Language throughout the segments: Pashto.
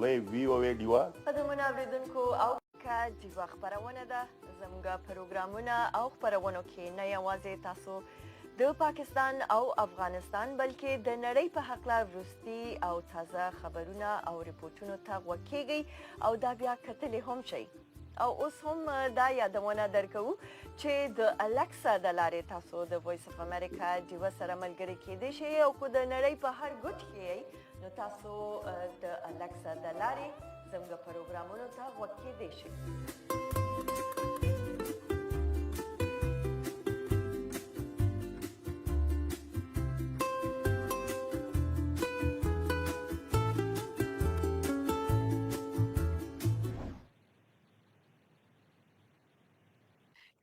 Play VOA Deewa. قدرمنو اوریدونکو او که ډیوه خپرونه ده. زموږ پروګرامونه او خپرونو کې نه یوازې تاسو د پاکستان او افغانستان، بلکې د نړۍ په هکله وروستي او تازه خبرونه او رپورټونو ته غوږ کیږئ او دا بیا کتلی هم شئ. او اوس هم دا یادونه درکوو چې د الکسا د لارې تاسو د وایس اف امریکا ډیوه سره ملګري کیدی شئ، او که د نړۍ په هر ګوټ کې یئ نو تاسو د الکسا د لارې زموږ پروګرامونو ته غوږ کیدی شئ.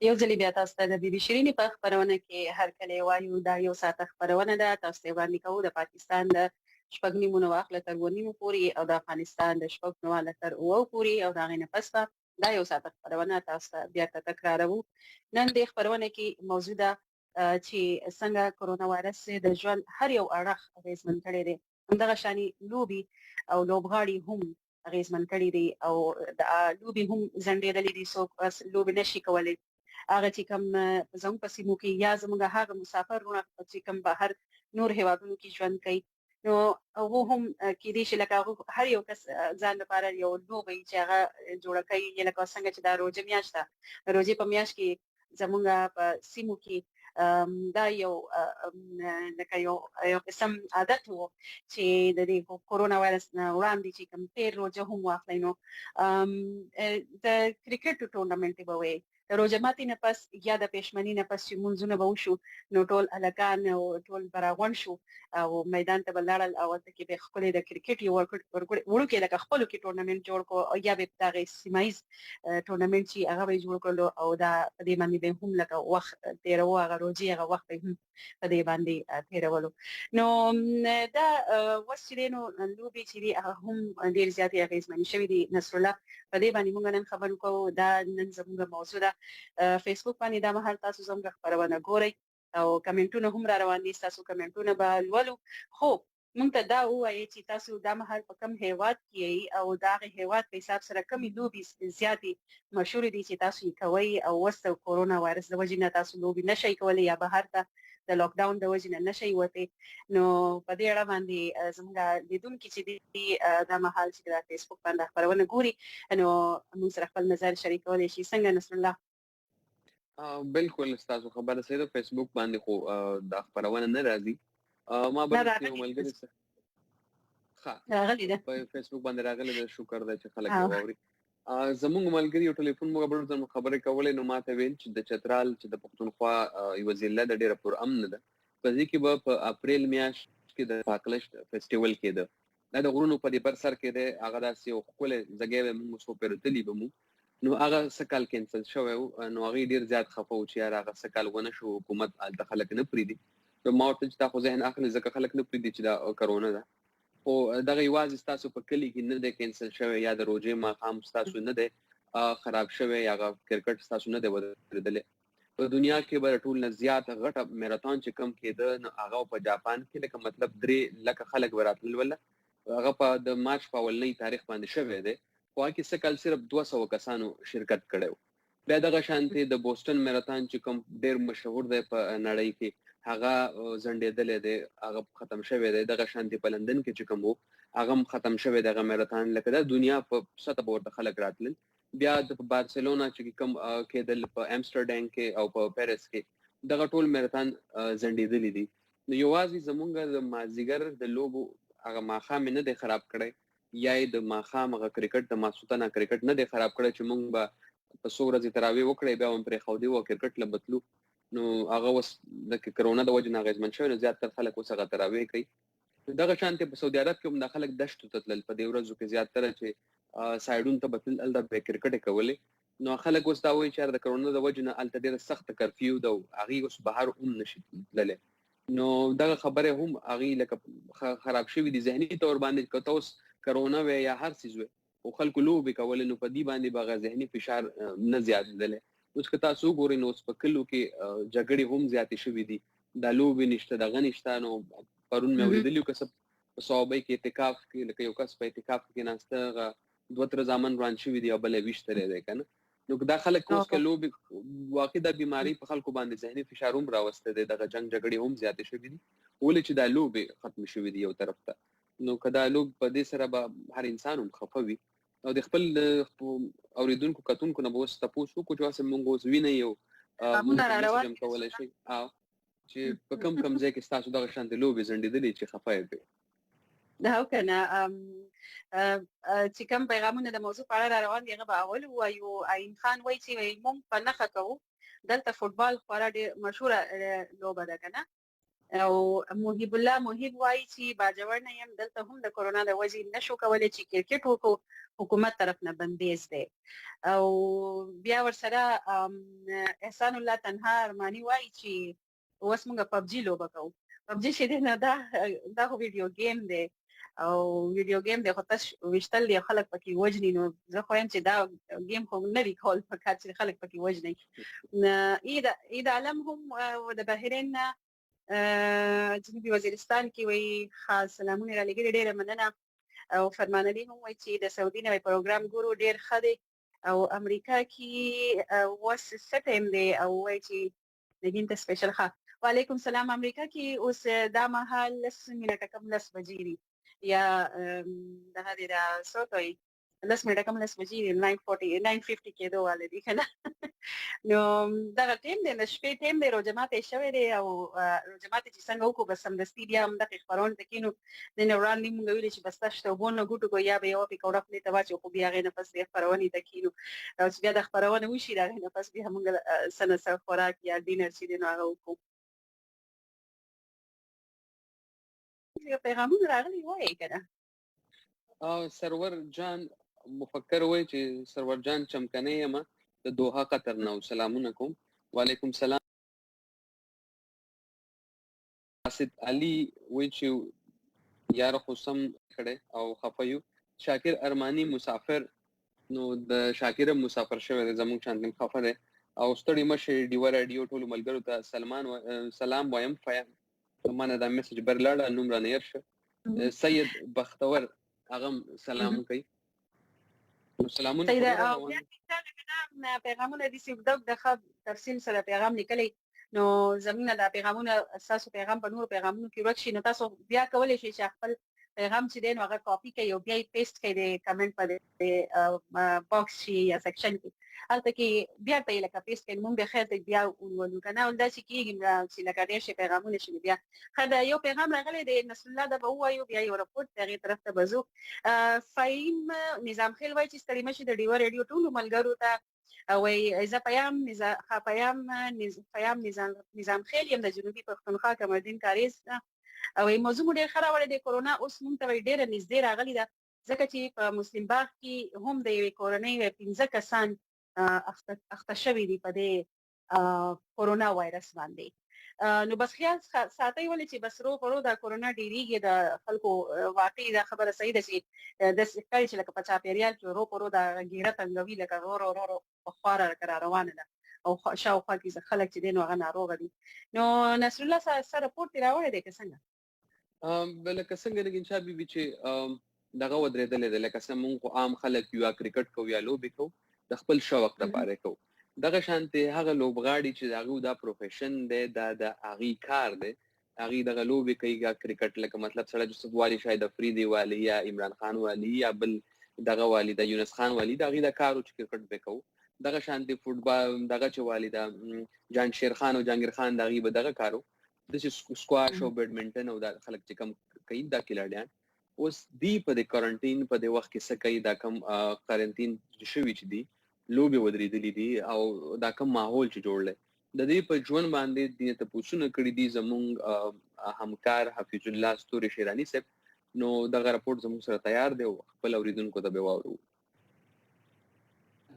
یو ځل بیا تاسو ته د بیبي شیرینې په خپرونه کې هرکلی وایو. دا یو ساعته خپرونه ده، تاسو ته وړاندې کوو د پاکستان د شپږ نیمو نه واخله تر اووه نیمو پورې او د افغانستان د شپږ نه واخله تر اوو پورې، او د هغې نه پس به دا یو ساعته خپرونه تاسو ته بیرته تکراروو. نن دې خپرونه کې موضوع ده چې څنګه کرونا وایرس د ژوند هر یو اړخ اغېزمن کړی دی، همدغه شانې لوبې او لوبغاړي هم اغېزمن کړي دي او د لوبې هم ځنډېدلې دي، څوک لوبې نه شي کولی. هغه چې کوم زموږ په سیمو کې یا زموږ هغه مسافر وروڼه چې کوم بهر نور هیوادونو کې ژوند کوي، نو هغه هم کېدای شي لکه هغه هر یو کس ځان لپاره یو لوبه چې هغه جوړه کوي، لکه څنګه چې دا روژه میاشت ده، روژې په میاشت کې زموږ په سیمو کې دا یو لکه یو قسم عادت وو چې د دې کورونا وایرس نه وړاندې چې کوم تېر روژه هم واخلئ نو د کرکټ ټورنمنټ به وي. د روژه ماتي نه پس یا د پېشمني نه پس چې مونځونه به وشو نو ټول هلکان او ټول به راغونډ شو او میدان ته به لاړل او هلته کې به ښکلی د کرکټ یو وړوکی لکه خپلو کې ټورنمنټ جوړ کړو، او یا به دغه سیمه ییز ټورنمنټ چې هغه به یې جوړ کړلو، او دا په دې باندې به هم لکه وخت تېروو، هغه روژې هغه وخت به هم په دې باندې تېرولو. نو دا اوس چې دی نو لوبې چې دي هغه هم ډېر زیاتې اغېزمنې شوې دي. نصرالله، په دې باندې موږ نن خبرو کوو، دا نن زموږ موضوع ده. فیسبوک باندې دا مهال تاسو زموږ خپرونه ګورئ او کمنټونه هم را روان دي، ستاسو کمنټونه به لولو، خو موږ ته دا ووایئ چې تاسو دا مهال په کوم هیواد کې یئ او د هغه هیواد په حساب سره کومې لوبې زیاتې مشهورې دي چې تاسو یې کوئ، او اوس د کورونا وایرس د وجې نه تاسو لوبې نه شئ کولی یا بهر ته د لاک ډاون د وجې نه نه شئ وتی. نو په دې اړه باندې زموږ لیدونکي چې دي دا مهال چې د فیسبوک باندې خپرونه ګوري نو موږ سره خپل نظر شریکولی شي. څنګه نصرالله؟ بالکل تاسو خبره صحیح ده. فیسبوک باندې خو دا خپرونه نه راځي. ما به یو ملګری سره ښه راغلی ده، په فیسبوک باندې راغلی ده، شکر ده چې خلک یې واوري. زموږ ملګری یو ټلیفون موږ بل ځل خبرې کولې، نو ما ته ویل چې د چترال چې د پښتونخوا یوه ضلع ده ډېره پرامنه ده، په دې کې به په اپریل میاشت کې د فاقلش فیسټیول کېده، دا د غرونو په دې بر سر کې دی، هغه داسې یو ښکلی ځای دی، موږ څو پېرې تللي به مو، نو هغه څه کال کینسل شوی و، نو هغوی ډېر زیات خفه وو چې یاره هغه څه کال ونه شو، حکومت هلته خلک نه پرېږدي. نو ما ورته چې دا خو ذهن اخلي ځکه خلک نه پرېږدي چې دا کرونا ده، خو دغه یوازې ستاسو په کلي کې نه دی کینسل شوی یا د روژې ماښام ستاسو نه دی خراب شوی یا هغه کرکټ ستاسو نه دی ودرېدلی. په دنیا کې به ټول نه زیات غټه میراتون چې کوم کېده نو هغه په جاپان کې لکه مطلب 3 لکه خلک به راتلل، وله هغه په د مارچ په اولنۍ تاریخ باندې شوی دی، خو هغه کې څه کال صرف 200 کسانو شرکت کړی و. بیا دغه شانتې د بوسټن میراتون چې کوم ډېر مشهور دی په نړۍ کې هغه ځنډېدلی دی، هغه ختم شوی دی. دغه شانتې په لندن کې چې کوم و هغه هم ختم شوی دی، هغه میراتون، لکه دا دنیا په سطح به ورته خلک راتلل. بیا د بارسلونا چې کوم کېدل په امستردام کې او په پاریس کې دغه ټول میراتون ځنډېدلي دي. نو یوازې زمونږ د مازدیګر د لوبو هغه ماښام یې نه دی خراب کړی، یا یې د ماښام هغه کرکټ د ماسوتنه کرکټ نه دی خراب کړی چې مونږ به په څو ورځې تراویح وکړې بیا هم پرېښودې وه کرکټ له به تلو. نو هغه اوس د کرونا د وجې نه اغېزمن شوی، نو زیاتره خلک اوس هغه تراویح کوي. دغه شانتې په سعودي عرب کې هم دا خلک دشتو ته تلل په دې ورځو کې، زیاتره چې سایډونو ته به تلل هلته به یې کرکټ کولې. نو خلک اوس دا وایي چې یاره د کرونا د وجې نه هلته ډېره سخته کرفیو ده او هغوی اوس بهر هم نه شي تللی. نو دغه خبرې هم هغوی لکه خراب شوي دي ذهني طور باندې. که ته اوس کرونا وی یا هر څیز وی خو خلکو لوبې کولې نو په دې باندې به هغه ذهني فشار نه زیاتېدلی. اوس که تاسو وګورئ نو اوس په کلو کې جګړې هم زیاتې شوې دي، دا لوبې نشته، دغه نشته. نو پرون مې اورېدلي که څه په صوابۍ کې اعتکاف کې، لکه یو کس په اعتکاف کې ناسته، هغه دوه تره زامن وران شوي دي او بل یې ویشتلی دی که نه. نو که دا خلک اوس که لوبې، واقعي دا بیمارۍ په خلکو باندې ذهني فشار هم راوستی دی، دغه جنګ جګړې هم زیاتې شوې دي، ولې چې دا لوبې ختمې شوې دي یو طرف ته. نو که دا لوب په دې سره به هر انسان هم خفه وي او د خپل اوریدونکو کتونکو نه به اوس تپوس وکړو چې هسې مونږ اوس وینئ یو مونږ ته میسج هم کولی شئ او چې په کم کم ځای کې ستاسو دغه شان د لوبې ځنډېدلې چې خفه یې کړئ. دا او کنه چې کوم پیغامونه د موضوع په اړه را روان دي هغه به اول ووایو. عین خان وایي چې مونږ په نښه کوو، دلته فوټبال خورا ډېر مشهوره لوبه ده که نه. او محب الله محب وایي چې باجوړ نه یم، دلته هم د کورونا د وجې نشو کولی چې کرکټ وکړو، حکومت طرف نه بندیز دی. او بیا ورسره احسان الله تنها ارماني وایي چې اوس موږ پبجي لوبه کوو. پبجي چې دی نو دا خو ویډیو ګیم دی، او ویډیو ګیم دی خو تش ویشتل دی، خلک پکې وژني. نو زه خو وایم چې دا ګیم خو نه دی کول پکار چې خلک پکې وژني. عید عالم هم د بحرین نه جنوبي وزیرستان کې وایي خاص سلامونه را لېږلي، ډېره مننه. او فرمان علي هم وایي چې د سعودي نوی پروګرام ګورو، ډېر ښه دی. او امریکا کې اوس څه ټایم دی؟ او وایي چې نګین ته سپیشل ښه. وعلیکم سلام. امریکا کې اوس دا مهال 10 منټه کم 10 بجې دي، یا دغه دی دا څه ته وایي 10 منټه کم 10 بجې دي، 9:40 9:50 کېدو والا دي که نه. نو دغه ټایم دی، د شپې ټایم دی، روژه ماتی شوی دی. او روژه ماتی چې څنګه وکړو بس سمدستي بیا هم دغې خپرونې ته کښېنو. د نه وړاندې مونږ ویلي چې بس تش ته اوبو نه ګوټو کړو، یا به یوه پکوړه خولې ته واچوو، خو بیا هغې نه پس بیا خپرونې ته کښېنو. او چې بیا دا خپرونه وشي د هغې نه پس بیا مونږ څه نه څه خوراک یا ډینر چې دی نو هغه وکړو. پیغامونه راغلي وایي که نه؟ سرور جان مفکر وایي چې سرور جان چمکنی یم د دوحه قطر نه، سلامونه کوم. وعلیکم سلام. اسد علي وایي چې یار خو سم کړی او خفه یو. شاکر ارماني مسافر، نو د شاکر هم مسافر شوی دی، زموږ شان هم خفه دی. او ستړي مه شئ ډیوه راډیو ټولو ملګرو ته سلمان سلام وایم. فیم ما نه دا میسج بر لاړه، نوم رانه هېر شو. سید بختور هغه هم سلام کوي. نو سلامونه صحیح ده. خو ډېر او روان بیا دي. چې پیغامونه دي چې د ښه تفصیل سره پیغام لیکلی، نو زمونږ دا پیغامونه ستاسو پیغام په نورو پیغامونو کې ورک شي، نو تاسو بیا کولی شئ چې خپل پیغام چې دی نو هغه کاپي کړئ او بیا یې پیسټ کړئ د کمنټ په دې باکس شي یا سیکشن کې، هلته کې بیا ته یې لکه پیسټ کړئ، مونږ به خیر ته بیا ولولو که نه. ول داسې کېږي چې لکه ډېر شي پیغامونه شي. بیا ښه ده، یو پیغام راغلی دی نصرالله دا به ووایو، بیا یو رپورټ دی هغې طرف ته به ځو. فهیم نظام خیل وایي چې ستړي مه شي د ډیوه ریډیو ټولو ملګرو ته. وایي زه پیام پیام پیام نظام خیل یم د جنوبي پښتونخوا قمردین کاریز نه. وایي موضوع مو ډېر ښه راوړی دی، کورونا اوس مونږ ته وایي ډېره نږدې راغلې ده، ځکه چې په مسلم باغ کې هم د یوې کورنۍ 5 کسان اخته شوي دي په دې کورونا وایرس باندې. نو بس خیال ساتئ ولې چې بس رو په رو دا کورونا ډېرېږي د خلکو. واقعي دا خبره صحیح ده چې داسې ښکاري چې لکه په چاپېریال کې رو په رو دا ګیره تنګوي، لکه رو رو رو رو په خواره لکه را روانه ده او شاوخوا کې خلک چې دی نو هغه ناروغه دي. نو نصرالله څه رپورټ دې راوړی دی که څنګه؟ لکه څنګه نګین شاه بي بي چې دغه ودرېدلې ده، لکه څنګه مونږ خو عام خلک یو یا کرکټ کوو یا لوبې کوو د خپل شوق دپاره کوو، دغه شانتې هغه لوبغاړي چې د هغوی دا پروفیشن دی، دا د هغوی کار دی، هغوی دغه لوبې کوي یا کرکټ، لکه مطلب سړی چې څوک والي شاید افریدي والي یا عمران خان والي یا بل دغه والي د یونس خان والي، د هغوی دا کار و چې کرکټ به کوو. دغه شانتې فوټبال دغه چې والي دا جان شیر خان او جهانګیر خان د هغوی به دغه کار و، داسې سکواش او بیډمنټن او دا خلک چې کم کوي دا کلاډیان اوس دی په دې کوارنټین په دې وخت کې څه کوي، دا کم قرنطین شوي چې دي لوبې ودرېدلې دي او دا کم ماحول چې جوړ دی د دې په ژوند باندې دې تپوسونه کړي دي زمونږ همکار حفیظ الله ستوري شیراني صاحب. نو دغه رپورټ زمونږ سره تیار دی او خپل اورېدونکو ته به واورو.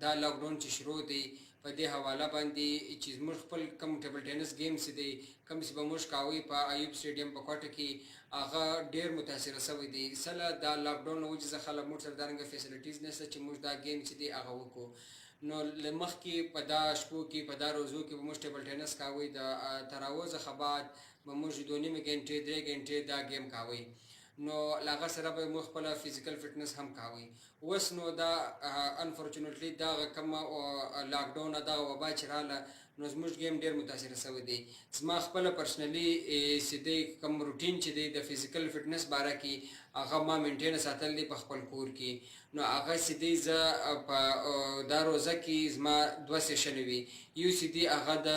دا لاک ډاون چې شروع دی په دې حواله باندې چې زموږ خپل کوم ټیبل ټینس گیمز دی کوم چې به موږ کاوه په ایوب سټیډیم په کوټه کې هغه ډیر متاثر شوی دی. سله دا لاک ډاون له وجې څخه له موږ سره دارنګه فیسیلیټیز نشته چې موږ دا گیم چې دی هغه وکړو. نو له مخکې په دا شپو کې په دا روزو کې به موږ ټیبل ټینس کاوه، د تراوه څخه بعد به موږ 2.5 ګنټې 3 ګنټې دا گیم کاوه. نو له هغه سره به موږ خپله فزیکل فټنس هم کاوی. اوس نو دا انفورچونټلی دغه کومه لاک ډاون دغه وبا چې راله نو زموږ ګیم ډیر متاثر شوی دی. زما خپله پرسنلی چې دی کوم روټین چې دی د فزیکل فټنس باره کې هغه ما مینټین ساتل دی په خپل کور کې، نو هغه چې دی زه په دا روزه کې زما دوه سیشن وي. یو چې دی هغه د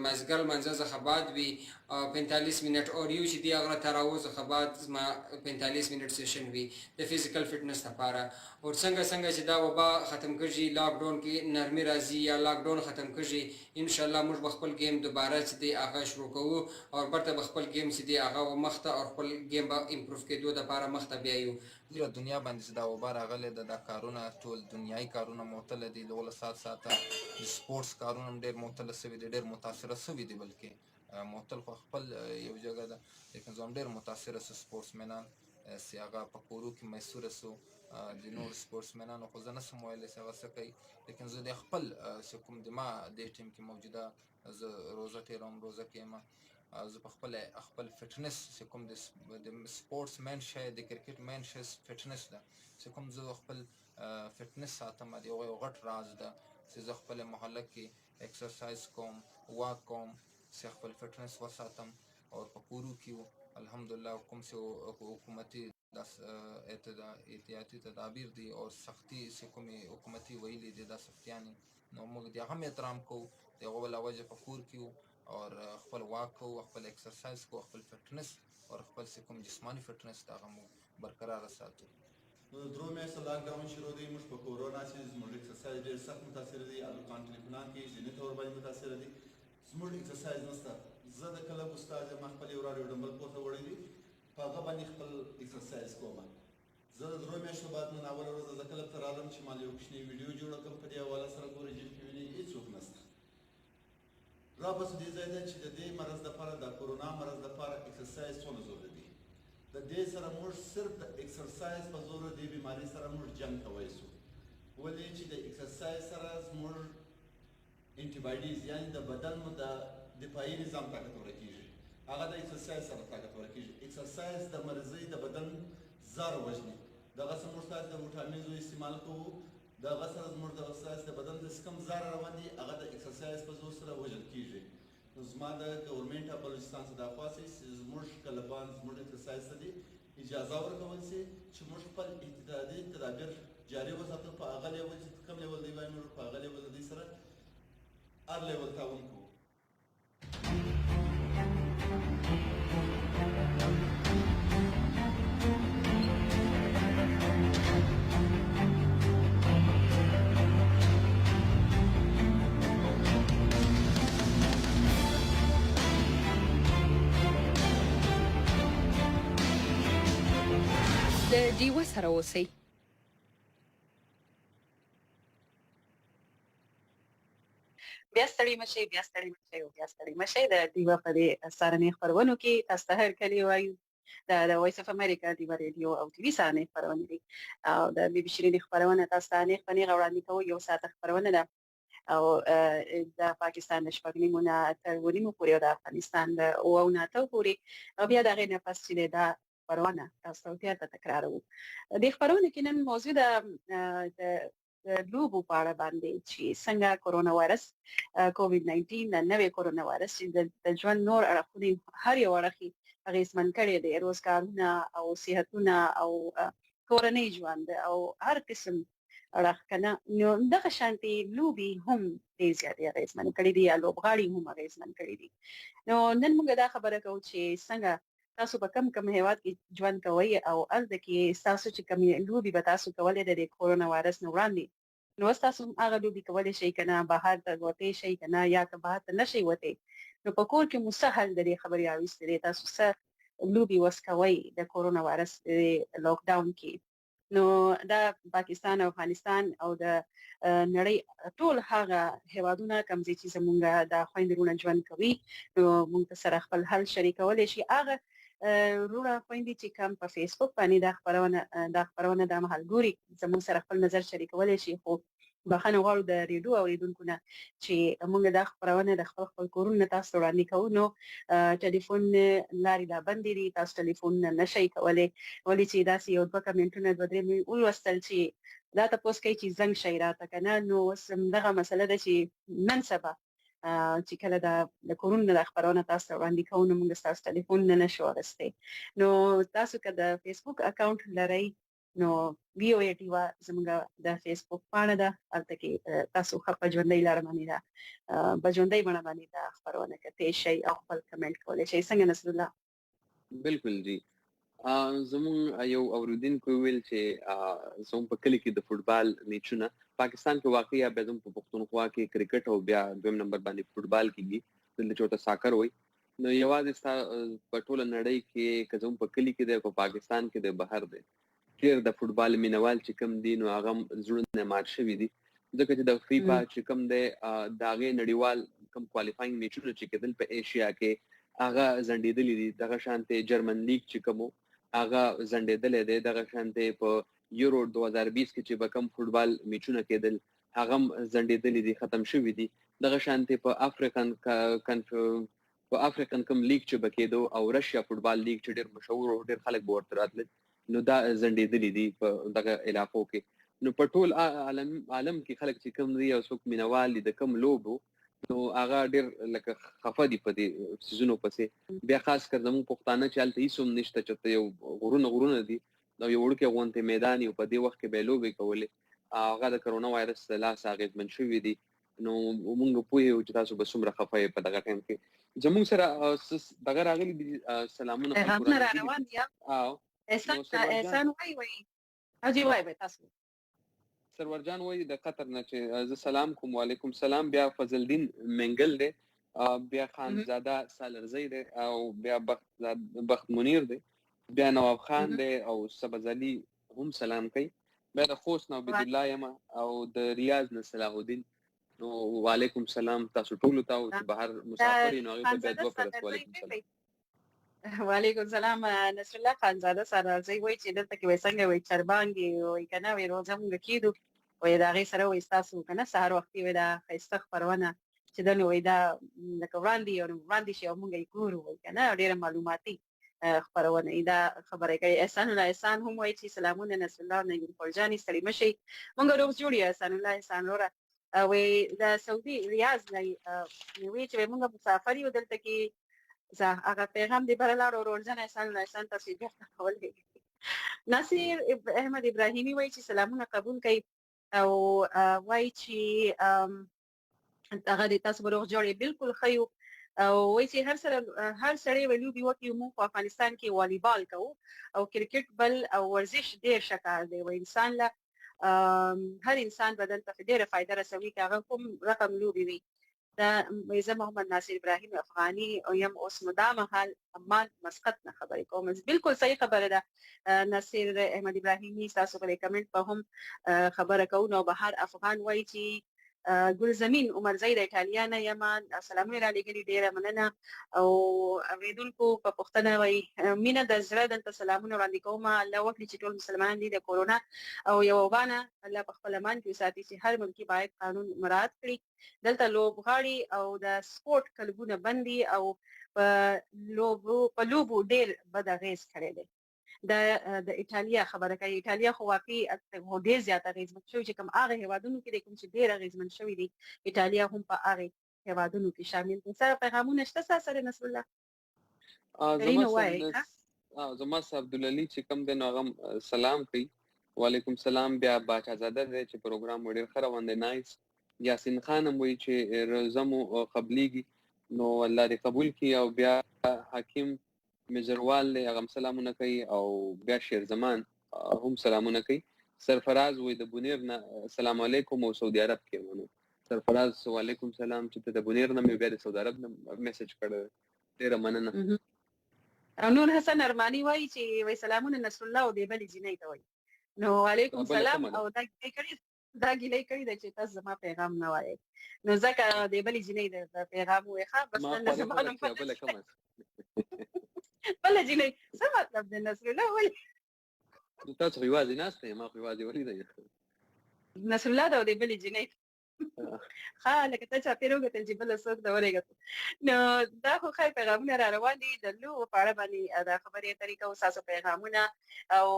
مازدیګر لمانځه څخه بعد وي 45 منټ، او یو چې دی هغه تراو څخه بعد زما 45 منټ سیشن وي د فزیکل فټنس لپاره. او څنګه څنګه چې دا وبا ختم کږي، لاک ډاون کې نرمي راځي یا لاک ډاون ختم کږي، ان شاء الله موږ به خپل ګیم دوباره چې دی هغه شروع کوو او برته به خپل ګیم چې دی هغه مخته او خپل ګیم به امپروف کېدو دپاره مخته بیایو. پوره دنیا باندې چې دا وبا راغلې ده، دا کارونه ټول دنیایي کارونه معطله دي. دغه سات ساته د سپورتس کارونه هم ډېر معطله سوي دي، ډېر متاثره سوي دي، بلکې معطل خو خپل یو جګه ده، لیکن زه هم ډېر متاثره سو سپورتسمنان چې هغه په کورو کې میسوره سو. د نورو سپورتسمنانو خو زه نه سم ویلی چې هغه څه کوي، لیکن زه د خپل چې کوم د ما دې ټیم کې موجوده زه روزه تېروم، روزه کې یم. زه په خپل خپل فټنس چې کوم د سپورتس مین شی، د کرکټ مین شی فټنس ده، چې کوم زه خپل فټنس ساتم، د یو غټ راز ده چې زه خپل محله کې اکسرسایز کوم، واک کوم چې خپل فټنس وساتم. او په کورو کې الحمدلله کوم چې حکومتي احتیاطي تدابیر دي او سختي چې کومې حکومتي ویلي دي دا سختیانې، نو موږ د هغه هم احترام کوو، د هغو له وجې په کور کې یو او خپل واک کوو، خپل اکسرسایز کوو، خپل فټنس او خپل چې کوم جسماني فټنس ده هغه موږ برقراره ساتو. نو د درو میاشتو لاک ډاون شروع دی، موږ په کورو ناست یو، زموږ اکسرسایز ډېر سخت متاثر دی، هلکان ټلیفونان کوي، ځینې ته ورباندې متاثره دي، زموږ اکسرسایز نشته. زه د کلب استاد یم، ما خپل یو راډیو ډمبل کور ته وړی دی، په هغه باندې خپل اکسرسایز کوم. زه د درو میاشتو بعد نن اوله ورځ زه کلب ته راغلم چې ما یو کوچنی ویډیو جوړه کړم په دې حواله سره، ګورې جیم کې ویني هېڅوک نشته. راپسې دې ځای ده چې د دې مرض دپاره، د کرونا مرض دپاره اکسرسایز څونه ضروري دی. د دې سره موږ صرف د اکسرسایز په زور دې بیمارۍ سره موږ جنګ کوی سو، ولې چې د اکسرسایز سره زموږ انټي باډیز یعنی د بدن مو د دفاعي نظام طاقتوره کیږي، هغه د اکسرسایز سره طاقتوره کیږي. اکسرسایز د مرضۍ د بدن زار وژني. دغه څه موږ تاسو د وټامینزو استعمال کوو، دغه سره زموږ د اکسرسایز د بدن د کوم زار روان دي هغه د اکسرسایز په زور سره وژل کیږي. نو زما د ګورنمنټ اف بلوچستان څخه دا خواست دی چې زموږ کلبان زموږ اکسرسایز ته دي اجازه ورکول سي چې موږ خپل احتیاطي تدابیر جاري وساتو، په هغه لیول چې کوم لیول دی وایي موږ په هغه لیول د دوی سره هر لیول تعاون کوو. د ډیوه سره اوسئ. بیا ستړي مه شئ، بیا ستړي مه شئ او بیا ستړي مه شئ. د ډیوه په دې سهارنۍ خپرونو کې تاسو ته هرکلی وایو. دا د وایس اف امریکا ډیوه ریډیو او ټي وي سهارنۍ خپرونې دي او د بي بي شیرینې خپرونه تاسو ته نېغ په نېغه وړاندې کوو. یو ساعته خپرونه ده او د پاکستان د شپږ نیمو نه تر اووه نیمو پورې او د افغانستان د اوو نه اتو پورې او بیا د هغې نه پس چې دی دا خپرونه تاسو ته بیا ته تکراروو. دې خپرونه کې نن موضوع ده د لوبو په اړه باندې چې څنګه کورونا وایرس کووډ 19 د نوې کورونا وایرس چې د ژوند نور اړخونه هر یو اړخ یې اغېزمن کړی دی، روزګارونه او صحتونه او کورنۍ ژوند او هر قسم اړخ که نه، نو دغه شانتې لوبې هم ډېر زیاتې اغېزمن کړي دي یا لوبغاړي هم اغېزمن کړي دي. نو نن موږ دا خبره کوو چې څنګه تاسو په کم کم هیواد کې ژوند کوئ او هلته کې ستاسو چې کومې لوبې به تاسو کولې د دې کورونا وایرس نه وړاندې، نو اوس تاسو هم هغه لوبې کولی شئ که نه، بهر ته وتی شئ که نه، یا که بهر ته نه شئ وتی نو په کور کې مو څه حل د دې خبرې راویستې دی، تاسو څه لوبې وس کوئ د کورونا وایرس لاک ډاون کې. نو دا پاکستان او افغانستان او د نړۍ ټول هغه هیوادونه کوم ځای چې زمونږ د خویندې وروڼه ژوند کوي، نو مونږ ته سره خپل حل شریکولی شي. هغه وروڼه خویندې چې کوم په فیسبوک باندې دا خپرونه دا مهال ګوري، زمونږ سره خپل نظر شریکولی شي. خو بخښنه غواړو د ریډو اوریدونکو نه چې موږ دا خپرونه د خپل خپل کورونو نه تاسو ته وړاندې کوو، نو ټلیفون لارې لا بندې دي، تاسو ټلیفون نه شئ کولی، ولې چې داسې یو دوه کمنټونه دوه درې مې ولوستل چې دا تپوس کوي چې زنګ شئ راته که نه. نو اوس همدغه مسله ده چې نن سبا چې کله دا د کورونو نه دا خپرونه تاسو ته وړاندې کوو، نو موږ ستاسو ټلیفون نه نه شو اخیستی. نو تاسو که د فیسبوک اکاونټ لرئ نو وی او ای ډیوه زموږ د فیسبوک پاڼه ده، هلته کې تاسو ښه په ژوندۍ لاره باندې دا په ژوندۍ بڼه باندې دا خپرونه کتی شئ او خپل کمنټ کولی شئ. څنګه نصرالله؟ بالکل جی، زمونږ یو اوریدونکو ویل چې زمونږ په کلي کې د فوټبال میچونه پاکستان کې واقع یا بیا زمونږ په پښتونخوا کې کرکټ او بیا دویم نمبر باندې فوټبال کیږي، دلته چې ورته ساکر وایي. نو یوازې ستا په ټوله نړۍ کې که زموږ په کلي کې دی، په پاکستان کې دی، بهر دی، ډېر د فوټبال مینوال چې کوم دي نو هغه زړونه مات شوي دي، ځکه چې د فیفا چې کوم دی د هغې نړیوال کوم کوالیفاینګ میچونه چې کېدل په ایشیا کې هغه ځنډېدلي دي. دغه شانتې جرمن لیګ چې کوم هغه ځنډېدلی دی. دغه شانتې په یورو 2020 کې چې به کوم فوټبال میچونه کېدل هغه هم ځنډېدلي دي، ختم شوي دي. دغه شانتې په افریقن په افریقن کوم لیګ چې به کېدو او رشیا فوټبال لیګ چې ډېر مشهور او ډېر خلک به ورته راتلل نو دا ځنډېدلي دي په دغه علاقو کې. نو په ټول عالم عالم کې خلک چې کوم دي او څوک مینوال دي د کوم لوبو نو هغه ډېر لکه خفه دي په دې څیزونو پسې. بیا خاص کر زموږ پښتانه چې هلته هیڅ هم نشته، چېرته یو غرونه غرونه دي او یو وړوکی غونتی میدان یو، په دې وخت کې به یې لوبې کولې، هغه د کرونا وایرس له لاسه اغېزمن شوي دي. نو مونږ پوه یو چې تاسو به څومره خفه یې په دغه ټایم کې. زموږ سره دغه راغلي دي سلامونه خلکو پیغامونه را رالېږلي روان دي. دي. او احسان نو سرور جان، احسان وایي وایي او جی وایي وایي تاسو. سرور جان وایي د قطر نه چې زه سلام کوم. وعلیکم سلام. بیا فضل دین منګل دی، بیا خانزاده سالرزی دی، او بیا بخت منیر دی، بیا نواب خان دی، او سبز علي هم سلام کوي. بیا د خوست نه عبیدالله یم او د ریاض نه صلاح الدین. نو وعلیکم سلام تاسو ټولو ته، او چې بهر مسافر یې نو هغې ته بیا خانزاده دوه پرس سالرزی وعلیکم سلام. وایي. وعلیکم سلام. نصرالله خانزاده سالرزی وایي چې دلته کې وایي څنګه وایي چربانګې وایي که نه وایي روزه مونږ کېدو وایي د هغې سره وایي ستاسو که نه سهار وختي وایي دا ښایسته خپرونه چې ده نو وایي دا لکه وړاندې یو وړاندې شي او مونږ یې ګورو وایي که نه ډېره معلوماتي خپرونه یې دا خبره کوي. احسان الله احسان هم وایي چې سلامونه نصرالله نګین خورجانې، ستړي مه شئ، مونږ روغ جوړ یو. احسان الله احسان وروره وایي د سعودي ریاض نه وایي چې مونږ مسافر یو دلته کې زه هغه پیغام دی بره لاړو. ورور جان احسان الله احسان تاسو یې بېرته کولی. ناصر احمد ابراهیمي وایي چې سلامونه قبول کړئ او وایي چې هغه دې تاسو به روغ جوړ یې، بالکل ښه یو. او وایي چې هر سړی وایي لوبې وکړي، موږ په افغانستان کې والیبال کوو او کرکټ بل او ورزش ډېر ښه کار دی، وایي انسان له هر انسان بدن ته ډېره فایده رسوي که هغه کوم رقم لوبې وي. دا زه محمد ناصر ابراهیم افغاني او یم اوس مو دا مهال عمان مسقط نه خبرې کوم. بالکل صحیح خبره ده ناصر احمد ابراهیمي، ستاسو په دې کمنټ به هم خبره کوو. نو بهر افغان وایي چې ګلزمین عمرزی د ایټالیا نه یم، سلامونه را لېږلي، ډېره مننه. او اورېدونکو په پوښتنه وایي مینه د زړه دلته سلامونه وړاندې کوم، الله وکړي چې ټول مسلمانان دي د کورونا او یو وبا نه الله په خپل امان کې وساتي، چې هر ملکي باید قانون مراعات کړي. دلته لوبغاړي او د سپورټ کلبونه بند دي او په لوبو ډېر بد اغېز کړی دی. د ایټالیا خبره کوي، ایټالیا خو واقعي ډېر زیات اغېزمن شوی چې کوم هغه هېوادونو کې دی کوم چې ډېر اغېزمن شوي دي، ایټالیا هم په هغې هېوادونو کې شامل دی. سره پیغامونه شته ستا سره نصرالله؟ زما سره عبدالعلي چې کوم دی نو هغه سلام کوي. وعلیکم سلام. بیا باچازاده دی چې پروګرام مو ډېر ښه روان دی، نایس. یاسین خان هم وایي چې روزه مو قبلیږي، نو الله دې قبول کړي. او بیا حکیم مزروال دی هغه هم سلامونه کوي، او بیا شیرزمان هم سلامونه کوي. سرفراز وایي د بونیر نه سلام علیکم او سعودي عرب کې یم. نو سرفراز وعلیکم سلام، چې ته د بونیر نه مې بیا د سعودي عرب نه میسج کړی، ډېره مننه. او نور حسن ارماني وایي چې وایي سلامونه نصرالله او دې بلې جینۍ ته وایي، نو وعلیکم بله سلام. کومه ده؟ او دا ګیلې کړې، دا ګیلې کړې ده چې تاسو زما پیغام نه وایئ، نو ځکه دې بلې جینۍ د پیغام ووایي. ښه، بس ما نن خو زما نه نوم چې بله کومه ده؟ بله جینۍ څه مطلب دی نصرالله؟ ولې نو تاسو خو یوازې ناست یئ، ما خو یوازې ولیدی. نصر الله دا د بلې جنۍ. ښه، لکه ته چاپېره وکتل چې بله څوک ده ورېږه. نو دا خو ښه پیغامونه را روان دي د لوبو په اړه باندې دا خبرې اترې کوو، ستاسو پیغامونه. او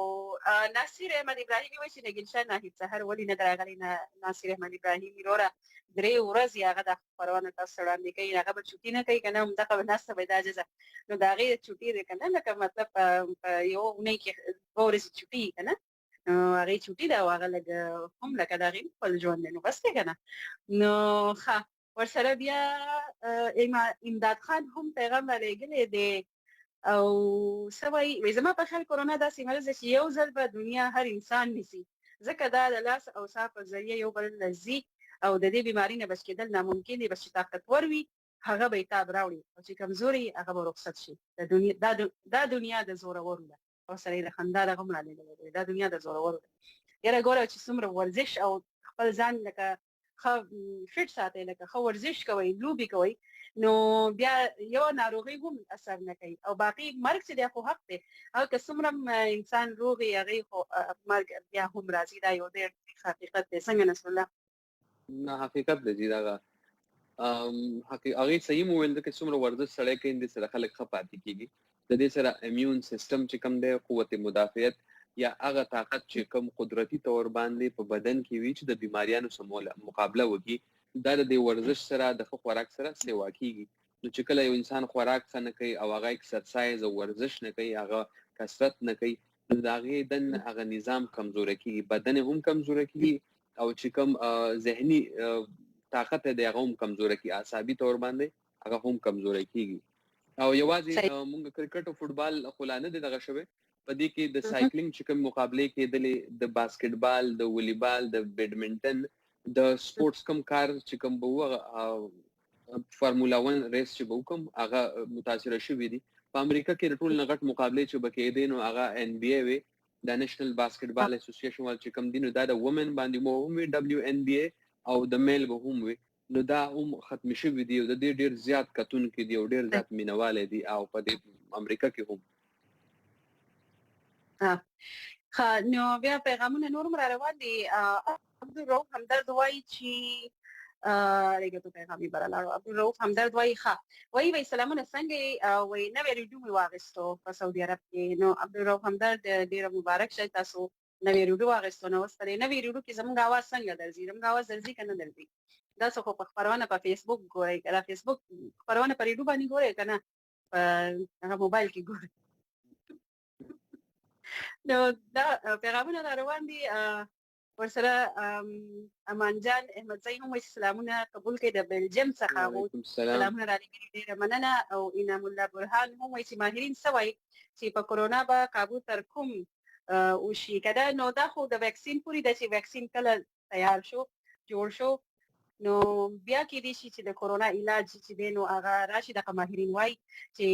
ناصر احمد ابراهیمي وایي چې نګین شاه ناهید سحر ولې نه ده راغلی؟ ناصر احمد ابراهیمي وروره، 3 ورځې هغه دا خپرونه تاسو ته وړاندې کوي، هغه به چوټي نه کوي که نه همدغه به ناسته به دا جزا. نو د هغې چوټي دی که نه، لکه مطلب په یوه اونۍ کې 2 ورځې چوټي که نه، نو هغې چوټي ده او هغه لږ هم لکه د هغې خپل ژوند دی، نو بس دی که نه. نو ښه، ورسره بیا امداد خان هم پیغام را لېږلی دی او څه وایي؟ وایي زما په خیال کرونا داسې مرض دی چې یو ځل به دنیا هر انسان نیسي، ځکه دا د لاس او ساه په ذریعه یو بل له ځي او د دې بیماري نه بچ کېدل ناممکن دی. بس چې طاقتور وي هغه به یې تاب راوړي او چې کمزوري هغه به رخصت شي. دا دنیا د زورورو ده. او سره یې د خندا دغه هم رالېږلی دی، دا دنیا د زورورو ده. یاره ګوره چې څومره ورزش او خپل ځان لکه ښه فټ ساتئ، لکه ښه ورزش کوئ، لوبې کوئ، نو بیا یو ناروغي هم اثر نه کوي. او باقي مرګ چې دی خو حق دی، هغه که څومره انسان روغ وي هغې خو مرګ بیا هم راځي. دا یو ډېر حقیقت دی. څنګه نصر الله؟ نه، حقیقت دی چې دغه هغې صحیح مو ویل، ځکه څومره ورزش سړی کوي دې سره خلک ښه پاتې کېږي. د دې سره امیون سیستم چې کوم دی، قوت مدافعت یا هغه طاقت چې کوم قدرتي طور باندې په بدن کې وي چې د بیماریانو سره مقابله وکړي، دا د دې ورزش سره د ښه خوراک سره سیوا کیږي. نو چې کله یو انسان خوراک ښه نه کوي او هغه اکسرسایز او ورزش نه کوي، هغه کسرت نه کوي، نو د هغې دننه هغه نظام کمزوری کیږي، بدن یې هم کمزوری کیږي او چې کوم ذهني طاقت دی هغه هم کمزوری کیږي، اعصابي طور باندې هغه هم کمزوری کیږي. او یوازې مونږ کرکټ او فوټبال خو لا نه دی دغه شوی، په دې کې د سایکلینګ چې کوم مقابلې کېدلې، د باسکټبال، د ولیبال، د بیډمنټن، د سپورټس کوم کار چې کوم به وو، فارمولا 1 ریس چې به وکم هغه متاثره شوي دي. په امریکا کې د ټولو نه غټ مقابلې چې به کېدې نو هغه ان بي ای وې، د نېشنل باسکټبال اسوسییشن وال چې کوم دي، نو دا د وومن باندې مو هم وي ډبلیو ان بي ای او د میل به هم وي، نو دا هم ختم شوي دي او د دې ډېر زیات کتونکي دي او ډېر زیات مینوالی دي او په دې امریکا کې هم. ښه، نو بیا پیغامونه نور هم را روان دي. عبدالرؤف همدرد وایي چې لږه پیغام یې بره لاړو. عبدالرؤف همدرد وایي ښه، وایي وایي سلامونه څنګه یې؟ وایي نوی ریډیو مې واخیستو په سعودي عرب کې. نو عبدالرؤف همدرد ډېره مبارک شه، تاسو نوی ریډیو واخیستو. نو اوس په دې نوي ریډیو کې زموږ اواز څنګه درځي؟ زموږ اواز درځي که نه درځي؟ تاسو خو په خپرونه په فیسبوک ګورئ که نه؟ فیسبوک خپرونه په ریډیو باندې ګورئ که نه په هغه موبایل کې ګورئ؟ نو دا پیغامونه را روان دي. ورسره امان جان احمدزی هم وایي سلامونه قبول کړئ د بلجیم څخه سلامونه را لېږلي، ډېره مننه. او انعام الله برهان هم وایي چې ماهرین څه وایي چې په کرونا به قابو تر کوم وشي که نه؟ نو دا خو د واکسین پورې ده چې واکسین کله تیار شو جوړ شو نو بیا کېدای شي چې د کرونا علاج چې دی نو هغه راشي. دغه ماهرین وایي چې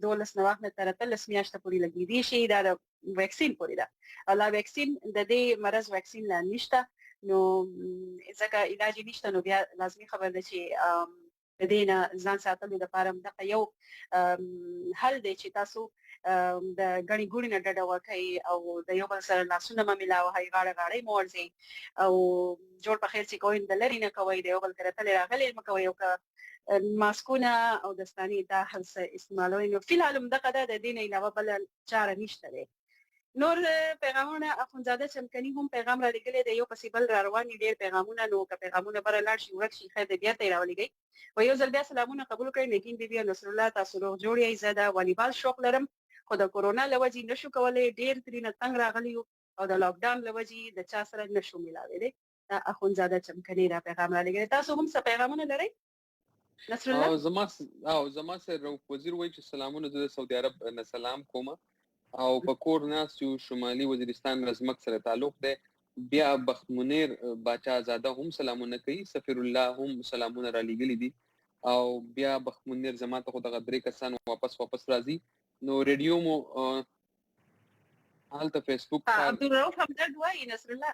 12 نه واخله تر 13 میاشتې پورې لګېدی شي، دا د واکسین پورې ده او لا واکسین د دې مرض واکسین لا نشته، نو ځکه علاج یې نشته. نو بیا لازمي خبر ده چې د دې نه ځان ساتلو لپاره هم دغه یو حل دی چې تاسو د ګڼې ګوڼې نه ډډه وکړئ او د یو بل سره لاسونه مه ملاوهئ، غاړه غاړۍ مه ورځئ او جوړ په خیر چې کوئ د لرې نه کوئ، د یو بل کره تلې راغلې مه کوئ او که ماسکونه او دستانې دا هر څه استعمالوئ. نو فی الحال هم دغه ده، د دې نه علاوه بله چاره نشته دی. نور پیغامونه اخوندزاده چمکني هم پیغام را لېږلی دی، یو پسې بل را روان دي ډېر پیغامونه، نو که پیغامونه بره لاړ شي ورک شي خیر دی بیرته یې راولېږئ. و یو ځل بیا سلامونه قبول کړئ نګین بیبي او نصرالله، تاسو روغ جوړ یئ؟ زه د والیبال شوق لرم خو د کرونا له وجې نشو کولی، ډېر ترینه تنګ راغلی یو او د لاک ډاون له وجې د چا سره نشو ملاوېدی. دا اخوندزاده چمکني دا پیغام را لېږلی. تاسو هم څه پیغامونه لرئ نصرالله؟ او زما سره رؤف وزیر وایي چې سلامونه، زه د سعودي عرب نه سلام کوم او په کور ناست یو، شمالي وزیرستان رزمک سره تعلق دی. بیا بخت منیر باچا زاده هم سلامونه کوي، سفیر الله هم سلامونه را لېږلي دي. او بیا بخت منیر زما ته خو دغه 3 کسان واپس واپس راځي. نو ریډیو مو هلته فیسبوک کار عبدالرؤف همدرد وایي نصرالله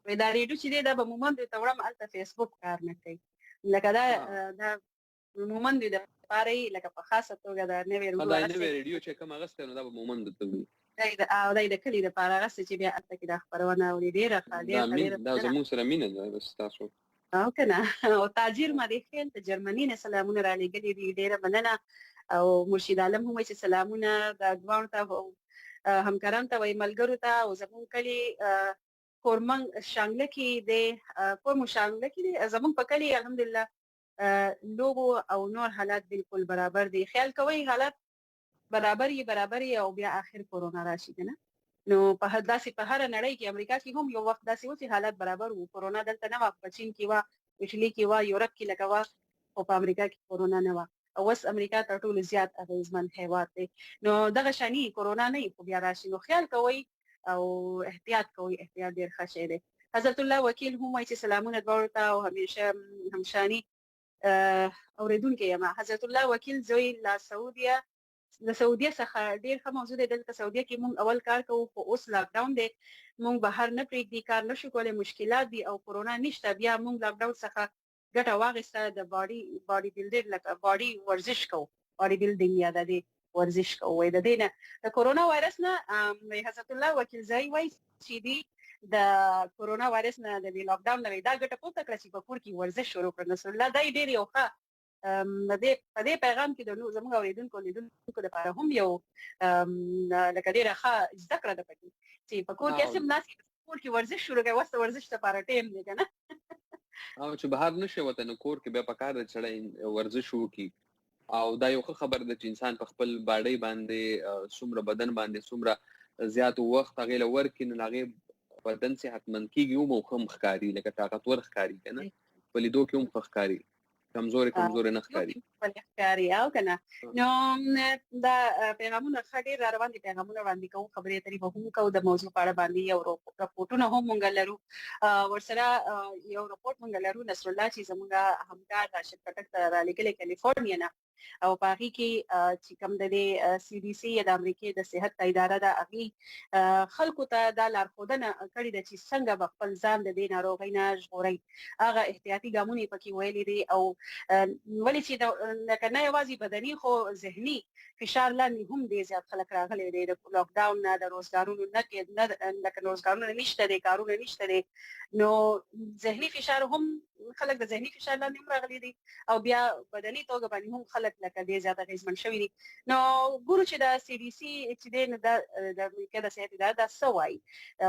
وایي دا ریډیو چې دی دا به مومند ته وړم، هلته فیسبوک کار نه کوي، لکه دا دا مومند د لپاره یې لکه په خاصه توګه دا نوې ریډیو دا نوې ریډیو چې کوم اخیستی نو دا به مومند ته وړي. او دای د کلي لپاره هغسې چې بیا هلته کې دا خپرونه اوري. ډېره ښه، ډېره ښه، ډېره. دا زموږ سره مینه ده بس تاسو. او که نه. او تاجر مدې خیل د جرمني نه سلامونه را لېږلي دي، ډېره مننه. او مرشد عالم هم وایي چې سلامونه د دواړو ته همکاران ته وایي، ملګرو ته. او زموږ کلي کورمنګ شانګله کې دی، کور مو شانګله کې دی. زموږ په کلي الحمدلله لوبو او نور حالات بالکل برابر دي. خیال کوئ حالات برابر یې برابر یې او بیا آخر کورونا راشي کنه. نو په داسې په هره نړۍ کې، امریکا کې هم یو وخت داسې و چې حالات برابر وو، کورونا دلته نه وه، په چین کې وه، اټلي کې وه، یورپ کې لکه وه، خو په امریکا کې کورونا نه وه. او اوس امریکا تر ټولو زیات اغیزمن هیواد دی. نو دغه شانی کورونا نه خو بیا راشي، نو خیال کوئ او احتیاط کوئ، احتیاط ډیر ښه شی دی. حضرت الله وکیل هم وایي چې سلامونه دواړو ته او همیشه همشانی اوریدونکی یم. حضرت الله وکیل زوی لا سعودیه، د سعودیه څخه ډیر ښه موضوع دی. دلته سعودیه کې مونږ اول کار کوو، خو اوس لاک ډاون دی، مونږ بهر نه پرېږدي، کار نشو کولی، مشکلات دي او کورونا نشته. بیا مونږ لاک ډاون څخه ګټه واخیسته، د باډي بلډر لکه باډي ورزش کوو، باډي بلډینګ یا د دې ورزش کوو. وایي د دې نه، د کورونا وایرس نه، حضرت الله وکیل زوی وایي چې دی د کورونا وایرس نه، د دې لاک ډاون نه دا ګټه پورته کړه چې په کور کې ورزش شروع کړ. نصر الله دا ډیر یو ښه د دې په دې پیغام کې د زموږ اورېدونکو لیدونکو لپاره هم یو لکه ډېره ښه زده کړه ده پکې، چې په کور کې هم ناست کور کې ورزش شروع کوي. اوس د ورزش لپاره ټایم دی که نه؟ او چې بهر نشي وتی نو کور کې بیا پکار دی چې سړی ورزش وکړي. او دا یو ښه خبره ده چې انسان په خپل باډۍ باندې څومره، بدن باندې څومره زیات وخت هغې له ورکړي، نو هغې بدن صحتمند کېږي هم او ښه هم ښکاري، لکه طاقتور ښکاري که نه، په لیدو کې هم ښه ښکاري، کمزورې کمزورې نه ښکاري. ښکاري او که نه. نو دا پیغامونه ښه ډېر را روان دي، پیغامونه وړاندې کوو، خبرې اترې به هم کوو د موضوع په اړه باندې. یو رپورټونه هم مونږ لرو ورسره، یو رپورټ مونږ لرو نصرالله چې زمونږ همکار راشد خټک ته رالیږلی کالیفورنیا نه، او په هغې کې چې کوم د دې سي ډي سي یا د امریکې د صحت اداره ده، هغې خلکو ته دا لارښودنه کړې ده چې څنګه به خپل ځان د دې ناروغۍ نه ژغورئ. هغه احتیاطي ګامونه یې پکې ویلي دي، او ولې چې لکه نه یوازې بدني خو ذهني فشار لاندې هم ډېر زیات خلک راغلي دي، د لاک ډاون نه، د روزګارونو نه، نه لکه روزګارونه نشته دي، کارونه نشته دي، نو ذهني فشار هم، خلک د ذهني فشار لاندې هم راغلي دي، او بیا بدني توګه باندې هم خلک لکه ډېر زیات اغېزمن شوي دي. نو ګورو چې دا سي ډي سي چې دی، نو دا د امریکا د صحت اداره دا څه وایي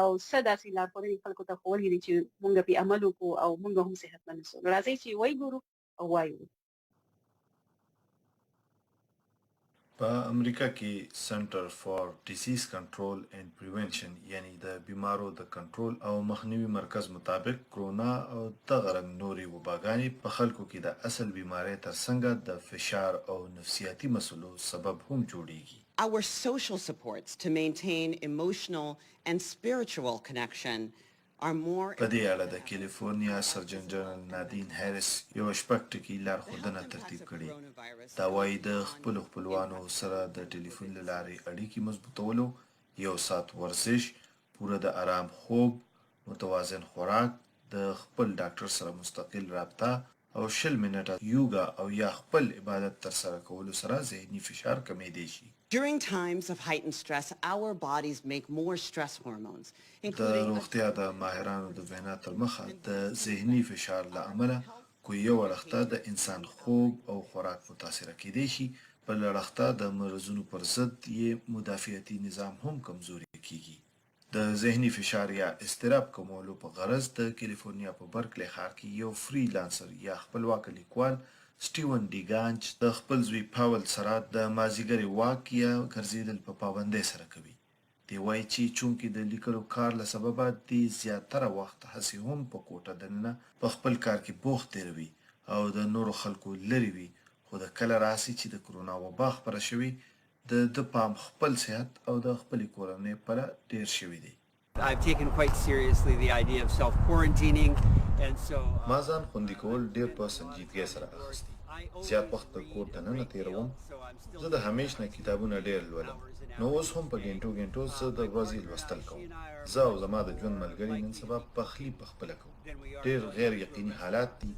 او څه داسې لارښودنې خلکو ته ښوولې دي چې مونږ پرې عمل وکړو او مونږ هم صحتمند شو. نو راځئ چې وایي ګورو او وایو. په امریکا کې سنټر فار ډیزیز کنټرول اینډ پریونشن، یعنی د بیمارو د کنټرول او مخنیوي مرکز مطابق، کرونا او دغه رنګ نورې وباګانې په خلکو کې د اصل بیمارۍ ترڅنګه د فشار او نفسیاتي مسلو سبب هم جوړیږي. Our social supports to maintain emotional and spiritual connection are more په دې اړه د کیلیفورنیا سرجن جنرل نادین هریس یوه شپږ ټکي لارښودنه ترتیب کړې. دا وايي، د خپلو خپلوانو سره د ټلیفون له لارې اړیکې مضبوطولو، یو ساعت ورزش، پوره د ارام خوب، متوازن خوراک، د خپل ډاکټر سره مستقل رابطه او 20 منټه یوګا او یا خپل عبادت ترسره کولو سره ذهني فشار کمېدی شي. During times of heightened stress, our bodies make more stress hormones, د including روغتیا د ماهرانو د وینا تر مخه، د ذهني فشار له امله که یو اړخ ته د انسان خوب او خوراک متاثره کېدی شي، بل اړخ ته د مرضونو پر ضد یې مدافعتي نظام هم کمزوری کېږي. د ذهني فشار یا اضطراب کمولو په غرض د کیلیفورنیا په برکلي ښار کې یو فري لانسر یا خپلواکه لیکوال سټیون ډیګانچ د خپل زوی پاول سره د مازیګرې واک یا ګرځېدل په پابندۍ سره کوي. دی وايي چې چونکې د لیکلو کار له سببه دی زیاتره وخت هسې هم په کوټه دننه په خپل کار کې بوخت تېروي او د نورو خلکو لرې وي، خو د کله راهسې چې د کرونا وبا خپره شوې، د ده پام خپل صحت او د خپلې کورنۍ پله ډېر شوی دی. I've taken quite seriously the idea of self-quarantining, and so ما ځان خوندي کول ډېر په سنجیدګۍ سره اخیستي. زیات وخت د کور دننه تیروم. زه د همیش نه کتابونه ډیر لولم نو اوس هم په ګینټو ګینټو زه د ورځی لوستل کوم. زه او زما د ژوند ملګری نن سبا پخلی په خپله کوو. ډیر غیر یقینی حالات دی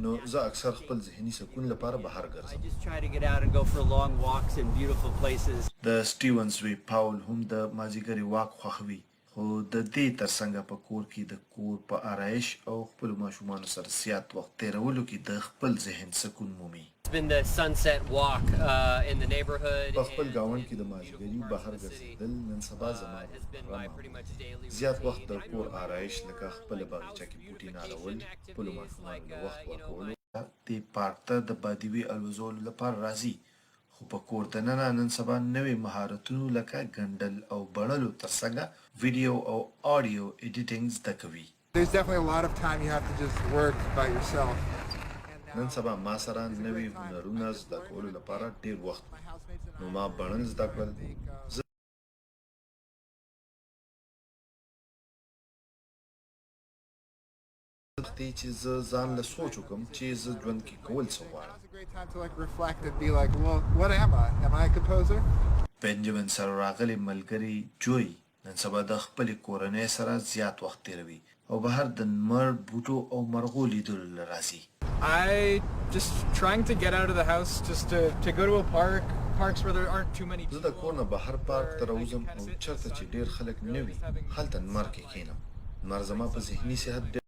نو زه اکثر خپل ذهنی سکون لپاره بهر ګرځم. د سټیون زوی پاول هم د مازیګري واک خوښوي. خو د دې تر څنګه په کور کې د کور په آرایش او خپلو ماشومانو سره زیات وخت تېرولو کې د خپل ذهن سکون مومي. په خپل ګاونډ کې د مازیګري بهر ګرځېدل نن سبا زما روزمره معمول دی. زیات وخت د کور آرایش لکه خپله باغیچه کې بوټي نالول، خپلو ماشومانو له وخت ورکولو، دې پارک ته د بادیوې الوزولو لپاره راځي خو په کور دننه نن سبا نوې مهارتونو لکه ګنډل او بڼلو تر څنګه ویډیو او آډیو ایډیټنګ زده کوي. نن سبا ما سره نوي هنرونه زده کولو لپاره ډیر وخت وي نو ما بڼل زده کړل. زه. وخت دی چې زه ځان له سوچ وکړم چې زه ژوند کې کول څه غواړم. بنجمن سره راغلې ملګرې جوی نن سبا د خپلې کورنۍ سره زیات وخت تیروي او بهر د نمر، بوټو او مرغو لیدلو له راځي. زه د کور نه بهر پارک ته راوځم او چرته چې ډیر خلک نه وي هلته نمر کې کینم. نمر زما په ذهني صحت ډیر.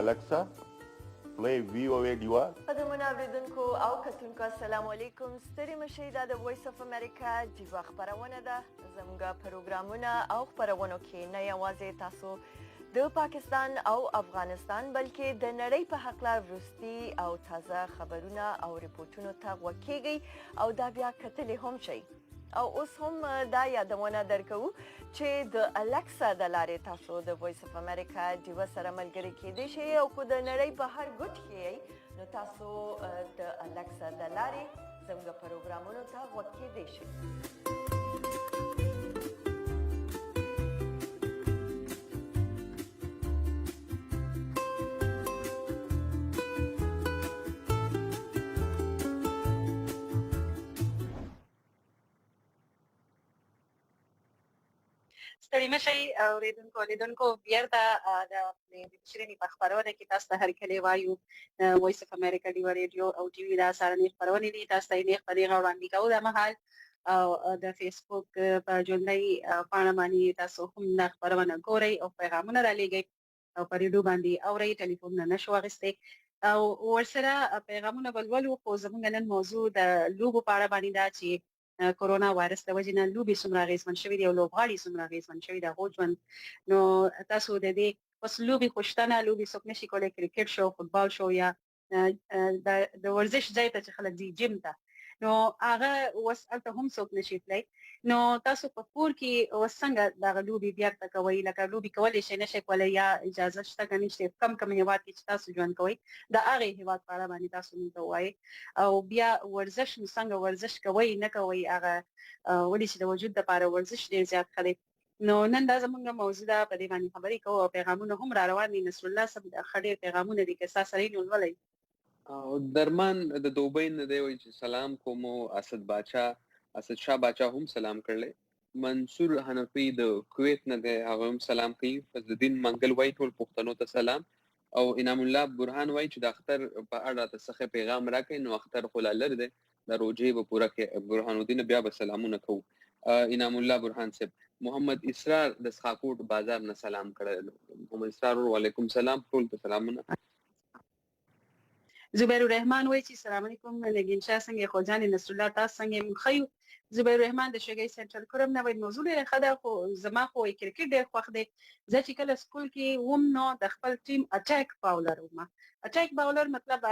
Alexa, play VOA Diwa. قدرمنو اوریدونکو او کتونکو السلام علیکم ستړي مشئ دا د وایس اف امریکا ډیوه خپرونه ده زموږ پروګرامونه او خپرونو کې نه یوازې تاسو د پاکستان او افغانستان بلکې د نړۍ په هکله وروستي او تازه خبرونه او رپورټونو ته غوږ کیږئ او دا بیا کتلی هم شئ او اوس هم دا یادونه درکوو چې د الکسا د لارې تاسو د وایس اف امریکا ډیوه سره ملګري کیدی شئ او که د نړۍ په هر ګوټ کې یئ نو تاسو د الکسا د لارې زموږ پروګرامونو ته غوږ کیدی شئ. ستړي مه شئ اورېدونکو لیدونکو بیرته د شیرینې په خپرونه کې تاسو ته هرکلی وایو. وایس اف امریکا ډیوه ریډیو او ټي وي دا سهارنۍ خپرونې دي، تاسو ته یې نېغ په نېغه وړاندې کوو دا مهال، او د فیسبوک په ژوندۍ پاڼه باندې تاسو هم دا خپرونه ګورئ او پیغامونه رالیږئ او په ریډیو باندې اورئ، ټلیفونونه نه شو اخیستی او ورسره پیغامونه به لولو. خو زموږ نن موضوع د لوبو په اړه باندې ده چې کورونا وایرس د وجې نه لوبې څومره اغېزمن شوي دي او لوبغاړي څومره اغېزمن شوي د هغو ژوند. نو تاسو د دې اوس لوبې خو شته نه، لوبې څوک نشي کولی، کرکټ شو، فوټبال شو، یا د ورزش ځای ته چې خلک ځي جیم ته، نو هغه اوس هلته هم څوک نشي تللی. نو تاسو په کور کې اوس څنګه دغه لوبې بیرته کوئ؟ لکه لوبې کولی شئ نه شئ کولی، یا اجازه شته که نشته؟ کم کم هېواد کې چې تاسو ژوند کوئ د هغې هېواد په اړه باندې تاسو موږ ته ووایئ. او بیا ورزش نو څنګه ورزش کوئ نه کوئ هغه، ولې چې د وجود لپاره ورزش ډېر زیات ښه دی. نو نن دا زمونږ موضوع ده، په دې باندې خبرې کوو او پیغامونه هم را روان دي. نصرالله صاحب ښه ډېر پیغامونه دي، که ستا سره یې نو لولئ. او درمان د دوبۍ نه دی وایي چې سلام کوم، اسد باچا، اسد شاه باچا هم سلام کړلی. منصور حنفي د کویت نه دی، هغه هم سلام کوي. فضل الدین منګل وایي ټول پښتنو ته سلام. او انعام الله برهان وایي چې د اختر په اړه راته څه ښه پیغام راکړئ، نو اختر خو لا لرې دی، دا روژې به پوره کړي برهان الدین، بیا به سلامونه کوو. انعام الله برهان صاحب. محمد اسرار د سخاکوټ بازار نه سلام کړی. محمد اسرار وعلیکم سلام، ټول ته سلامونه. زبیر الرحمن وایي چې سلام علیکم نګین شاه څنګه یې خور جانې نصرالله تاسو څنګه یې موږ ښه یو زبیر الرحمن د شګۍ سنټرل کرم نه وایي موضوع ډېره ښه ده خو زما خو وایي کرکټ ډېر خوښ دی زه چې کله سکول کې وم نو د خپل ټیم اټیک باولر وم اټیک باولر مطلب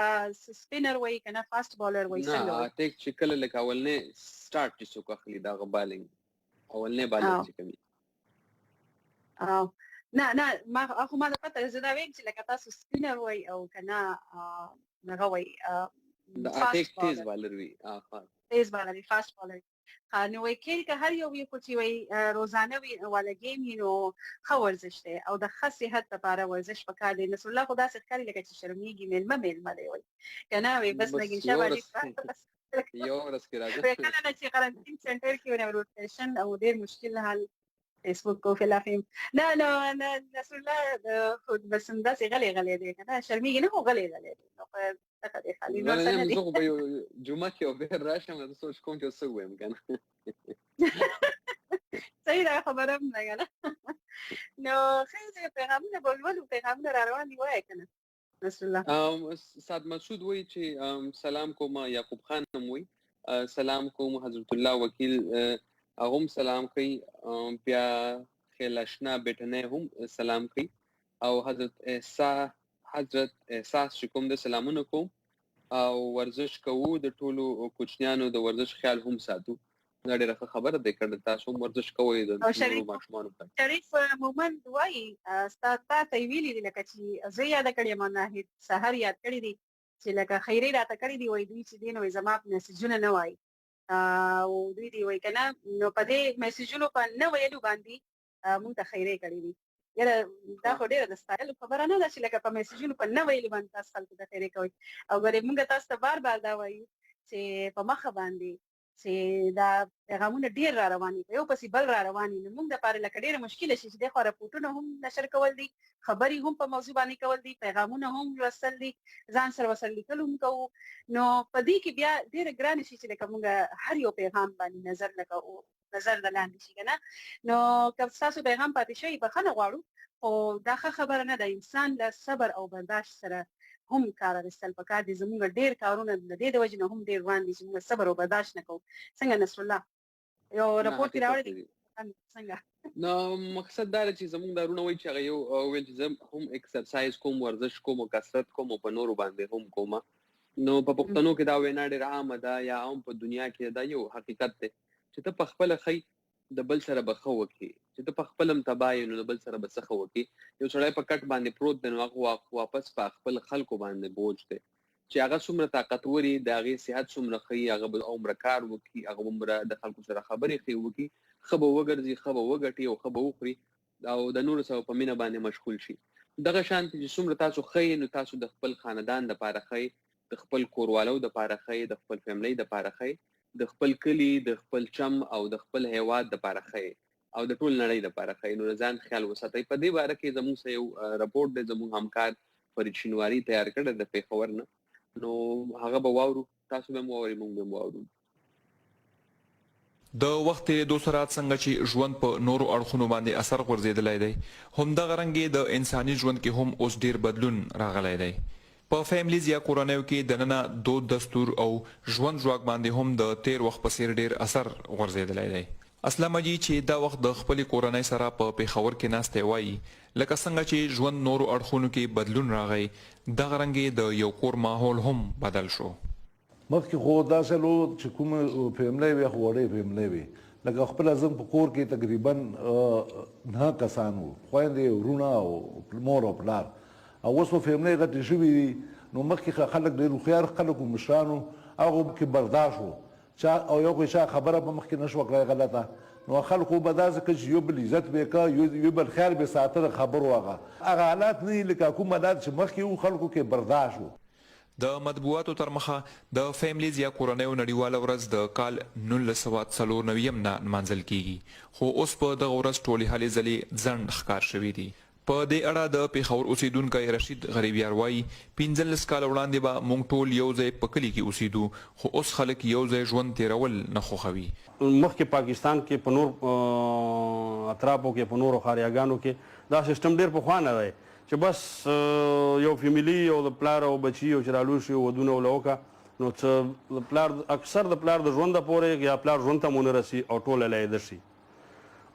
سپینر وایي کنه فاست باولر وایي څنګه وایي نه اټیک چې کله لکه اولنې سٹارټ چې څوک اخلي دا بالینګ اولنې بالر چې کوي او نه نه ما خو ما د پته زه دا وایم چې لکه تاسو سپینر وای او کنه هغه وای د اټیک تیز بالر وي تیز بالر وي فاست بالر وي نو وای کېل که هر یو وي خو چې وای روزانه وي والا گیم یې نو ښه ورزش دی او د ښه صحت لپاره ورزش پکار دی نصر الله خو داسې ښکاري لکه چې شرمېږي مېلمه مېلمه دی وای که نه وي بس نګین شاه باجي یو ورځ کې راځم کله نه چې قرنطین سنټر کې ونه روټیشن او ډیر مشکل حال فیسبوک کو خلاف یم نه نو نه نصر الله خو بس همداسې غلی غلی دی که نه شرمېږي نه خو غلی غلی دی نو خو دغه دی خالي نور څه نه دی زه خو به یو جمعه کې یو بیر راشم زه سوچ کوم چې څه ووایم که نه صحیح ده خبره هم ده که نه نو ښه دی پیغامونه به لولو پیغامونه را روان دي وایه که نه نصر الله سعد مسعود وایي چې سلام کوم یعقوب خان هم وایي سلام کوم حضرت الله وکیل هغه هم سلام کوي بیا خیل اشنا بیټنی هم سلام کوي او حضرت احساس حضرت احساس چې کوم د سلامونه کوم او ورزش کوو د ټولو کوچنیانو د ورزش خیال هم ساتو دا ډیره ښه خبره ده کړه تاسو هم ورزش کوئ د نورو ماشومانو په شریف مومند وایي ستا تا ته ویلي دي لکه چې زه یاد کړی یم ناهید سحر یاد کړی دي چې لکه خیری راته کړی دی وایي دوی چې دین وایي زما میسجونه نه وایي او دوی دی وایي کنه نو په دې میسجونو په نه ویلو باندې مونږ ته خیری کړی دي یاره دا خو ډیره د ستایلو خبره نه ده چې لکه په میسجونو په نه ویلو باندې تاسو خلکو ته خیری کوئ او ګورې مونږ تاسو ته بار بار دا وایو چې په مخه باندې چې دا پیغامونه ډیر را روان دي په یو پسې بل را روان دي نو موږ د پاره لکه ډیره مشکله شي چې د خو رپورټونه هم نشر کول دي خبرې هم په موضوع باندې کول دي پیغامونه هم لوستل دي ځان سره وسره لیکل هم کوو نو په دې کې بیا ډیره ګرانه شي چې لکه موږ هر یو پیغام باندې نظر لکه نظر د لاندې شي کنه نو که تاسو پیغام پاتې شوی بخنه غواړو خو دا ښه خبره نه ده انسان له صبر او برداشت سره هم کار اخیستل پکار دي زموږ ډیر کارونه د دې د وجې نه هم ډیر روان دي چې موږ صبر او برداشت نه کوو څنګه نصر الله یو رپورټ کې راوړی دی څنګه نو مقصد دا چې زموږ دا رونه وایي چې هغه یو ویل چې زه هم اکسرسایز کوم ورزش کوم او کثرت کوم او په نورو باندې هم کوم نو په پښتنو کې دا وینا ډېره عامه ده یا هم په دنیا کې دا یو حقیقت دی چې ته په خپله ښه د بل سره به ښه وکړې چې ته په خپله هم تباه یې نو د بل سره به څه ښه وکړې یو سړی په کټ باندې پروت دی نو هغه واپس په خپل خلکو باندې بوج دی چې هغه څومره طاقتور وي د هغې صحت څومره ښه وي هغه به عمره کار وکړي هغه به عمره د خلکو سره خبرې ښې وکړي ښه به وګرځي ښه به وګټي او ښه به وخوري او د نورو سره په مینه باندې مشغول شي دغه شان چې څومره تاسو ښه یې نو تاسو د خپل خاندان د پاره ښه یې د خپل کوروالو د پاره ښه یې د خپل فیملی د پاره ښه یې د خپل کلي د خپل چم او د خپل هیواد د پاره ښه یې او د ټول نړۍ د پاره ښه یې نو د ځان خیال وساتئ په دې باره کې زموږ سره یو رپورټ دی زموږ همکار فرید شینواری تیار کړی د پېښور نه نو هغه به واورو تاسو به هم واورئ موږ به هم واورو. د وخت تېرېدو سره څنګه چې ژوند په نورو اړخونو باندې اثر غورځېدلی دی، همدغه رنګ یې د انساني ژوند کې هم اوس ډېر بدلون راغلی دی. په فیملیز یا کورنیو کې دننه دود دستور او ژوند ژواک باندې هم د تېر وخت په څېر ډېر اثر غورځېدلی دی. اسلم حاجي چې دا وخت د خپلې کورنۍ سره په پېښور کې ناست دی وايي، لکه څنګه چې ژوند نورو اړخونو کې بدلون راغی، دغه رنګ یې د یو کور ماحول هم بدل شو. مخکې خو داسې لو چې کومې فیملۍ وې خو وړې فیملۍ وې لکه خپله زموږ په کور کې تقریبا نهه کسان وو خویندې وروڼه او مور او پلار او اوس خو فیملۍ غټې شوې دي نو مخکې خلک ډېر هوښیار خلک وو مشران وو هغو کې برداشت وو چا او یو خو چا خبره په مخکې نه شوه کړای غلطه نو خلکو به داسې کړه چې یو بل عزت به یې کړ یو بل خیال به یې ساته د خبرو هغه هغه حالات نه دي لکه کوم حالات چې مخکې وو خلکو کې برداشت وو. د مطبوعاتو تر مخه د فیملیز یا کورنیو نړیواله ورځ د کال 1994 یم نه نمانځل کیږي خو اوس په دغه ورځ ټولې هلې ځلې ځنډ ښکار شوې دي. په دې اړه د پېښور اوسېدونکی رشید غریبیار وايي، 15 کاله وړاندې به موږ ټول یو ځای په کلي کې اوسېدو خو اوس خلک یو ځای ژوند تېرول نه خوښوي. مخکې پاکستان کې په نور اطرافو کې په نورو ښاریاګانو کې دا سیستم ډیر پخوا نه دی. چې بس یو فیملی او د پلار او بچی او چې رالوی شي ودونه وله وکړه نو څه د پلار اکثر د پلار د ژونده پورې یا پلار ژوند ته مو نه رسي او ټوله لایده شي.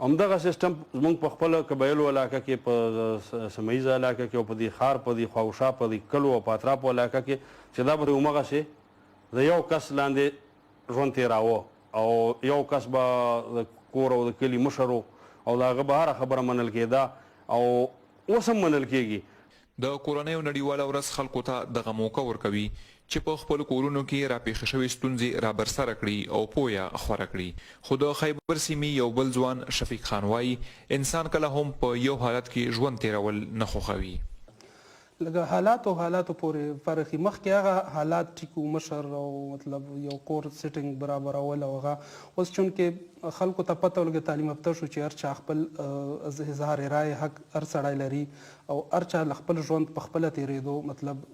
همدغه سیستم زموږ په خپله قبایلو علاقه کې، په سیمه ییزه علاقه کې او په دې ښار په دې خواوشا په دې کلو او په اطرافو علاقه کې چې دا به همغسې د یو کس لاندې ژوند تېراوه او یو کس به د کور او د کلي مشر و او د هغه به هره خبره منل کېده او اوس هم منل کېږي. د کورنیو نړیواله ورځ خلکو ته دغه موقع ورکوي چې په خپلو کورونو کې راپېښې شوې ستونزې رابرسره کړي او پویه خوره کړي. خو د خیبر سیمې یو بل ځوان شفیق خان وايي، انسان کله هم په یو حالت کې ژوند تېرول نه خوښوي. لږه حالاتو حالاتو پورې فرق وي مخکې هغه حالات ټیک وو مشر او مطلب یو کور سیټینګ برابرول او هغه اوس چونکه خلکو ته پته ولګه تعلیم یافته شو چې هر چا خپل اظهار رائے حق هر سړی لري او هر چا له خپل ژوند په خپله تیریدو مطلب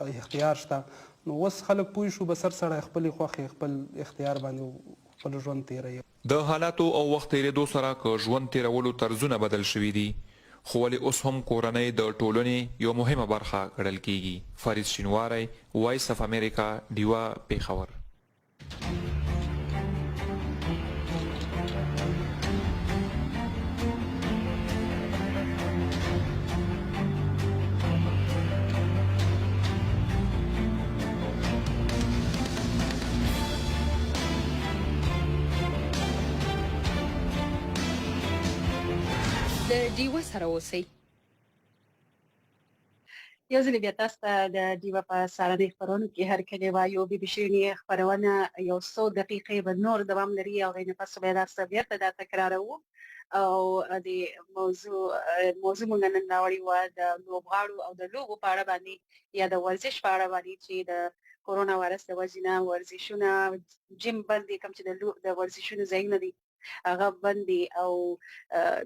اختیار شته نو اوس خلک پوه شو بس هر سړی خپلې خوښې خپل اختیار باندې خپل ژوند تیروي. د حالاتو او وخت تېرېدو سره که ژوند تېرولو طرزونه بدل شوي دي، خو ولې اوس هم کورنۍ د ټولنې یوه مهمه برخه ګڼل کېږي. فرید شینواری، وایس اف امریکا، ډیوه، پېښور. د ډیوه سره اوسئ. یو ځل بیا تاسو ته د ډیوه په سهارنۍ خپرونو کې هر کلی وایو. بي بي شیرینې خپرونه یو څو دقیقې به نور دوام لري او هغې نه پس به تاسو بیرته دا تکراروو. او د موضوع موضوع مونږ نن راوړې وه د لوبغاړو او د لوبو په اړه باندې یا د ورزش په اړه باندې چې د کورونا وایرس د وجې نه ورزشونه جیم بند دي، کوم چې د ورزشونو ځایونه دي هغه بند دي او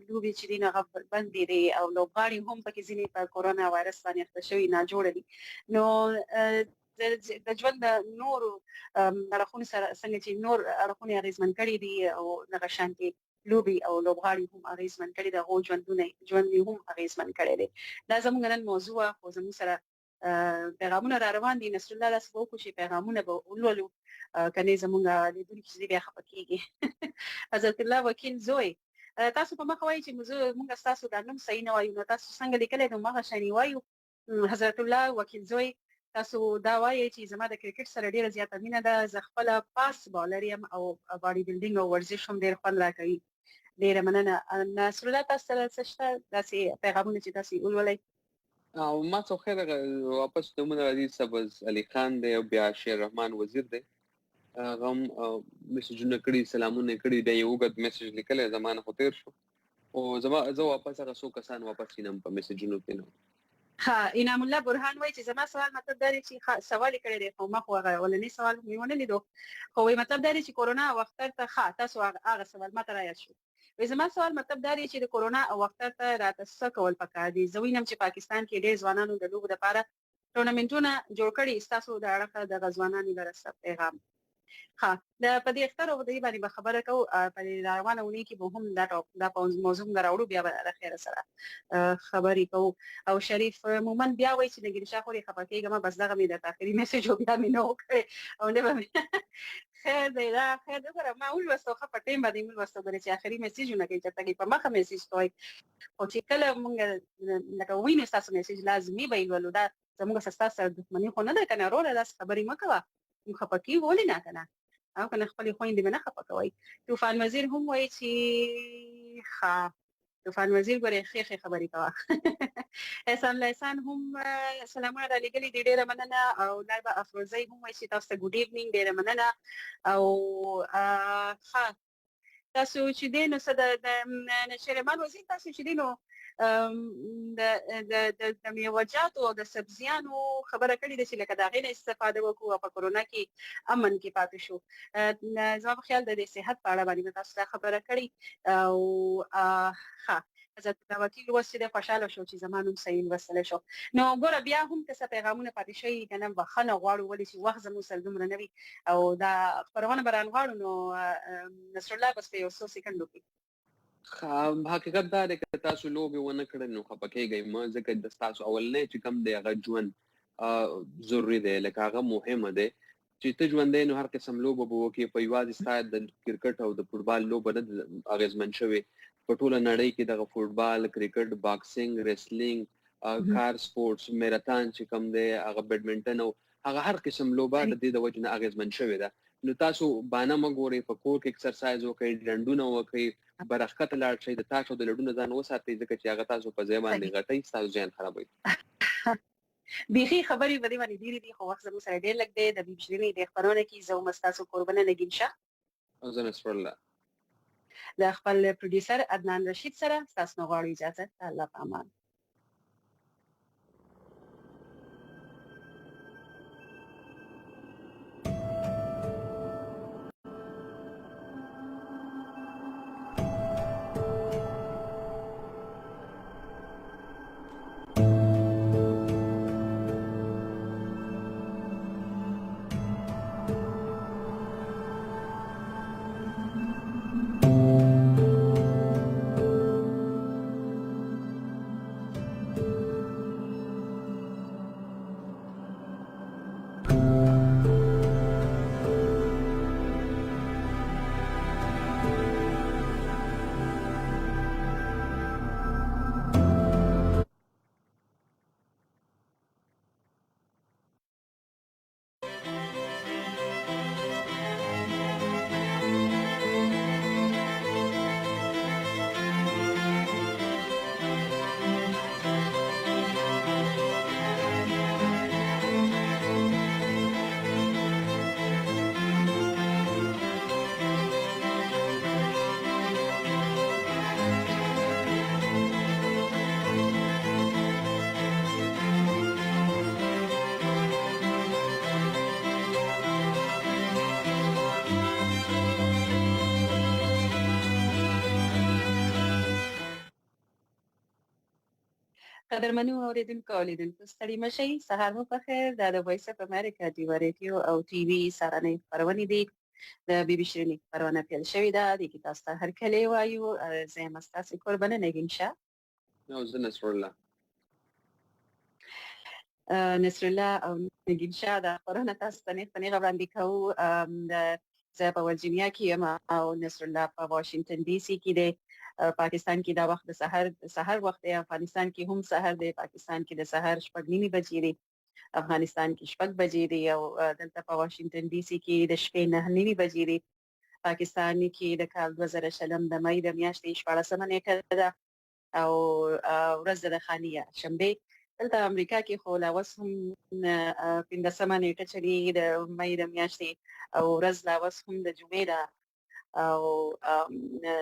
لوبې چې دي هغه بند دي او لوبغاړي هم پکې ځینې په کورونا وایرس باندې اخته شوي ناجوړه دي. نو د ژوند د نورو اړخونو سره څنګه چې نور اړخونه اغېزمن کړي دي او دغه شانتې لوبې او لوبغاړي هم اغېزمن کړي د هغو ژوندونه ژوند یې هم اغېزمن کړی دی. دا زموږ نن موضوع وه، خو زموږ سره پیغامونه را روان دي. نصرالله داسې به وکړو چې پیغامونه به ولولو، که نه زموږ لیدونکي چې بیا خفه کېږي. حضرت الله وکیل زوی تاسو په مخه وایي چې موږ ستاسو دا نوم صحیح نه وایو، نو تاسو څنګه لیکلی نو مغه شان یې وایو. حضرت الله وکیل زوی تاسو دا وایئ چې زما د کرکټ سره ډیره زیاته مینه ده، زه خپله پاس بالر یم او باډي بلډینګ او ورزش هم ډیر خوند راکوي. ډیره مننه. نصرالله تاسو سره څه شته داسې پیغامونه چې تاسو یې ولولئ؟ او ما څو خیر واپس نومونه راځي، سبز علي خان دی او بیا شیر رحمان وزیر دی، هغه هم میسجونه کړي، سلامونه یې کړي، بیا یې اوږد میسج لیکلی، زما نه خو تېر شو، خو زما زه واپس هغه څو کسان واپس وینم په میسجونو کې. نو ښه، انعام الله برهان وایي چې زما سوال مطلب دا دی چې ښه سوال یې کړی دی، خو ما خو هغه اولنی سوال مې ونه لیدو، خو وایي مطلب دا دی چې کورونا او اختر ته ښه تاسو هغه سوال ما ته را یاد شو. وایي زما سوال مطلب دا دی چې د کورونا او اختر ته راته څه کول پکار دي؟ زه وینم چې پاکستان کې ډېر ځوانانو د لوبو لپاره ټورنمنټونه جوړ کړي، ستاسو د اړخه دغه ځوانانو لره څه پیغام؟ ښه، د په دې اختر او دې باندې به خبره کوو، په دې روانه اونۍ کې به هم دا ټاپ دا موضوع موږ راوړو، بیا به د خیره سره خبرې کوو. او شریف مومن بیا وایي چې نګین شاه خورې خفه کېږه مه، بس دغه مې درته اخري میسج و، بیا مې نه و کړی او نه به مې خیر دی، دا خیر دی. وګوره ما ولوستو، ښه په ټیم باندې مې ولوستو، ګورې چې اخري میسجونه کوي چېرته کوي په مخه میسج کوي، خو چې کله موږ لکه وینو ستاسو میسج لازمي به یې لولو. دا زموږ سره ستاسو سره دښمني خو نه ده که نه وروره، داسې خبرې مه کوه، موږ خفه کېږو ولې نه که نه، او که نه خپلې خویندې به نه خفه کوئ. طوفان وزیر هم وایي چې ښه طوفان وزیر ګورې ښې ښې خبرې کوه. احسان الله احسان هم سلامونه را لېږلي دي، ډېره مننه. او لایبه افروزی هم وایي چې تاسو ته ګډ ایونینګ، ډېره مننه. او ښه تاسو چې دی نو څه د شیرمان وزیر تاسو چې دی نو د د د د میوجاتو او د سبزیانو خبره کړې ده چې لکه د هغې نه استفاده وکړو او په کرونا کې امن کې پاتې شو. زما په خیال د دې صحت په اړه باندې مې تاسو دا خبره کړې. او ښه حضرت الله وکیل اوس چې دی خوشحاله شو چې زما نوم صحیح لوستلی شو. نو ګوره بیا هم که څه پیغامونه پاتې شوي که نه، بخښنه غواړو ولې چې وخت زموږ سره دومره نه وي او دا خپرونه به رانغاړو. نو نصرالله بس په یو څو سیکنډو کې. حقیقت دا دی که تاسو لوبې ونه کړئ نو خفه کېږئ مه، ځکه د ستاسو اولنی چې کوم دی هغه ژوند ضروري دی، لکه هغه مهمه دی چې ته ژوندی نو هر قسم لوبه به وکړې، په یوازې ستا د کرکټ او د فوټبال لوبه نه ده اغېزمن شوې، په ټوله نړۍ کې دغه فوټبال، کرکټ، باکسینګ، ریسلینګ، کار سپورټس، میراتان چې کوم دی هغه بیډمنټن او هغه هر قسم لوبه د دې د وجې نه اغېزمن شوې ده. نو تاسو بانه مه ګورئ، په کور کې اکسرسایز وکړئ، ډنډونه وکړئ، بره ښکته لاړ شئ، د تاش او د لړو نه ځان وساتئ، ځکه چې هغه تاسو په ځای باندې غټوي، ستاسو ذهن خرابوي. بیخي خبرې په دې باندې ډېرې دي، خو وخت زموږ سره ډېر لږ دی. د بي بي شیرینې دې خپرونه کې زه وم ستاسو کوربنه نګین شاه. او زه نصرالله. د خپل پروډیوسر عدنان رشید سره ستاسو نه غواړو اجازه. د الله په امان. قدرمنو اوریدونکو او لیدونکو ستړي مه شئ، سهار مو په خیر. دا د وایس اف امریکا ډیوه ریډیو او ټي وي سهارنۍ خپرونې دي. د بي بي شیرینې خپرونه پیل شوې ده، دې کې تاسو ته هرکلی وایو. زه یم ستاسو کوربنه نګین شاه. او زه نصرالله. نصرالله او نګین شاه دا خپرونه تاسو ته نیغ په نیغه وړاندې کوو. زه په ورجینیا کې یم او نصرالله په واشنګټن ډي سي کې دی. پاکستان کې دا وخت د سحر وخت دی، افغانستان کې هم سحر دی. پاکستان کې د سحر 6:30 بجې دی، افغانستان کې 6 بجې دی او دلته په واشنګټن ډي سي کې د شپې 9:30 بجې دی. پاکستان کې د کال 2020 د مې د میاشتې 16مه نیټه ده او ورځ ده د خالي شنبه. دلته امریکا کې خو لا اوس هم 15مه نیټه چلیږي د مې د میاشتې او ورځ لا اوس هم د جمعې ده. او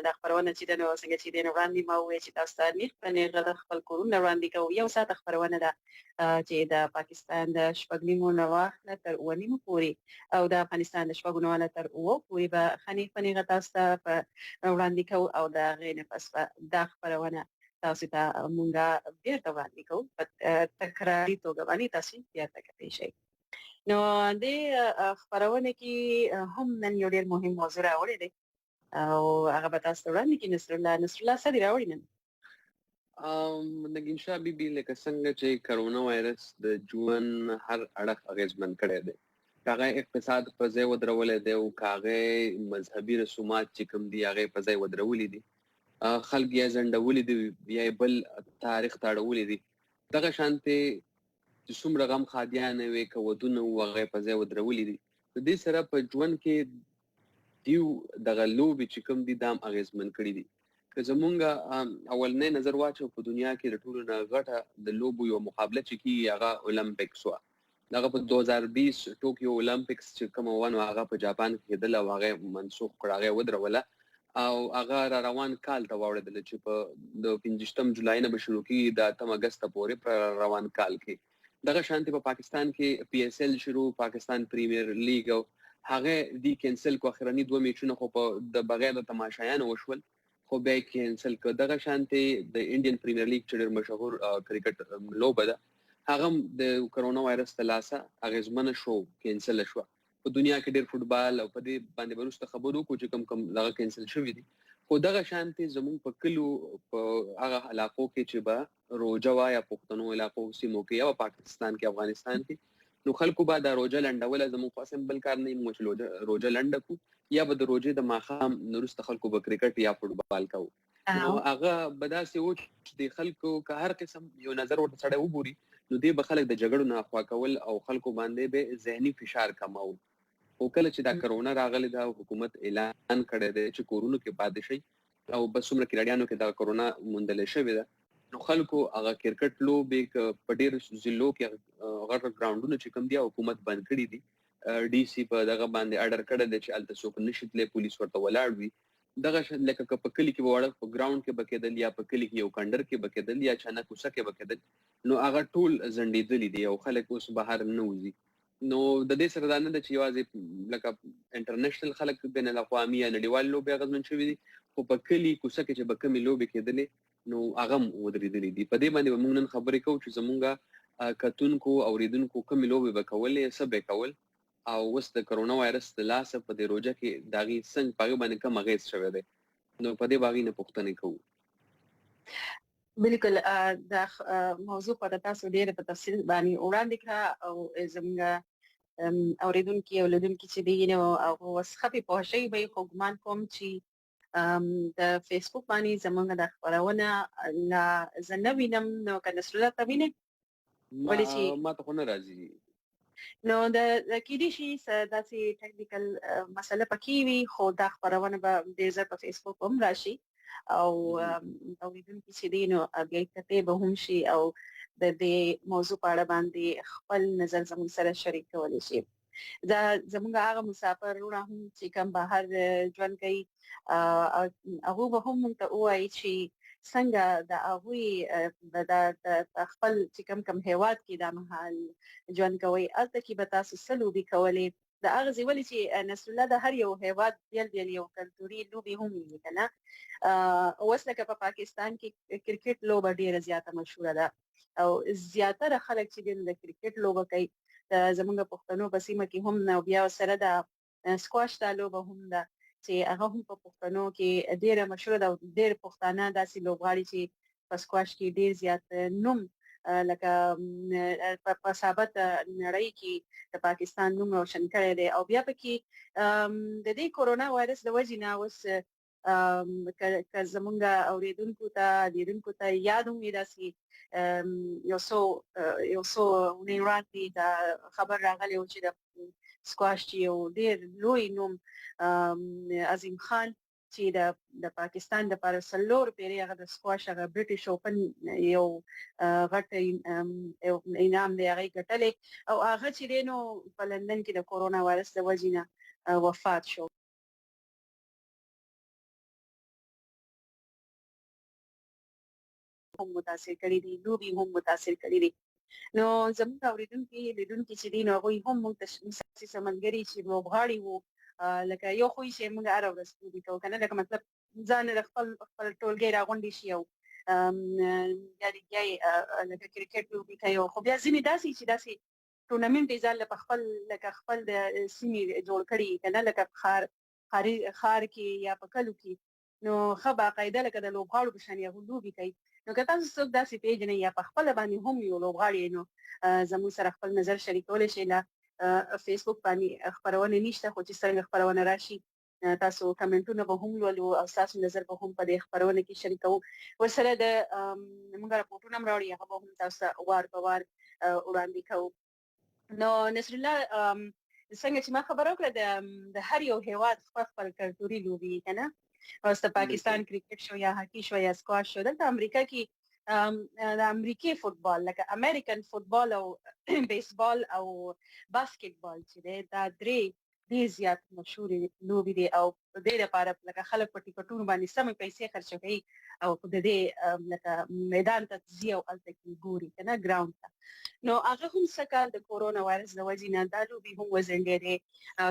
دا خپرونه چې ده نو څنګه چې دې نه وړاندې ما وویل چې تاسو ته نیغ په نیغه د خپل کورونه وړاندې کوو. یو ساعته خپرونه ده چې د پاکستان د 6:30 نه واخله تر 7:30 پورې او د افغانستان د 6 نه واخله تر 7 پورې به ښه نیغ په نیغه تاسو ته په وړاندې کوو او د هغې نه پس به دا خپرونه تاسو ته مونږه بیرته وړاندې کوو په تکراري توګه باندې تاسو بیرته کتلی شئ. نو دې خپرونه کې هم نن یو ډیر مهم موضوع راوړی دی او هغه به تاسو ته وړاندې کړي نصرالله. نصرالله څه دې راوړي نن؟ نګین شاه بي بي، لکه څنګه چې کرونا وایرس د ژوند هر اړخ اغېزمن کړی دی، که هغه اقتصاد په ځای ودرولی دی او که هغه مذهبي رسومات چې کوم دي هغه په ځای ودرولي دي، خلک یا ځنډولي دي یا یې بل تاریخ ته اړولي دي. دغه شانتې چې څومره غم ښادیانې وې، که ودونه وو هغه یې په ځای ودرولي دي. د دې سره په ژوند کې دیو دغه لوبې چې کوم دي دا هم اغېزمن کړي دي. که زمونږ اولنی نظر واچو په دنیا کې د ټولو نه غټه د لوبو یوه مقابله چې کیږي هغه اولمپکس وه. دغه په 2020 ټوکیو اولمپکس چې کومه وه نو هغه په جاپان کې کېدله او هغه یې منسوخ کړه، هغه یې ودروله او هغه را روان کال ته واوړېدله چې په د 25 جولای نه به شروع کیږي د 8 اګست پورې په روان کال کې. دغه شانتې په پاکستان کې پي ایس ایل شروع، پاکستان پریمیر لیګ، او هغه دی کینسل کو. اخرني دوه میچونه خو په د بغیر د تماشایانو وشول خو بیا یې کینسل کړ. دغه شانتې د انډین پریمیر لیګ چې ډېر مشهور کرکټ لوبه ده هغه هم د کرونا وایرس د لاسه اغېزمنه شو، کینسل شوه. په دنیا کې ډېر فوټبال او په دې باندې به وروسته خبرې وکړو چې کوم کوم دغه کینسل شوي دي. خو دغه شانتې زموږ په کلو په هغه علاقو کې چې به روژه وه یا پښتنو علاقو سیمو کې یا په پاکستان کې افغانستان کې، نو خلکو به دا روژه لنډوله. زموږ خو هسې هم بل کار نه، موږ چې روژه لنډه کړو یا به د روژې د ماښام نه وروسته خلکو به کرکټ یا فوټبال کاوه. نو هغه به داسې و چې د خلکو که هر قسم یو نظر ورته سړی وګوري، نو دی به خلک د جګړو نه خوا کول او خلکو باندې به ذهني فشار کماوه. خو کله چې دا کرونا راغلې ده او حکومت اعلان کړی دی چې کورونو کې پاتې شئ او بس څومره کراړیانو کې دغه کرونا موندل شوې ده، نو خلکو هغه کرکټ لوبې په ډېرو ضلعو کې غټ غټ ګراونډونه چې کوم دي حکومت بند کړي دي. ډي سي په دغه باندې اډر کړی دی چې هلته څوک نشي تللی، پولیس ورته ولاړ وي. دغه شان لکه که په کلي کې به واړه په ګراونډ کې به کېدل یا په کلي کې یو کنډر کې به کېدل یا چانه کوڅه کې به کېدل، نو هغه ټول ځنډېدلي دي او خلک اوس بهر نه وځي. نو د دې سره دا نه ده چې یوازې لکه انټرنیشنل خلک بین الاقوامي یا نړیوال لوبې اغېزمن شوي دي، خو په کلي کوڅه کې چې به کومې لوبې کېدلې نو هغه هم ودرېدلي دي. په دې باندې به موږ نن خبرې کوو چې زموږ کتونکو اورېدونکو کومې لوبې به کولې، څه به کول او اوس د کرونا وایرس د لاسه په دې روژه کې د هغې څنګه په هغې باندې کوم اغېز شوی دی، نو په دې به هغوی نه پوښتنې کوو. بالکل، دا موضوع په تاسو ډیره په تفصیل باندې وړاندې کړه او زموږ اوریدونکي او لیدونکي چې دي نو هغه اوس ښه پرې پوه شوي به، خو ګمان کوم چې د فیسبوک باندې زموږ د خپرونه لا زه نه وینم. نو که نصرالله ته وینې؟ ولې چې ما ته خو نه راځي. نو د کېدای شي داسې ټیکنیکل مسله پکې وي، خو دا خپرونه به ډېر زر په فیسبوک هم راشي او اوریدونکي چې دي نو بیا یې کتې به هم شي او د دې موضوع په اړه باندې خپل نظر زموږ سره شریک کولی شي. دا زموږ هغه مسافر وروڼه هم چې کوم بهر ژوند کوي، هغه به هم موږ ته ووایي چې څنګه د هغوی د خپل چې کوم کوم هیواد کې دا مهال ژوند کوي، هلته کې به تاسو څه لوبې کولې. د هغه ځای ولې چې نصرالله د هر یو هیواد بیل بیل یو کلتوري لوبې هم وي که نه. اوس لکه په پاکستان کې کرکټ لوبه ډیره زیاته مشهوره ده او زیاتره خلک چې دي د کرکټ لوبه کوي، زمونږ پښتنو په سیمه کې هم نه. او بیا سره د سکواش دا لوبه هم ده چې هغه هم په پښتنو کې ډیره مشهوره ده او ډیر پښتانه داسې لوبغاړي چې په سکواش کې ډیر زیات نوم لکه په ثابت نړۍ کې د پاکستان نوم روشن کړی دی. او بیا پکې د دې کورونا وایرس د وجې نه اوس که زمونږ اوریدونکو ته لیدونکو ته یاد هم وي، داسې یو څو اونۍ وړاندې دا خبر راغلی و چې د سکواش چې یو ډیر لوی نوم عظیم خان چې د پاکستان د پاره 4 پیرې هغه د سکواش هغه برټش اوپن یو غټ انعام دی هغه ګټلی او هغه چې دی نو په لندن کې د کورونا وایرس د وجې نه وفات شو. هم متاثر کړي دي، لوبې هم متاثر کړي دي. نو زموږ اورېدونکي لیدونکي چې دي نو هغوی هم موږ ته څه ملګري چې لوبغاړي وو، لکه یو خو چې موږ هره ورځ لوبې کوو که نه، لکه مطلب ځان د خپل خپل ټولګی راغونډې شي او بیا بیا لکه کرکټ لوبې کوي. خو بیا ځینې داسې چې داسې ټورنمنټ یې ځان له په خپل لکه خپل د سیمې جوړ کړي که نه، لکه ښار کې یا په کلو کې، نو ښه باقاعده لکه د لوبغاړو په شان یې هغه لوبې کوي. نو که تاسو څوک داسې پېژنئ یا په خپله باندې هم یو لوبغاړی نو زموږ سره خپل نظر شریکولی شئ. له فیسبوک باندې خپرونه نشته، خو چې څنګه خپرونه راشي تاسو کمنټونه به هم لولو او ستاسو نظر به هم په دې خپرونه کې شریکوو. ورسره د موږ رپورټونه هم راوړي، هغه به هم تاسو ته وار په وار وړاندې کوو. نو نصرالله، څنګه چې ما خبره وکړه د هر یو هیواد خپل خپل کلتوري لوبې که نه، اوس د پاکستان کرکټ شو یا هاکي شو یا سکواش شو. دلته امریکا کې د امریکې فوټبال لکه امریکن فوټبال او بیسبال او باسکټبال چې دی دا درې ډېر زیات مشهورې لوبې دي او دې لپاره لکه خلک په ټیکټونو باندې سمې پیسې خرچ کوي او د دې لکه میدان ته ځي او هلته کې ګوري که نه ګراوند ته. نو هغه هم سږ کال د کورونا وایرس د وجې نه دا لوبې هم وځنډېدې،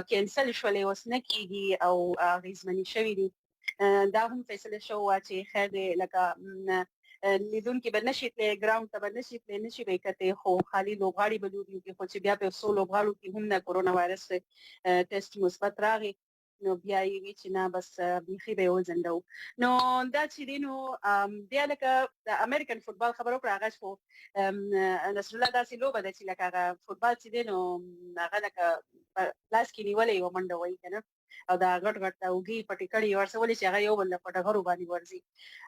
کینسل شولې، اوس نه کېږي او اغېزمنې شوې دي. دا هم فیصله شوې وه چې خیر دی لکه لیدونکي به نشي تللی، ګراوند ته به نشي تللی، نشي به یې کتلی، خو خالي لوبغاړي به لوبې وکړي. خو چې بیا په څو لوبغاړو کې هم د کورونا وایرس ټیسټ مثبت راغی نو بیا یې وی چې نه بس بیخي به یې وځنډو. نو دا چې دی نو بیا لکه د امریکن فوټبال خبره وکړه، هغه خو نصرالله داسې لوبه ده چې لکه هغه فوټبال چې دی نو هغه لکه لاس کې نیولې یوه منډه وهي که نه، او دا غټ غټ دا اوږې پټې کړي ورڅه ولې چې هغه یو بل په ډغرو باندې ورځي.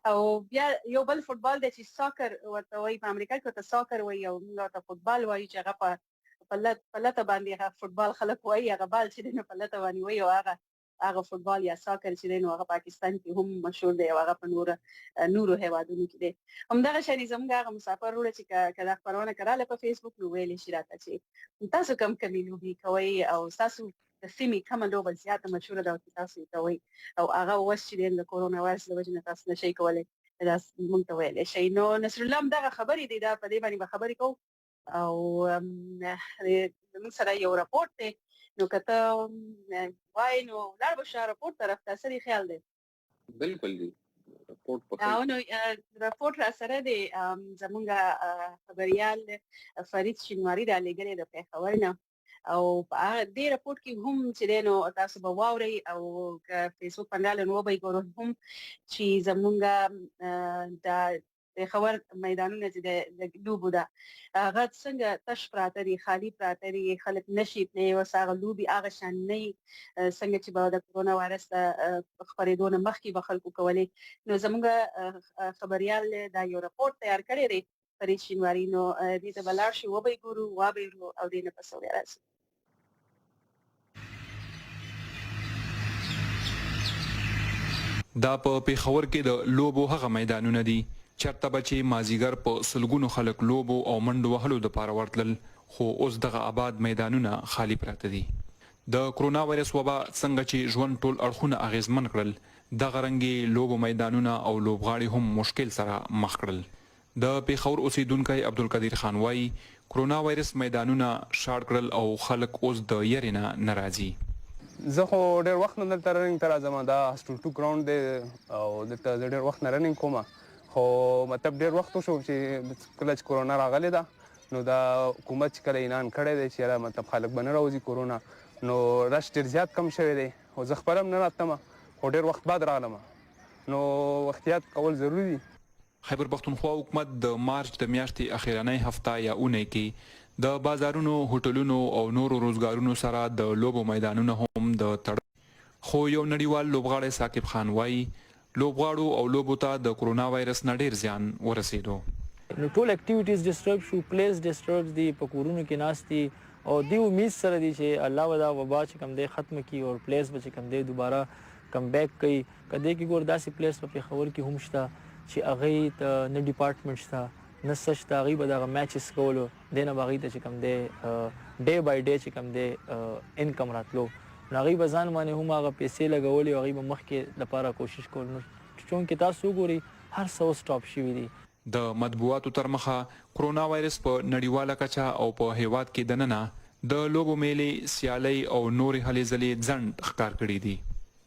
او بیا یو بل فوټبال دی چې ساکر ورته وایي، په امریکا کې ورته ساکر وایي او موږ ورته فوټبال وایو، چې هغه په لته باندې هغه فوټبال خلک وایي، هغه بال چې دی نو په لته باندې وایي، او هغه فوټبال یا ساکر چې دی نو هغه پاکستان کې هم مشهور دی او هغه په نورو هیوادونو کې دی. همدغه شان زموږ هغه مسافر وروڼه چې که دا خپرونه که راله په فیسبوک نو ویلی شي راته چې تاسو کم کمې لوبې کوئ او ستاسو د سیمې کومه لوبه زیاته مشهوره ده او چې تاسو یې کوئ، او هغه اوس چې دی د کورونا وایرس له وجې نه تاسو نه شئ کولی، دا موږ ته ویلی شئ. نو نصرالله هم دغه خبرې دي، دا په دې باندې به خبرې کوو. او زموږ سره یو رپورټ دی، نو که ته وایې نو ولاړ به شو رپورټ طرف ته، څه دې خیال دی؟ بالکل دی رپورټ په او نو رپورټ را سره دی، زموږ خبریال فرید شینواری را لېږلی د پېښور نه، او په هغه دې رپورټ کې هم چې دی نو تاسو به واورئ او که فیسبوک باندې راغله نو وبه یې ګورئ هم چې زموږ د پېښور میدانونه چې د لوبو ده هغه څنګه تش پراته دي، خالي پراته دي، خلک نشي تللی، اوس هغه لوبې هغه شان نه وي څنګه چې به د کرونا وایرس د خپرېدو نه مخکې به خلکو کولې. نو زموږ خبریال دا یو رپورټ تیار کړی دی فرید شینواری، نو دې ته به لاړ شو، وبه یې ګورو، وابه یې ورو او دې نه پس بیا راشي. دا په پېښور کې د لوبو هغه میدانونه دي چرته به چې مازیګر په سلګونو خلک لوبو او منډو وهلو دپاره ورتلل، خو اوس دغه اباد میدانونه خالي پراته دي. د کرونا وایرس وبا څنګه چې ژوند ټول اړخونه اغېزمن کړل، دغه رنګ یې لوبو میدانونه او لوبغاړي هم مشکل سره مخ کړل. د پېښور اوسېدونکی عبدالقدیر خان وايي، کرونا وایرس میدانونه شاړ کړل او خلک اوس د یرې نه نه راځي. زه خو ډېر وخت نه دلته رننګ ته راځم، دا هاسټل ټو ګراونډ دی او دلته زه ډېر وخت نه رننګ کوم، خو مطلب ډېر وخت وشو چې کله چې کرونا راغلې ده نو دا حکومت چې کله اعلان کړی دی چې یاره مطلب خلک به نه راوځي کورونا، نو رش ډېر زیات کم شوی دی، خو زه خپله هم نه راتلم، خو ډېر وخت بعد راغلم، نو احتیاط کول ضروري دي. خیبر پښتونخوا حکومت د مارچ د میاشتې اخیرنۍ هفته یا اونۍ کې د بازارونو، هوټلونو او نورو روزګارونو سره د لوبو میدانونه هم د تړلو خو یو نړیوال لوبغاړی ثاقب خان وايي، لوبغاړو او لوبو ته د کرونا وایرس نه ډېر زیان ورسېدو. نو ټول اکټیویټیز ډسټرب شو، پلیئرز ډسټرب دي، په کورونو کې ناست دي او دې امید سره دي چې الله به دا وبا چې کوم دی ختمه کړي او پلیئرز به چې کوم دی دوباره کم بیک کوي. که دې کې ګور داسې پلیئرز په پېښور کې هم شته چې هغوی ته نه ډیپارټمنټ شته نه څه شته، هغوی به دغه میچز کولو دې نه به هغوی ته چې کوم دی ډې بای ډې چې کوم دی انکم راتلو، نو هغوی به ځان باندې هم هغه پیسې لګولې او هغوی به مخکې لپاره کوشش کول. نو چونکې تاسو وګورئ هر څه اوس سټاپ شوي دي. د مطبوعاتو تر مخه کرونا وایرس په نړیواله کچه او په هېواد کې دننه د لوبو میلې، سیالۍ او نورې هلې ځلې ځنډ ښکار کړي دي.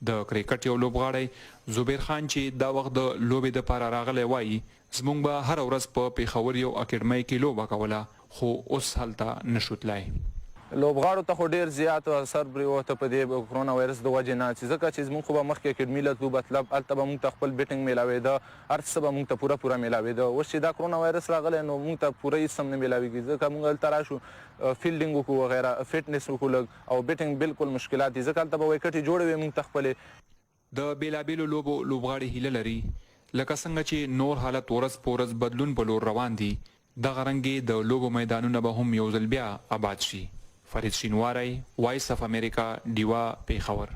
د کرکټ یو لوبغاړی زبیر خان چې دا وخت د لوبې دپاره راغلی وايي، زموږ به هره ورځ په پېښور یو اکېډمۍ کې لوبه کوله خو اوس هلته نه شو تلای. لوبغاړو ته خو ډېر زیات اثر پرېوته په دې کرونا وایرس د وجې نه چې ځکه چې زموږ خو به مخکې اکېډمي له تلو مطلب هلته به موږ ته خپل بیټنګ میلاوېده هر څه به موږ ته پوره پوره میلاوېده اوس چې دا کرونا وایرس راغلی نو موږ ته پوره هیڅ هم نه میلاوېږي ځکه موږ هلته راشو فیلډینګ وکړو وغیره فټنس وکړو لږ او بیټنګ بلکل مشکلات دي ځکه هلته به ویکټې جوړې وې موږ ته خپلې. د بېلابېلو لوبو لوبغاړي هیله لري لکه څنګه چې نور حالت ورځ په ورځ بدلون په لور روان دي دغه رنګې د لوبو میدانونه به هم یو ځل بیا اباد شي. فرید شینواری، وایس اف امریکا، ډیوه، پېښور.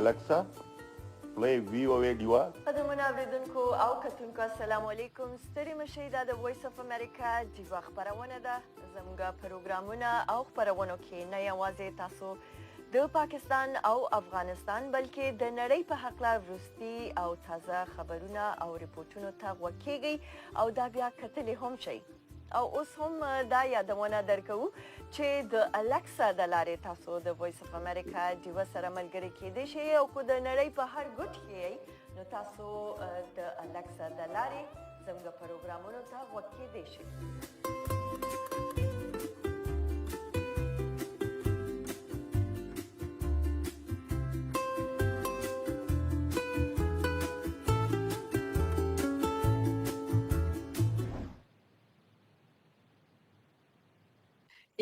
Alexa, play VOA Diwa. قدرمنو اوریدونکو او کتونکو السلام علیکم. ستړي مشئ. دا د وایس اف امریکا ډیوه خپرونه ده. زموږ پروګرامونه او خپرونو کې نه یوازې تاسو د پاکستان او افغانستان بلکې د نړۍ په هکله وروستي او تازه خبرونه او رپوټونو ته غوږ کیږئ او دا بیا کتلی هم شئ. او اوس هم دا یادونه درکوو چې د الکسا د لارې تاسو د وایس اف امریکا ډیوه سره ملګري کیدی شئ او که د نړۍ په هر ګوټ کې یئ نو تاسو د الکسا د لارې زموږ پروګرامونو ته غوږ کیدی شئ.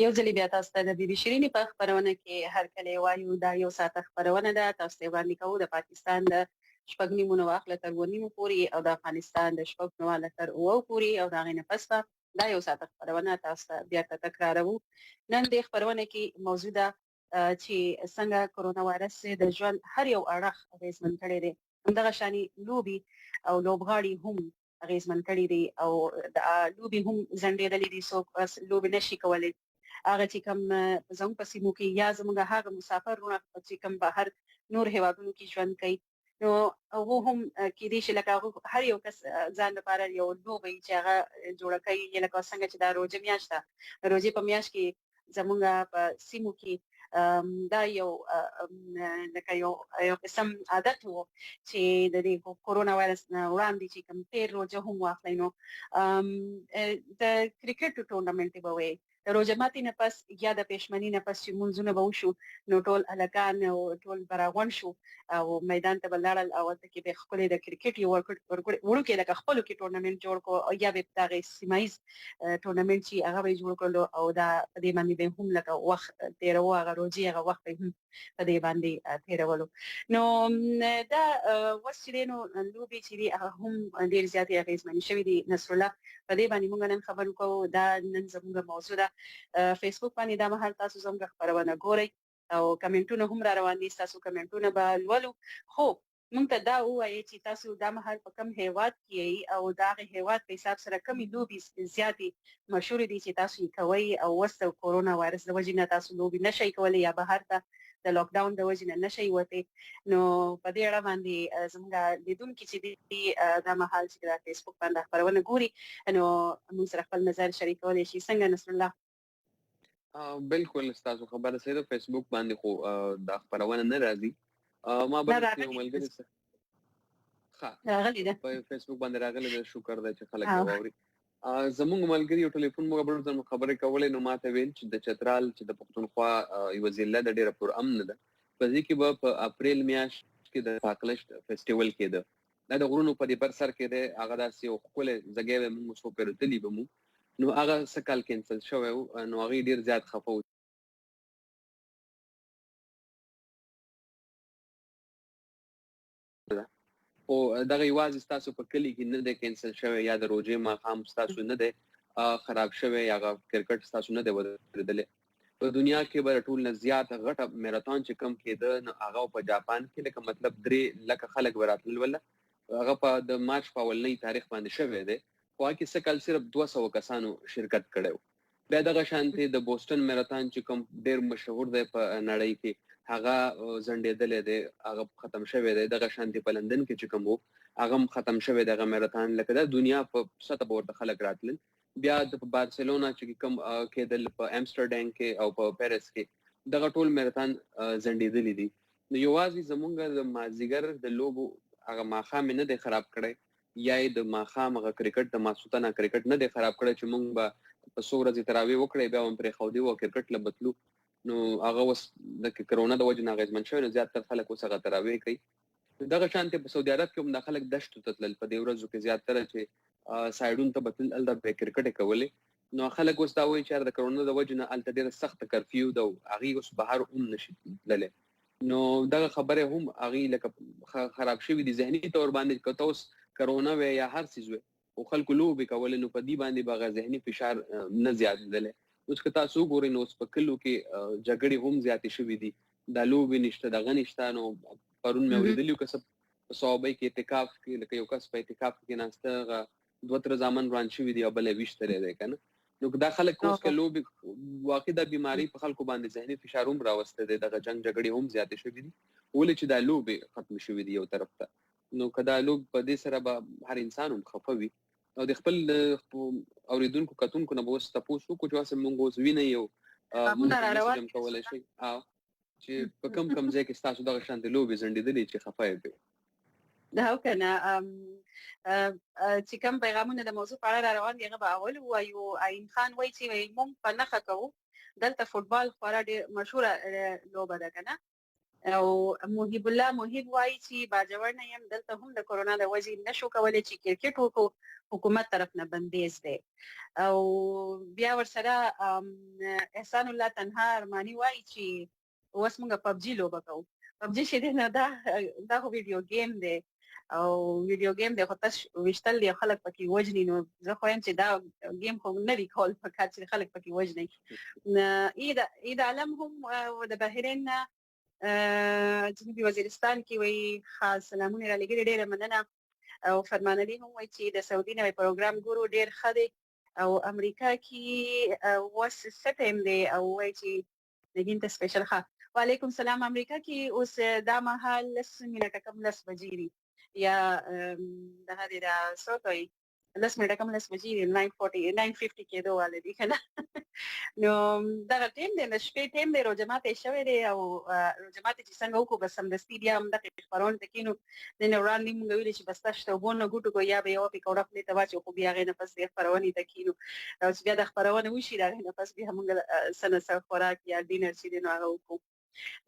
یو ځل بیا تاسو ته د بیبي شیرینې په خپرونه کې هرکلی وایو. دا یو ساعته خپرونه ده، تاسو ته وړاندې کوو د پاکستان د شپږ نیمو نه واخله تر اووه نیمو پورې او د افغانستان د شپږ نه واخله تر اوو پورې، او د هغې نه پس به دا یو ساعته خپرونه تاسو ته بیرته تکراروو. نن دې خپرونه کې موضوع ده چې څنګه کرونا وایرس د ژوند هر یو اړخ اغېزمن کړی دی، همدغه شانې لوبې او لوبغاړي هم اغېزمن کړي دي او د لوبې هم ځنډېدلې دي، څوک لوبې نه شي کولی. هغه چې کوم زموږ په سیمو کې یا زموږ هغه مسافر وروڼه چې کوم بهر نور هیوادونو کې ژوند کوي، نو هغه هم کېدای شي لکه هغه هر یو کس ځان لپاره یو لوبه چې هغه جوړه کوي، لکه څنګه چې دا روژه میاشت ده، روژې په میاشت کې زموږ په سیمو کې دا یو لکه یو قسم عادت وو چې د دې کورونا وایرس نه وړاندې چې کوم تیر روژه هم واخلئ نو د کرکټ ټورنمنټ به وي، د روژه ماتي نه پس یا د پېشمني نه پس چې مونځونه به وشو نو ټول هلکان او ټول به راغونډ شو او میدان ته به لاړل او هلته کې به ښکلی د کرکټ یو وړوکی لکه خپلو کې ټورنمنټ جوړ کړو او یا به دغه سیمه ییز ټورنمنټ چې هغه به یې جوړ کړلو او دا په دې باندې به هم لکه وخت تېروو، هغه روژې هغه وخت به هم په دې باندې تېرولو. نو دا اوس چې دی نو لوبې چې دي هغه هم ډېر زیاتې اغېزمنې شوې دي. نصرالله، په دې باندې موږ نن خبرو کوو، دا نن زموږ موضوع ده. فیسبوک باندې دا مهال تاسو زموږ خپرونه ګورئ او کمنټونه هم را روان دي، ستاسو کمنټونه به لولو. خو موږ ته دا ووایئ چې تاسو دا مهال په کوم هیواد کې یئ او د هغه هیواد په حساب سره کومې لوبې زیاتې مشهورې دي چې تاسو یې کوئ او اوس د کورونا وایرس د وجې نه تاسو لوبې نه شئ کولی یا بهر ته د لاک ډاون د وجې نه نه شئ وتی. نو په دې اړه باندې زموږ لیدونکي چې دي دا مهال چې د فیسبوک باندې خپرونه ګوري نو موږ سره خپل نظر شریکولی شي. څنګه نصرالله؟ بالکل ستاسو خبره صحیح ده. فیسبوک باندې خو دا خپرونه نه راځي. ما به یو ملګری سره ښه راغلی ده په فیسبوک باندې راغلی ده، شکر ده چې خلک یې واوري. زموږ ملګری یو ټلیفون موږ بل ځل خبرې کولې نو ما ته ویل چې د چترال چې د پښتونخوا یوه ضلع ده ډېره پرامنه ده، په دې کې به په اپریل میاشت کې د فاقلشت فیسټیول کېده. دا د غرونو په دې بر سر کې دی، هغه داسې یو ښکلی ځای دی، موږ څو پېرې تللي به مو، نو هغه څه کال کینسل شوی و، نو هغوی ډېر زیات خفه وو. خو دغه یوازې ستاسو په کلي کې نه دی کینسل شوی یا د روژې ماښام ستاسو نه دی خراب شوی یا هغه کرکټ ستاسو نه دی ودرېدلی. په دنیا کې به د ټول نه زیاته غټه میراتون چې کوم کېده نو هغه په جاپان کې، لکه مطلب 3 لکه خلک به راتلل وله، هغه په د مارچ په اولنۍ تاریخ باندې شوی دی، خو هغه کې څه کال صرف 200 کسانو شرکت کړی و. بیا دغه شانتې د بوسټن میراتون چې کوم ډېر مشهور دی په نړۍ کې هغه ځنډېدلی دی، هغه ختم شوی دی. دغه شانتې په لندن کې چې کوم و هغه هم ختم شوی دی هغه میراتون، لکه دا دنیا په سطح به ورته خلک راتلل. بیا د په بارسلونا چې کوم کېدل، په امستردام کې او په پیرس کې، دغه ټول میراتون ځنډېدلي دي. نو یوازې زمونږ د مازدیګر د لوبو هغه ماښام یې نه دی خراب کړی، یا یې د ماښام هغه کرکټ د ماسوتنه کرکټ نه دی خراب کړی چې مونږ به په څو ورځې تراویح وکړی بیا به پرېښودې وو کرکټ له به تلو. نو هغه اوس د کرونا د وجې نه اغېزمن شوی، نو زیاتره خلک اوس هغه تراویح کوي. دغه شانتې په سعودي عرب کې هم دا خلک دشتو ته تلل په دې ورځو کې، زیاتره چې سایډونو ته به تلل هلته به یې کرکټ کولې. نو خلک اوس دا وایي چې یاره د کرونا د وجې نه هلته ډېره سخته کرفیو ده او هغوی اوس بهر هم نه شي تللی. نو دغه خبرې هم هغوی لکه خراب شوي دي ذهني طور باندې. که ته اوس کرونا وی یا هر څیز وی او خلکو لوبې کولې نو په دې باندې به هغه ذهني فشار نه زیاتېدلی. اوس که تاسو وګورئ نو اوس په کلو کې جګړې هم زیاتې شوې دي، دا لوبې نشته، دغه نشته. نو پرون مې اورېدلي وو که څه په صوابۍ کې اعتکاف کې لکه یو کس په اعتکاف کې کېناسته، هغه 2-3 زامن روان شوي دي او بل یې ویشتلی دی که نه. نو که دا خلک اوس که لوبې، واقعي دا بیماری په خلکو باندې ذهني فشار هم راوستی دی، دغه جنګ جګړې هم زیاتې شوې دي، ولې چې دا لوبې ختمې شوې دي یو طرف ته. نو که دا لوب په دې سره به هر انسان هم خفه وي او د خپل اوریدونکو کتونکو نه به اوس تپوس وکړو چې هسې مونږ اوس وینئ یو مونږ ته میسج هم کولی شئ چې په کم کم ځای کې ستاسو دغه شانتې لوبې ځنډېدلې چې خفه یې پرې. دا او کنه چې کوم پیغامونه د موضوع په اړه را روان دي هغه به اول ووایو. عین خان وایي چې مونږ په نښه کوو، دلته فوټبال خورا ډېر مشهوره لوبه ده کنه. او محب الله محب وایي چې باجوړ نه یم، دلته هم د کورونا د وجې نشو کولی چې کرکټ وکړو، حکومت طرف نه بندیز دی. او بیا ورسره احسان الله تنها ارماني وایي چې اوس موږ پبجي لوبه کوو. پبجي چې دی نو دا خو ویډیو ګیم دی، او ویډیو ګیم دی خو تش ویشتل دی، خلک پکې وژني. نو زه خو وایم چې دا ګیم خو نه دی کول پکار چې خلک پکې وژني. عید عالم هم د بحرین نه جنوبي وزیرستان کې وایي خاص سلامونه را لېږلي، ډېره مننه. او فرمان علي هم وایي چې د سعودي نوی پروګرام ګورو، ډېر ښه دی. او امریکا کې اوس څه ټایم دی؟ او وایي چې نګین ته سپیشل ښه. وعلیکم سلام. امریکا کې اوس دا مهال 10 منټه کم 10 بجې دي، یا دغه دی دا څه کوي 10 منټه کم 10 بجې دي، 9:40 9:50 کېدو واله دي که نه. نو دغه ټایم دی، د شپې ټایم دی، روژه ماتی شوی دی. او روژه ماتی چې څنګه وکړو بس سمدستي بیا همدغې خپرونې ته کښېنو. د نه وړاندې مونږ ویلي چې بس تش ته اوبو نه ګوټو کو، یا به یوه پکوړه خولې ته واچو، خو بیا هغې نه پس دې خپرونې ته کښېنو. او چې بیا دا خپرونه وشي د هغې نه پس بیا مونږ څه نه څه خوراک یا ډینر چې دی نو هغه وکړو.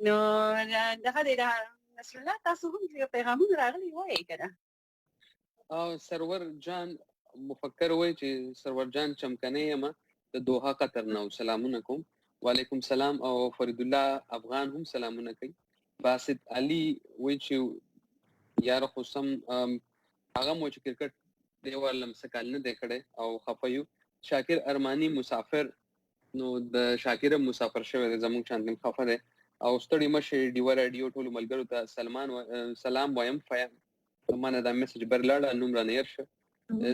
نو دغه دی دا نصرالله، تاسو هم پیغامونه راغلي وایئ که نه؟ سرور جان مفکر وایي چې سرور جان چمکنی یم د دوحه قطر نه، سلامونه کوم. وعلیکم سلام. او فرید الله افغان هم سلامونه کوي. باسط علي وایي چې یاره خو سم هغه مو چې کرکټ دی ورلم څه کال نه دی کړی او خفه یو. شاکر ارماني مسافر، نو د شاکر هم مسافر شوی دی، زموږ شان هم خفه دی. او ستړي مه شئ ډیوه راډیو ټولو ملګرو ته سلام وایم. منه دا میسج بر لاړه، نوم رانه هېر شو.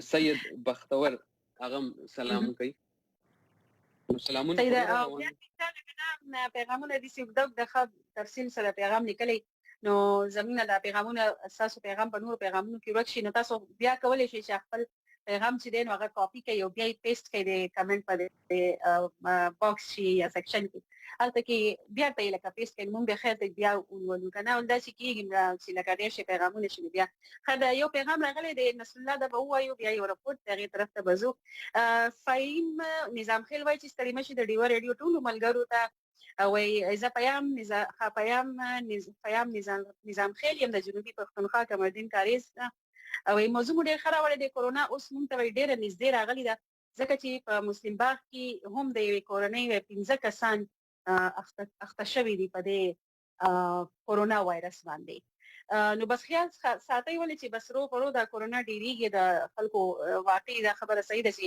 سید بختور هغه هم سلام کوي. نو سلامونه صحیح ده. او بیا چې پیغامونه دي چې اوږده اوږده ښه تفصیل سره پیغام لیکلی، نو زمونږ دا پیغامونه ستاسو پیغام په نورو پیغامونو کې ورک شي، نو تاسو بیا کولی شئ چې خپل پیغام چې دی نو هغه کاپي کړئ او بیا یې پیسټ کړئ د کمنټ په باکس شي یا سیکشن کې، هلته کې بیا ته یې لکه پیسټ کړئ، مونږ به خیر ته بیا ولولو که نه. داسې کېږي چې لکه ډېر شي پیغامونه شي. بیا ښه دا یو پیغام راغلی دی نصرالله، دا به ووایو، بیا یو رپورټ د هغې طرف ته به ځو. فهیم نظام خیل وایي چې ستړي مه شي د ډیوه راډیو ټولو ملګرو ته، وایي زه پیام نظام خیل یم د جنوبي پښتونخوا قمردین کاریز نه. او وایي موضوع مو ډېر ښه راوړی دی، کورونا اوس مونږ ته وایي ډېره نږدې راغلې ده، ځکه چې په مسلم باغ کې هم د یوې کورنۍ 5 کسان اخته شوي دي په دې کورونا وایرس باندې. نو بس خیال ساتئ ولې چې بس رو پرو دا کورونا ډېرېږي د خلکو. واقعي دا خبره صحیح ده چې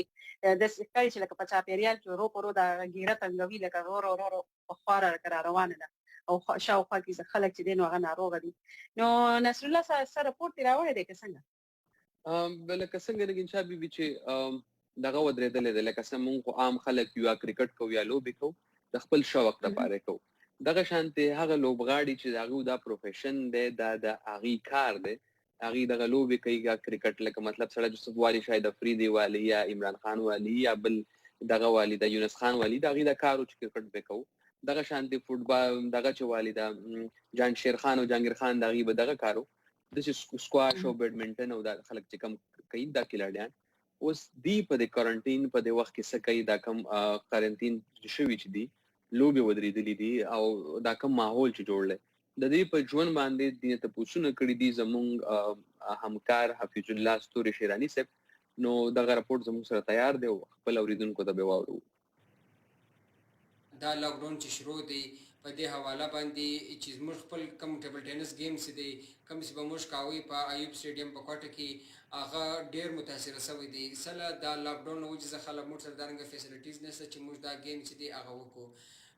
داسې ښکاري چې لکه په چاپېریال کې رو پرو دا ګیره تنګوي، لکه رو رو رو رو په خواره لکه را روانه ده او شاوخوا کې خلک چې دی نو هغه ناروغه دي. نو نصرالله څه رپورټ دې راوړی دی که څنګه؟ لکه څنګه نګین شاه بي بي چې دغه ودرېدلې ده، لکه څنګه مونږ خو عام خلک یو یا کرکټ کوو یا لوبې کوو د خپل شوق دپاره کوو، دغه شانتې هغه لوبغاړي چې د هغوی دا پروفیشن دی، دا د هغوی کار دی، هغوی دغه لوبې کوي یا کرکټ، لکه مطلب سړی یوسف والي، شاید افریدي والي یا عمران خان والي یا بل دغه والي د یونس خان والي، د هغوی دا کار و چې کرکټ به کوو. دغه شانتې فوټبال دغه چې والي دا جان شیر خان او جهانګیر خان، د هغوی به دغه کار و. داسې سکواش او بیډمنټن او دا خلک چې کم کوي دا کلاډیان اوس دی په دې کوارنټین په دې وخت کې څه کوي، دا کم قرنطین شوي چې دي، لوبې ودرېدلې دي او دا کم ماحول چې جوړ دی د دې په ژوند باندې دې تپوسونه کړي دي زمونږ همکار حفیظ الله ستوري شیراني صاحب. نو دغه رپورټ زمونږ سره تیار دی او خپل اورېدونکو ته به واورو. دا لاک ډاون چې شروع دی په دې حواله باندې چې زموږ خپل کوم ټیبل ټینس ګیمز دی، کوم چې به موږ کاوه په ایوب سټیډیم په کوټه کې، هغه ډیر متاثره شوی دی. سله دا لاک ډاون له وجې څخه له موږ سره دارنګه فیسلټیز نشته چې موږ دا ګیم چې دی هغه وکړو.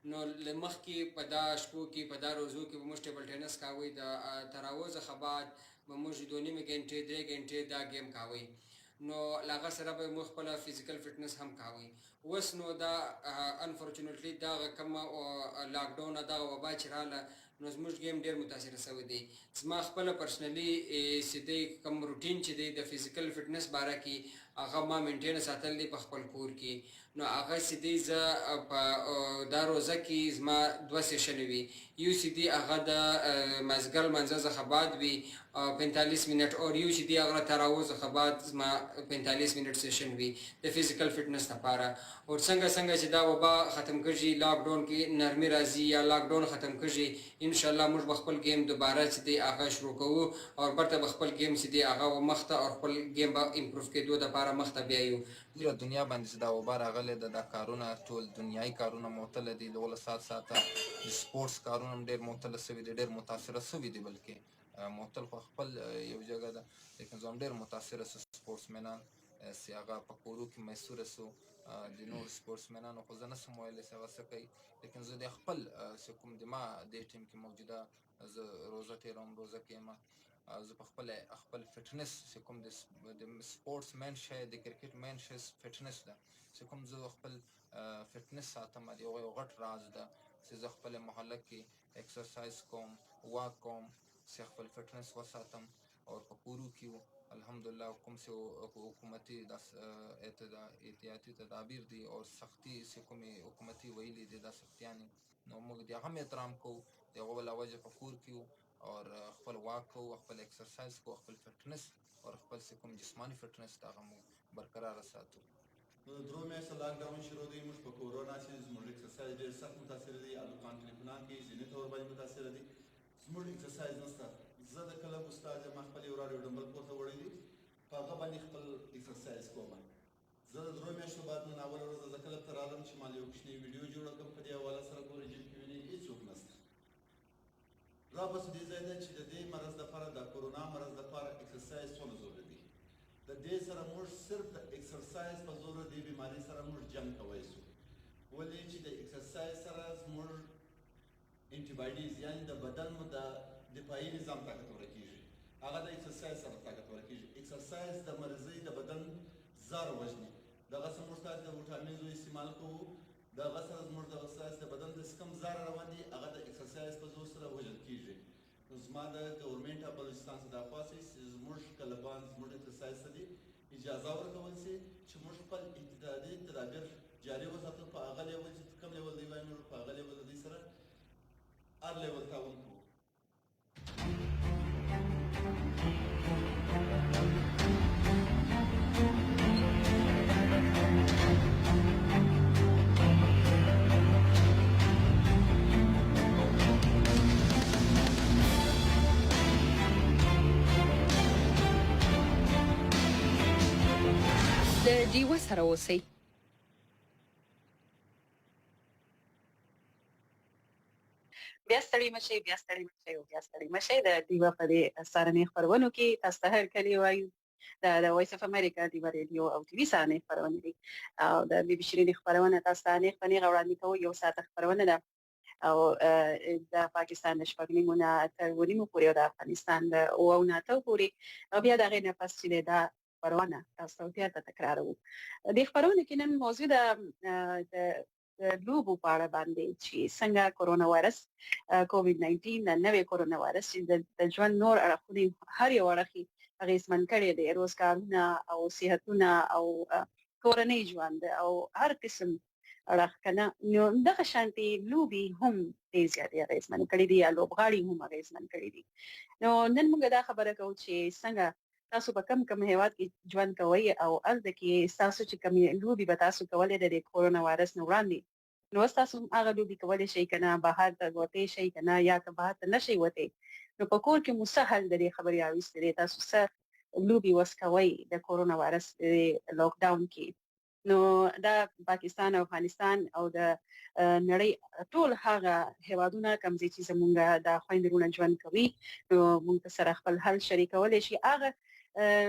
نو له مخکې په دا شپو کې په دا روزو کې به موږ ټیبل ټینس کاوه، د تراوو څخه بعد به موږ 2.5 ګنټې 3 ګنټې دا ګیم کاوه. نو له هغه سره به موږ خپله فزیکل فټنس هم کاوه. اوس نو دا انفورچونټلی دغه کومه لاک ډاون دغه وبا چې راله نو زموږ ګیم ډیر متاثر شوی دی. زما خپله پرسنلی چې دی کوم روټین چې دی د فزیکل فټنس باره کې هغه ما مینټین ساتل دی په خپل کور کې، نو هغه چې دی زه په دا روزه کې زما دوه سیشن وي. یو چې دی هغه د مازدیګر لمانځه څخه بعد وي 45 منټ، او یو چې دی هغه تراوو څخه بعد زما 45 منټ سیشن وي د فزیکل فټنس لپاره. او څنګه څنګه چې دا وبا ختم کږي، لاک ډاون کې نرمي راځي یا لاک ډاون ختم کږي، ان شاء الله موږ به خپل ګیم دوباره چې دی هغه شروع کوو او برته به خپل ګیم چې دی هغه مخته او خپل ګیم به امپروف کېدو دپاره مخته بیایو. پوره دنیا باندې چې دا وبا راغلې ده، دا کارونه ټول دنیایي کارونه معطله دي. له اوله سات ساته د سپورټس کارونه هم ډېر معطله سوي دي، ډېر متاثره سوي دي. بلکې معطل خو خپل یو جګه ده، لیکن زه هم ډېر متاثره سو سپورټسمنان چې هغه په کورو کې میسوره سو. د نورو سپورټسمنانو خو زه نه سم ویلی چې هغه څه کوي، لیکن زه د خپل چې کوم د ما دې ټیم کې موجوده زه روزه تېروم، روزه کې یم. زه په خپل خپل فټنس چې کوم د سپورټس مین شی، د کرکټ مین شی فټنس ده، چې کوم زه خپل فټنس ساتم، د هغو یو غټ راز ده چې زه خپل محله کې اکسرسایز کوم، واک کوم چې خپل فټنس وساتم. او په کورو کې الحمدلله کوم چې حکومتي احتیاطي تدابیر دي او سختي چې کومې حکومتي ویلي دي دا سختیانې، نو موږ د هغه هم احترام کوو، د هغو له وجې په کور کې او خپل واک کوو، خپل اکسرسایز کوو، خپل فټنس او خپل چې کوم جسماني فټنس ده هغه موږ برقراره ساتو. نو د درو میاشتو لاک ډاون شروع دی، موږ په کورو ناست یو، زموږ اکسرسایز ډېر سخت متاثر دی، هلکان ټلیفونان کوي، ذهني طور باندې متاثر دي. زموږ اکسرسایز نشته. زه د کلب استاد یم، ما خپل یو راډیو ډمبل کور ته وړی دی، په هغه باندې خپل اکسرسایز کوم. زه د درو میاشتو بعد نن اوله ورځ زه کلب ته راغلم چې ما یو کوچنی ویډیو جوړه کړم په دې حواله سره، ګورې جیم کې وینې هېڅوک نشته. را بس دې ځای ده چې د دې مرض دپاره، د کرونا مرض دپاره اکسرسایز څونه ضروري دی. د دې سره موږ صرف د اکسرسایز په زور دې بیماری سره موږ جنګ کوی سو، ولې چې د اکسرسایز سره زموږ انټي باډیز یعنی د بدن مو د دفاعي نظام طاقتوره کیږي، هغه د اکسرسایز سره طاقتوره کیږي. اکسرسایز د مرضۍ د بدن زار وژني. دغه څه موږ تاسو د وټامینزو استعمال کوو، دغه سره زموږ د اکسرسایز د بدن د کوم زار روان دي هغه د اکسرسایز په زور سره وژل کیږي. نو زما د ګورنمنټ اف بلوچستان څخه دا خواست دی چې زموږ کلبان زموږ اکسرسایز ته دي اجازه ورکول شي چې موږ خپل احتیاطي تدابیر جاري وساتو په هغه لیول چې کوم لیول دی وایي موږ په هغه لیول د دوی سره هر لیول تعاون کوو. د ډیوه سره اوسئ. بیا ستړي مه شئ، بیا ستړي مه شئ او بیا ستړي مه شئ. د ډیوه په دې سهارنۍ خپرونو کې تاسو ته هرکلی وایو. دا د وایس اف امریکا ډیوه ریډیو او ټي وي سهارنۍ خپرونې دي او د بي بي شیرینې خپرونه تاسو ته نیغ په نیغه وړاندې کوو. یو ساعته خپرونه ده او د پاکستان د شپږ نیمو نه تر اووه نیمو پورې او د افغانستان د اوو نه اتو پورې او بیا د هغې نه پس چې دی دا خپرونه تاسو ته بیا تکراروو. دې خپرونه کې نن موضوع ده د لوبو په اړه باندې چې څنګه کورونا وایرس کووډ 19 د نوې کورونا وایرس چې د ژوند نور اړخونه هر یو اړخ یې اغېزمن کړی دی، روزګارونه او صحتونه او کورنۍ ژوند او هر قسم اړخ که نه، نو دغه شانتې لوبې هم ډېر زیاتې اغېزمن کړي دي یا لوبغاړي هم اغېزمن کړي دي. نو نن موږ دا خبره کوو چې څنګه تاسو په کم کم هیواد کې ژوند کوئ او هلته کې ستاسو چې کومې لوبې به تاسو کولې د دې کورونا وایرس نه وړاندې، نو اوس تاسو هم هغه لوبې کولی شئ که نه، بهر ته وتی شئ که نه، یا که بهر ته نه شئ وتی نو په کور کې مو څه حل د دې خبرې راویستی دی، تاسو څه لوبې اوس کوئ د کورونا وایرس لاک ډاون کې. نو دا پاکستان او افغانستان او د نړۍ ټول هغه هیوادونه کوم ځای چې زمونږ د خویندې وروڼه ژوند کوي نو مونږ ته سره خپل حل شریکولی شي. هغه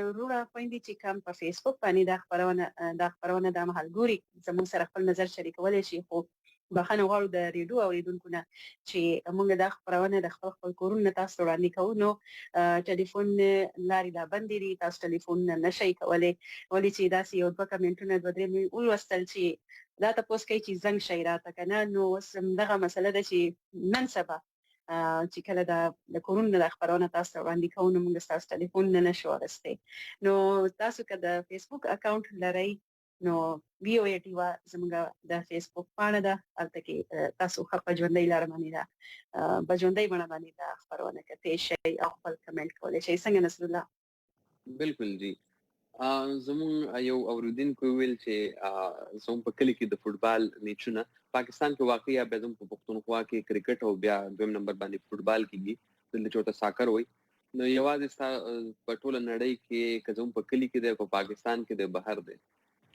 وروڼه خویندې چې کوم په فیسبوک باندې دا خپرونه دا مهال ګوري زمونږ سره خپل نظر شریکولی شي، خو بخښنه غواړو د ریډو اوریدونکو نه چې موږ دا خپرونه د خپل خپل کورونو نه تاسو ته وړاندې کوو نو ټلیفون لارې لا بندې دي تاسو ټلیفون نه شئ کولی ولې چې داسې یو دوه کمنټونه دوه درې مې ولوستل چې دا تپوس کوي چې زنګ شئ راته که نه نو اوس همدغه مسله ده چې نن سبا چې کله دا د کورونو دا خپرونه تاسو ته وړاندې کوو نو موږ ستاسو ټلیفون نه نشو اخیستی نو تاسو که د فیسبوک اکاونټ لرئ نو وی او ای ډیوه زموږ د فیسبوک پاڼه ده هلته کې تاسو ښه په ژوندۍ لاره باندې دا په ژوندۍ بڼه باندې دا خپرونه کتی شئ او خپل کمنټ کولی شئ څنګه نصرالله بالکل جی زمون یو اوریدونکو ویل چې زمون په کلی کې د فوټبال میچونه پاکستان کې واقعي بیا زمون په پښتونخوا کې کرکټ او بیا دویم نمبر باندې فوټبال کیږي دلته چې ورته ساکر وایي نو یوازې ستا په ټوله نړۍ کې که زموږ په کلي کې دی په پاکستان کې دی بهر دی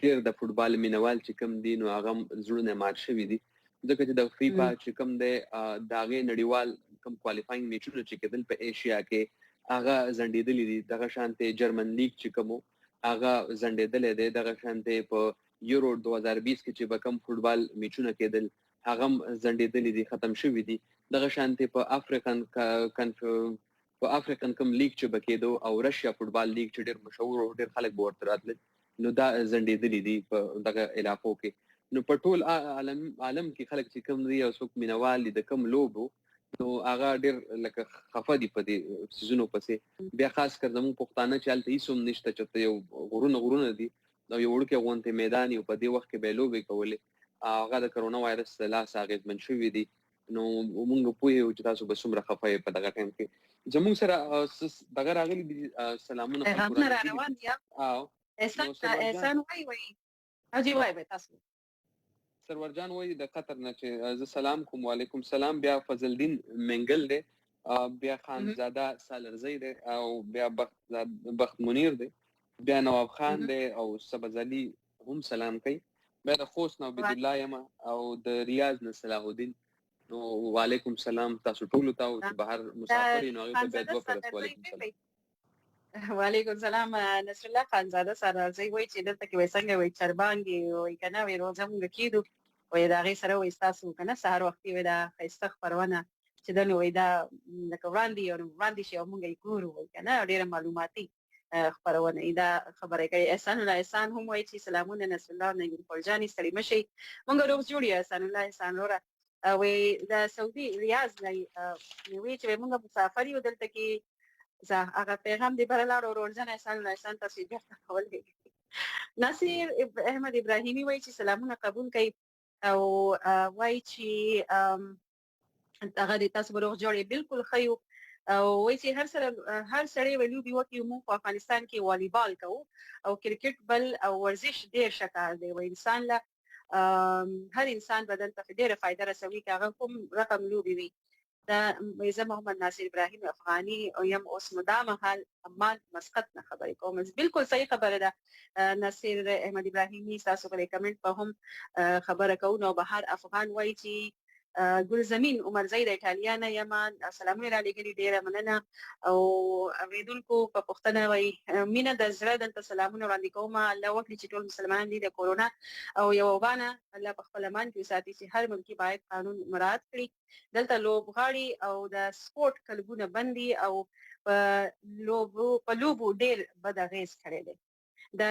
ډېر د فوټبال مینوال چې کوم دي نو هغه زړونه مات شوي دي ځکه چې د فیفا چې کوم دی د هغې نړیوال کوم کوالیفاینګ میچونه چې کېدل په ایشیا کې هغه ځنډېدلي دي دغه شانتې جرمن لیګ چې کوم هغه ځنډېدلی دی دغه شانتې په یورو 2020 کې چې به کوم فوټبال میچونه کېدل هغه هم ځنډېدلي دي ختم شوي دي دغه شانتې په افریقن کنف په افریقن کوم لیګ چې به کېدو او رشیا فوټبال لیګ چې ډېر مشهور او ډېر خلک به ورته راتلل نو دا ځنډېدلي دي په دغه علاقو کې نو په ټول عالم عالم کې خلک چې کوم دي او څوک مینوال دي د کوم لوبو نو هغه ډېر لکه خفه دي په دې څیزونو پسې بیا خاص کر زموږ پښتانه چې هلته هیڅ هم نشته چې یو غرونه غرونه دي او یو وړوکی غونتی میدان یو په دې وخت کې به یې لوبې کولې هغه د کرونا وایرس له لاسه اغېزمن شوي دي نو مونږ پوه یو چې تاسو به څومره خفه یې په دغه ټایم کې زمونږ سره دغه راغلي دي سلامونه خلکو را روان دي او احسان احسان وای وای او جی وای وای تاسو سرور جان وای د قطر نه چې زه سلام کوم وعلیکم سلام بیا فضل دین منګل دی بیا خان زاده سالرزی دی او بیا بخت بخت منیر دی بیا نواب خان دی او سبز علي هم سلام کوي بیا د خوست نه عبیدالله یم او د ریاض نه صلاح الدین نو وعلیکم سلام تاسو ټولو ته او چې بهر مسافر یې نو هغې ته بیا دوه پرس وعلیکم سلام وعلیکم سلام نصر الله خانزاده سرارزی وایي چې دلته کې وایي څنګه وایي چربانګې وایي که نه وایي روزه مونږ کېدو وایي د هغې سره وایي ستاسو که نه سهار وختي وایي دا ښایسته خپرونه چې ده نو وایي دا لکه وړاندې یو وړاندې شي او مونږ یې ګورو وایي که نه ډېره معلوماتي خپرونه یې دا خبره کوي. احسان الله احسان هم وایي چې سلامونه نصر الله نګین خورجانې ستړي مه شئ مونږ روغ جوړ یو احسان الله احسان وروره وی د سعودي ریاض نه وی چې مونږ مسافر یو دلته کې زه هغه پیغام دی بر لاړ ورور جان احسان الله احسان تاسو بیرته کولې نصیر احمد ابراهیمی وایي چې سلامونه قبول کړئ او وایي چې هغه دې تاسو به روغ جوړ یې بالکل ښه یو او وایي چې هر سره هر سړی ویلو بي وکي موږ په افغانستان کې والیبال کوو او کرکټ بل او ورزش ډیر ښه کار دی و انسان له هر انسان بدن ته ډیره فایده رسوي که هغه کوم رقم لوبي وي دا زه محمد ناصر ابراهیم افغاني او یم اوس مدا مهال عمان مسقط نه خبرې کوم بالکل صحیح خبره ده ناصر احمد ابراهیمي تاسو په کمنټ په هم خبره کوو نو بهر افغان وایي چې ګل زمین عمرزی د ایټالیا نه یم سلامونه را لېږلي ډېره مننه او اورېدونکو په پوښتنه وایي مینه د زړه دلته سلامونه وړاندې کوم الله وکړي چې ټول مسلمانان دي د کورونا او یو وبا نه الله په خپل امان کې وساتي چې هر ملکي باید قانون مراعات کړي دلته لوبغاړي او د سپورټ کلبونه بند دي او په لوبو په لوبو ډېر بد اغېز کړی دی د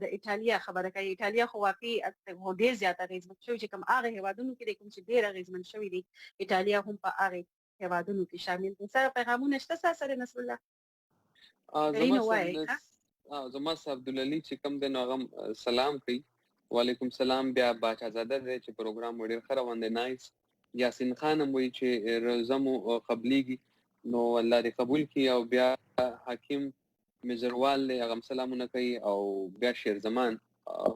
د ایټالیا خبره کوي ایټالیا خو واقعي خو ډیر زیات اغیزمن شوی چې کوم هغه هیوادونو کې کوم چې ډیر اغیزمن شوی دي ایټالیا هم په هغه هیوادونو کې شامل دي سره پیغامونه شته سره نصر الله زما سره زما سره عبد العلی چې کوم دی نو هغه سلام کوي وعلیکم سلام بیا باچا زاده دی چې پروګرام ډیر ښه روان دی نایس یاسین خان هم وایي چې روزه مو قبلیږي نو الله دې قبول کړي او بیا حکیم مزروال دی هغه هم سلامونه کوي او بیا شیر زمان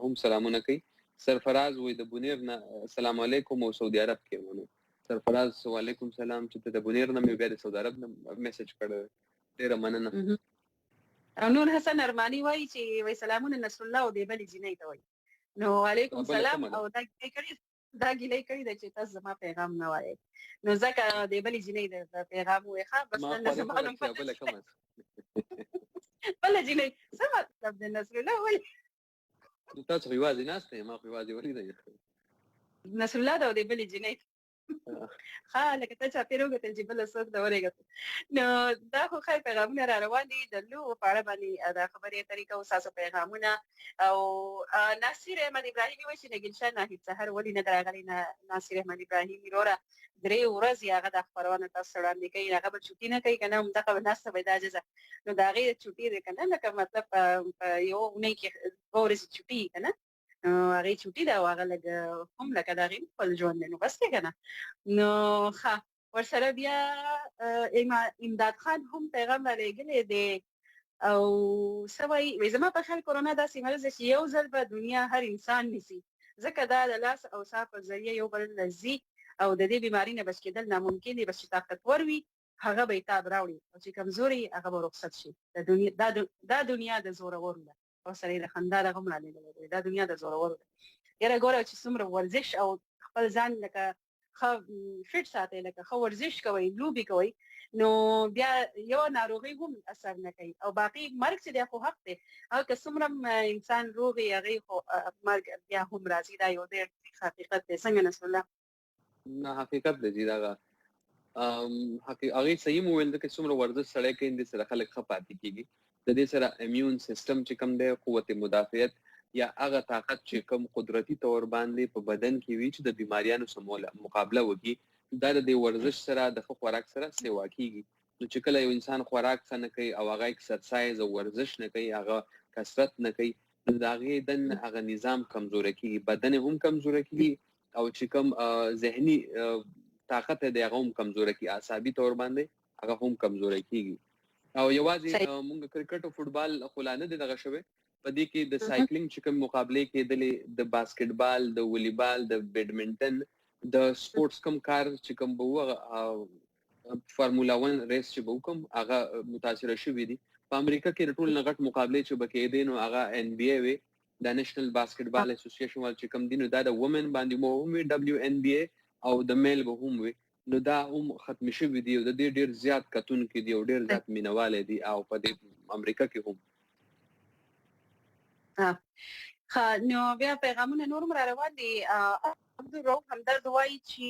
هم سلامونه کوي سرفراز وای د بونیر نه السلام علیکم او سعودي عرب کې ونو سرفراز وعلیکم سلام چې ته د بونیر نه مې بیا د سعودي عرب نه میسج کړی ډیره مننه او نور حسن ارمانی وایي چې وای سلامونه نصر الله او دی بلې جینۍ ته وایي نو وعلیکم سلام او دا کړی دا ګیله یې کړې ده چې تاسو زما پیغام نه وایئ نو ځکه د بلې جینۍ د پیغام وې ښه بس نن زما نوم بله کومه بله جینۍ څه مطلب دی نصرالله ولې نو تاسو خو یوازې ناست یې ما خو یوازې ولیدی. نصرالله ده او د بلې جینۍ. ښه، لکه ته چاپېره وکتل چې بل څوک ده ورېږه. نو دا خو ښه پیغامونه را روان دي د لوبو په اړه باندې دا خبرې اترې کوو، ستاسو پیغامونه. او ناصر احمد ابراهیمي وایي چې نګین شاه ناهید سحر ولې نه ده راغلی؟ ناصر احمد ابراهیمي وروره، درې ورځې هغه دا خپرونه تاسو وړاندې کوي، هغه به چوټي نه کوي که نه همدغه به ناسته به دا جزا. نو د هغې چوټي ده که نه، لکه مطلب په یوه اونۍ کې دوه ورځې چوټي که نه، هغې چوټي ده او هغه لږ هم لکه د هغې خپل ژوند دی، نو بس دی که نه. نو ښه، ورسره بیا امداد خان هم پیغام را لېږلی دی او څه وایي؟ وایي زما په خیال کرونا داسې مرض دی چې یو ځل به دنیا هر انسان نیسي، ځکه دا د لاس او ساه په ذریعه یو بل له ځي او د دې بیماري نه بچ کېدل ناممکن دی. بس چې طاقتور وي هغه به یې تاب راوړي او چې کمزوري هغه به رخصت شي. دا دنیا د زورورو ده. او سره یې د خندا دغه هم رالېږلی دی، دا دنیا د زورورو ده. یاره ګوره چې څومره ورزش او خپل ځان لکه ښه فټ ساتئ، لکه ښه ورزش کوئ، لوبې کوئ، نو بیا یو ناروغي هم اثر نه کوي. او باقي مرګ چې دی خو حق دی، هغه که څومره انسان روغ وي هغې خو مرګ بیا هم راځي. دا یو ډېر تریخ حقیقت دی. څنګه نصرالله؟ نه، حقیقت دی چې دغه هغې صحیح مو ویل، ځکه څومره ورزش سړی کوي دې سره خلک ښه پاتې کېږي. د دې سره امیون سیستم چې کوم دی، قوت مدافعت یا هغه طاقت چې کوم قدرتي طور باندې په بدن کې وي چې د بیماریانو سره مقابله وکړي، دا د دې ورزش سره د ښه خوراک سره سیوا کیږي. نو چې کله یو انسان خوراک ښه نه کوي او هغه اکسرسایز او ورزش نه کوي، هغه کسرت نه کوي، نو د هغې دننه هغه نظام کمزوری کیږي، بدن یې هم کمزوری کیږي او چې کوم ذهني طاقت دی هغه هم کمزوری کیږي، اعصابي طور باندې هغه هم کمزوری کیږي. او یوازې مونږ کرکټ او فوټبال خو لا نه دی دغه شوی، په دې کې د سایکلینګ چې کوم مقابلې کېدلې، د باسکټبال، د ولیبال، د بیډمنټن، د سپورټس کوم کار چې کوم به وو، هغه فارمولا 1 ریس چې به وکم هغه متاثره شوي دي. په امریکا کې د ټول نه غټ مقابلې چې به کېدې نو هغه ان بي ای وي، د نېشنل باسکټبال اسوسییشن وال چې کوم دي، نو دا د وومن باندې مو هم وي ډبلیو ان بي ای او د میل به هم وي، نو دا هم ختم شوي دي او د دې ډېر زیات کتونکي دي او ډېر زیات مینوالی دي او په دې امریکا کې هم. ښه، نو بیا پیغامونه نور هم را روان دي. عبدالرؤف همدرد وایي چې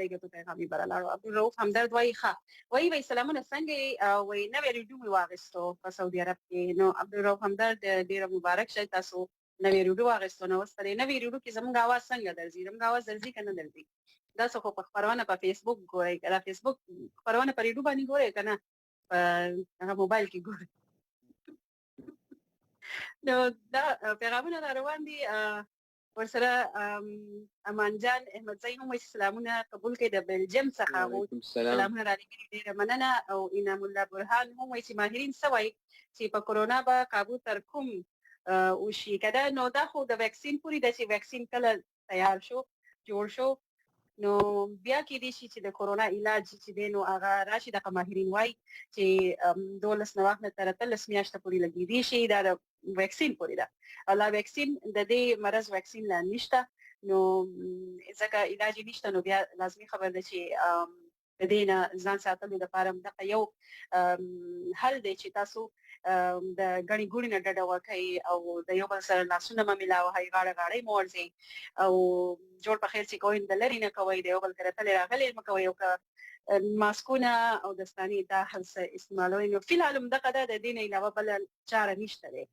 لږه ته پیغام یې بره لاړو. عبدالرؤف همدرد وایي ښه، وایي وایي سلامونه څنګه یې؟ وایي نوی ریډیو مې واخیستو په سعودي عرب کې. نو عبدالرؤف همدرد ډېره مبارک شه، تاسو نوی ریډیو واخیستو. نو اوس په دې نوي ریډیو کې زموږ اواز څنګه درځي؟ زموږ اواز درځي که نه درځي؟ تاسو خو په خپرونه په فیسبوک ګورئ که دا فیسبوک خپرونه په ریډیو باندې ګورئ که نه په هغه موبایل کې ګورئ؟ نو دا پیغامونه را روان دي. ورسره امان جان احمدزی هم وایي سلامونه قبول کړئ د بلجیم څخه سلامونه را لېږلي، ډېره مننه. او انعام الله برهان هم وایي چې ماهرین څه وایي چې په کرونا به قابو تر کوم وشي که ده؟ نو دا خو د واکسین پورې ده چې واکسین کله تیار شو جوړ شو نو بیا کېدای شي چې د کرونا علاج چې دی نو هغه راشي. دغه ماهرین وایي چې 12 نه واخله تر 18 میاشتې پورې لګېدی شي، دا د واکسین پورې ده او لا واکسین د دې مرض واکسین لا نشته، نو ځکه علاج یې نشته. نو بیا لازمي خبر ده چې د دې نه ځان ساتلو لپاره هم دغه یو حل دی چې تاسو د ګڼې ګوڼې نه ډډه وکړئ او د یو بل سره لاسونه مه ملاوهئ، غاړه غاړۍ مه ورځئ او جوړ په خیر چې کوئ د لرې نه کوئ، د یو بل کره تللی راغلی مه کوئ او که ماسکونه او دستانې دا هر څه استعمالوئ. نو فی الحال هم دغه ده، د دې نه علاوه بله چاره نشته دی.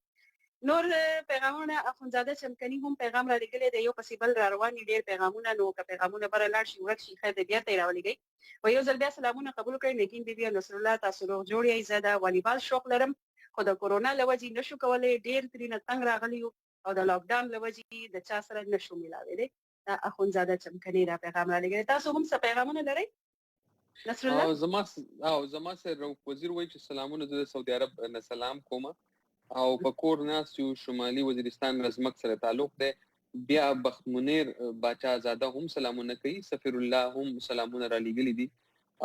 نور پیغامونه اخوندزاده چمکني هم پیغام را لېږلی دی، یو پسې بل را روان دي ډېر پیغامونه، نو که پیغامونه بره لاړ شي ورک شي خیر دی بیرته یې راولېږئ. و یو ځل بیا سلامونه قبول کړئ نګین بي بي او نصرالله، تاسو روغ جوړ یئ؟ زه د والیبال شوق لرم خو د کورونا له وجې نشو کولی، ډېر ترینه تنګ راغلي یو او د لاک ډاون له وجې د چا سره نشو ملاوېدی. دا اخوندزاده چمکني دا پیغام را لېږلی. تاسو هم څه پیغامونه لرئ نصرالله؟ او زما سره رؤف وزیر وایي چې سلامونه، زه د سعودي عرب نه سلام کوم او په کور ناست یو، شمالي وزیرستان رزمک سره تعلق دی. بیا بخت منیر باچا زاده هم سلامونه کوي، سفیر الله هم سلامونه را لېږلي دي.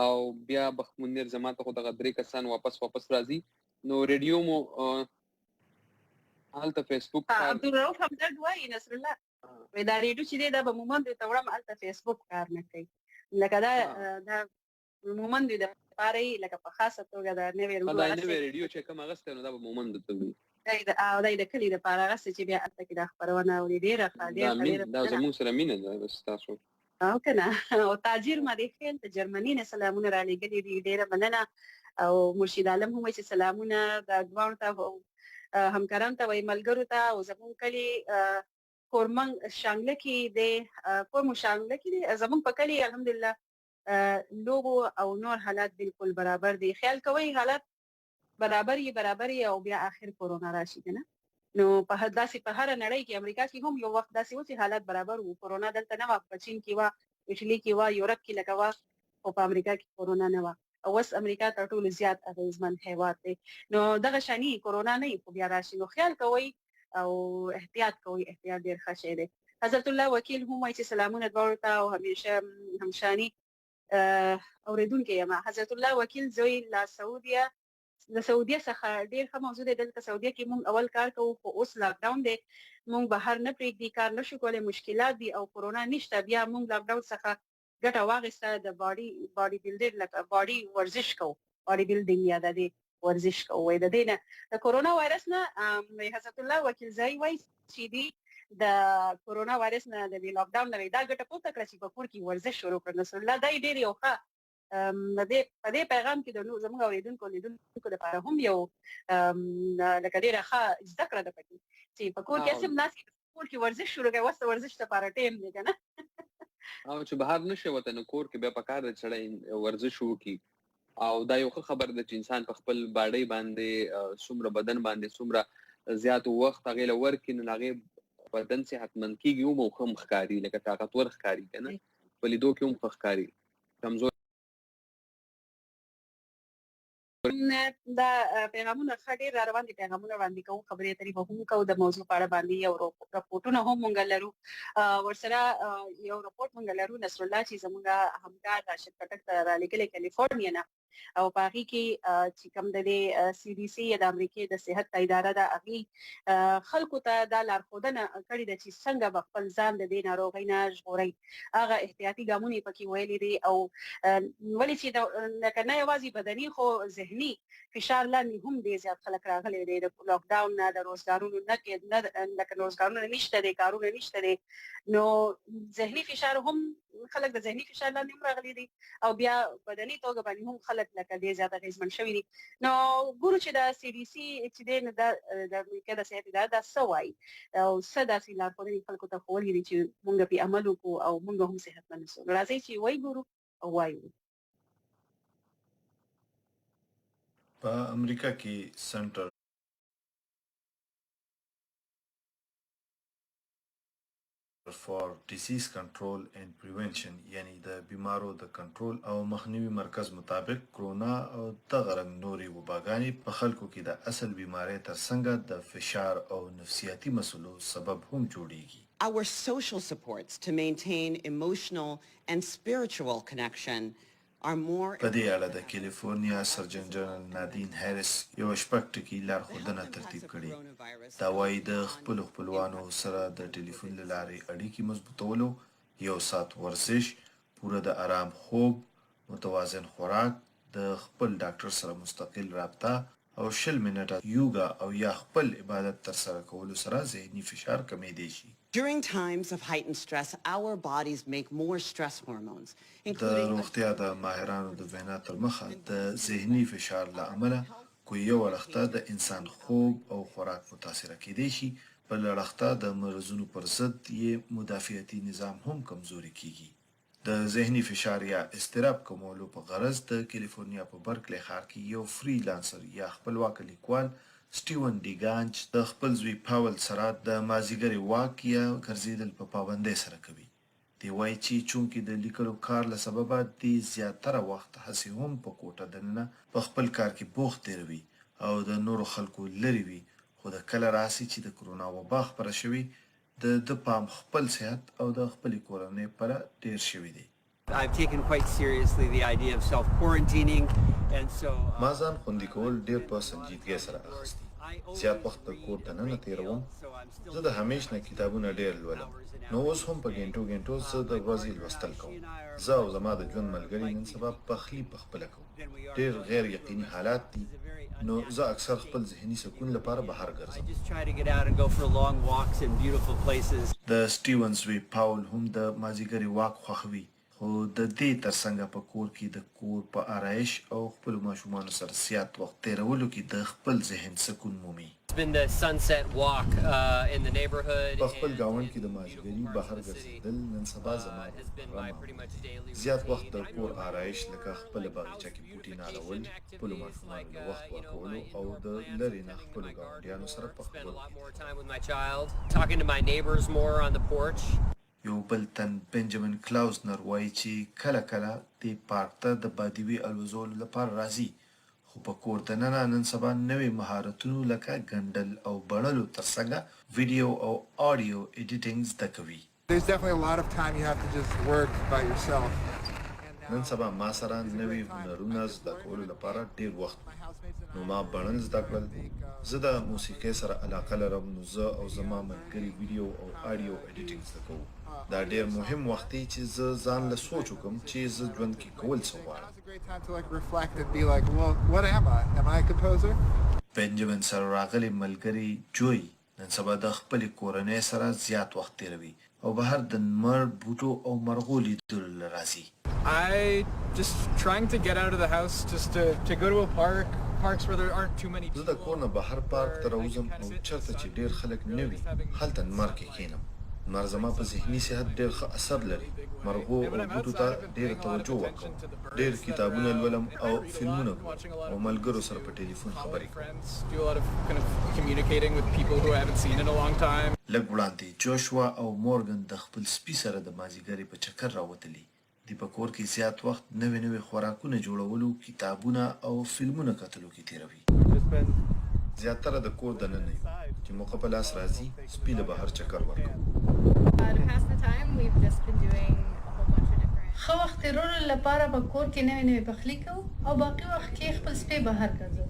او بیا بخت منیر زما ته خو دغه درې کسان واپس واپس راځي. نو ریډیو مو هلته فیسبوک کار عبدالرؤف همدرد وایي نصرالله وایي دا ریډیو چې دی دا به مومند ته وړم، هلته فیسبوک کار نه کوي، لکه دا دا مومند د پاره یې لکه په خاصه توګه دا نوې ریډیو دا نوې ریډیو چې کوم اخیستی نو دا به مومند ته وړي. او دای د کلي لپاره هغه څه چې بیا هلته کې دا خپرونه اوري. ډېره ښه، دا ډېره ښه، مين ډېره دا مننه. زموږ سره مینه ده بس تاسو. او کنه او تاجر مدي خیل د جرمني نه سلامونه را لېږلي دي، ډېره مننه. او مرشد عالم هم وایي چې سلامونه د دواړو ته، همکارانو ته وایي، ملګرو ته. او زموږ کلي کورمنګ شانګله کې دی، کور مو شانګله کې دی. زموږ په کلي الحمدلله لوبو او نور حالات بالکل برابر دي. خیال کوئ حالات برابر یې برابر یې او بیا آخر کورونا راشي کنه. نو په داسې په هره نړۍ کې، امریکا کې هم یو وخت داسې و چې حالات برابر وو، کورونا دلته نه وه، په چین کې وه، اټلی کې وه، یورپ کې لکه وه، خو په امریکا کې کورونا نه وه. او اوس امریکا تر ټولو زیات اغیزمن هیواد دی. نو دغه شانی کورونا نه خو بیا راشي، نو خیال کوئ او احتیاط کوئ، احتیاط ډیر ښه شی دی. حضرت الله وکیل هم وایي چې سلامونه دواړو ته او همیشه همشانی اوریدونکی یم. حضرت الله وکیل زوی لا سعودیه، د سعودیه څخه ډیر ښه موضوع دی. دلته سعودیه کې مونږ اول کار کوو، خو اوس لاک ډاون دی، مونږ بهر نه پرېږدي، کار نشو کولی، مشکلات دي او کورونا نشته. بیا مونږ لاک ډاون څخه ګټه واخیسته، د باډي بلډر لکه باډي ورزش کوو، باډي بلډینګ یا د دې ورزش کوو. وایي د دې نه د کورونا وایرس نه حضرت الله وکیل زی وایي چې دی د کورونا وایرس نه د دې لاک ډاون نه دا ګټه پورته کړه چې په کور کې ورزش شروع کړ. نصر الله دا ډېر یو ښه د دې په دې پیغام کې د نو زموږ اورېدونکو لیدونکو لپاره هم یو لکه ډېره ښه زده کړه ده پکې چې په کور کې هسې هم ناست کور کې ورزش شروع کوي. اوس د ورزش لپاره ټایم دی که نه؟ او چې بهر نشي وتی نو کور کې بیا پکار دی چې سړی ورزش وکړي. او دا یو ښه خبر ده چې انسان په خپل باډۍ باندې څومره بدن باندې څومره زیات وخت هغې له ورکړي نو هغې بدن صحتمند کېږي هم او ښه هم ښکاري، لکه طاقتور ښکاري که نه، په لیدو کې هم ښه ښکاري. کمزور دا پیغامونه ښه ډېر را روان دي، پیغامونه وړاندې کوو، خبرې اترې به هم کوو د موضوع په اړه باندې. یو رپورټونه هم مونږ لرو ورسره، یو رپورټ مونږ لرو نصرالله چې زمونږ همکار راشد خټک ته رالیږلی کالیفورنیا نه، او په هغې کې چې کوم د دې سي ډي سي یا د امریکې د صحت اداره ده، هغې خلکو ته دا لارښودنه کړې ده چې څنګه به خپل ځان د دې ناروغۍ نه ژغورئ. هغه احتیاطي ګامونه یې پکې ویلي دي. او ولې چې لکه نه یوازې بدني خو ذهني فشار لاندې هم ډېر زیات خلک راغلي دي، د لاک ډاون نه، د روزګارونو نه، نه لکه روزګارونه نشته دی، کارونه نشته دی، نو ذهني فشار هم خلک د ذهني فشار لاندې هم راغلي دي او بیا بدني توګه باندې هم خلک لکه ډېر زیات اغېزمن شوي دي. نو ګورو چې دا سي ډي سي چې دی نو دا د امریکا د صحت اداره دا څه وایي او څه داسې لارښودنې خلکو ته ښوولې دي چې مونږ پرې عمل وکړو او مونږ هم صحتمند شو. نو راځئ چې وایي ګورو او وایو. په امریکا کې سنټر فار ډیزیز کنټرول اینډ پریونشن یعنی د بیمارو د کنټرول او مخنیوي مرکز مطابق کرونا او دغه رنګ نورې وباګانې په خلکو کې د اصل بیمارۍ تر څنګه د فشار او نفسیاتي مسلو سبب هم جوړیږي. Our social supports to maintain emotional and spiritual connection are more په دې اړه د کیلیفورنیا سرجن جنرل نادین هریس یوه شپږ ټکي لارښودنه ترتیب کړې. دا وايي، د خپلو خپلوانو سره د ټیلیفون له لارې اړیکې مضبوطولو، یو ساعت ورزش، پوره د ارام خوب، متوازن خوراک، د خپل ډاکټر سره مستقل رابطه او 20 منټه یوګا او یا خپل عبادت ترسره کولو سره ذهني فشار کمېدی شي. During times of heightened stress, our bodies make more stress hormones, د including روغتیا د ماهرانو د وینا تر مخه د ذهني فشار له امله که یو اړخ ته د انسان خوب او خوراک متاثره کېدی شي، بل اړخ ته د مرضونو پر ضد یې مدافعتي نظام هم کمزوري کېږي. د ذهني فشار یا اضطراب کمولو په غرض د کیلیفورنیا په برکلې ښار کې یو فري لانسر یا خپلواکه لیکوال سټیون ډیګانچ د خپل زوی پاول سره د مازیګرې واک یا ګرځېدل په پابندۍ سره کوي. دی وايي چې چونکې د لیکلو کار له سببه دی زیاتره وخت هسې هم په کوټه دننه په خپل کار کې بوخت تېروي او د نورو خلکو لرې وي، خو د کله راهسې چې د کرونا وبا خپره شوې د ده پام خپل صحت او د خپلې کورنۍ پله ډېر شوی دی. I've taken quite seriously the idea of self-quarantining and so ما ځان خوندي کول ډېر په سنجیدګۍ سره اخیستي. زیات وخت د کور دننه تیروم. زه د همیش نه کتابونه ډیر لولم نو اوس هم په ګینټو ګینټو زه د ورځی لوستل کوم. زه او زما د ژوند ملګری نن سبا پخلی په خپله کوو. ډیر غیر یقینی حالات دی نو زه اکثر خپل ذهنی سکون لپاره بهر ګرځم. د سټیون زوی پاول هم د مازیګري واک خوښوي خو د دې تر څنګه په کور کې د کور په آرایش او خپلو ماشومانو سره زیات وخت تېرولو کې د خپل ذهن سکون مومي. په خپل ګاونډ کې د مازیګري بهر ګرځېدل نن سبا زما روزمره معمول دی. زیات وخت د کور آرایش لکه خپله باغیچه کې بوټي نالول، خپلو ماشومانو له وخت ورکولو او د لرې نه خپلو ګاونډیانو سره په خبرو کې تېرول. یو بل تن بنجامین کلاوزنر وايي چې کله کله دې پارک ته د بادیوې الوزولو لپاره راځي، خو په کور دننه نن سبا نوې مهارتونو لکه ګنډل او بڼلو ترڅنګه ویډیو او آډیو ایډیټنګ زده کوي. نن سبا ما سره نوي هنرونه زده کولو لپاره ډېر وخت وي، نو ما بڼل زده کړل. زه د موسیقۍ سره علاقه لرم، نو زه او زما ملګري ویډیو او آډیو ایډیټنګ زده کوو. دا ډېر مهم وخت دی چې زه ځان له سوچ وکړم چې زه ژوند کې کول څه غواړم. بنجامین سره راغلې ملګرې جوی نن سبا د خپلې کورنۍ سره زیات وخت تېروي او بهر د نمر، بوټو او مرغو لیدلو له راځي. زه د کور نه بهر پارک ته راوځم او چرته چې ډېر خلک نه وي هلته نمر کې کښېنم. نمر زما په ذهني صحت ډېر ښه اثر لري. مرغو او بوټو ته ډېره توجه ورکوم. ډېر کتابونه لولم او فلمونه ګورم او ملګرو سره په ټیلیفون خبرې کوم. لږ وړاندې جوشوا او مورګن د خپل سپي سره د مازیګرې په چکر راوتلي دي. په کور کې زیات وخت نوې نوې خوراکونه جوړولو، کتابونه او فلمونه کتلو کې تېروي. زیاتره د کور دننه یو، چې موقع په لاس راځي سپي له بهر چکر ورکوو. ښه وخت تېرولو لپاره په کور کې نوې نوې پخلي کوو او باقي وخت کې خپل سپی بهر ګرځوو.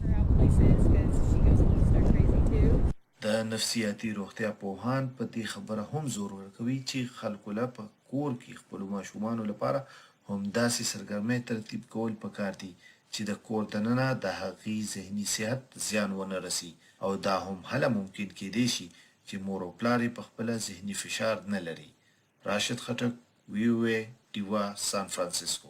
د نفسیاتي روغتیا پوهان په دې خبره هم زور ورکوي چې خلکو له په کور کې خپلو ماشومانو لپاره هم داسې سرګرمۍ ترتیب کول پکار دي چې د کور دننه د هغوی ذهني صحت زیان ونه رسي او دا هم هله ممکن کېدای شي چې مور او پلار یې په خپله ذهني فشار نه لري. راشد خټک، وي او اې، ډیوه، سان فرانسیسکو.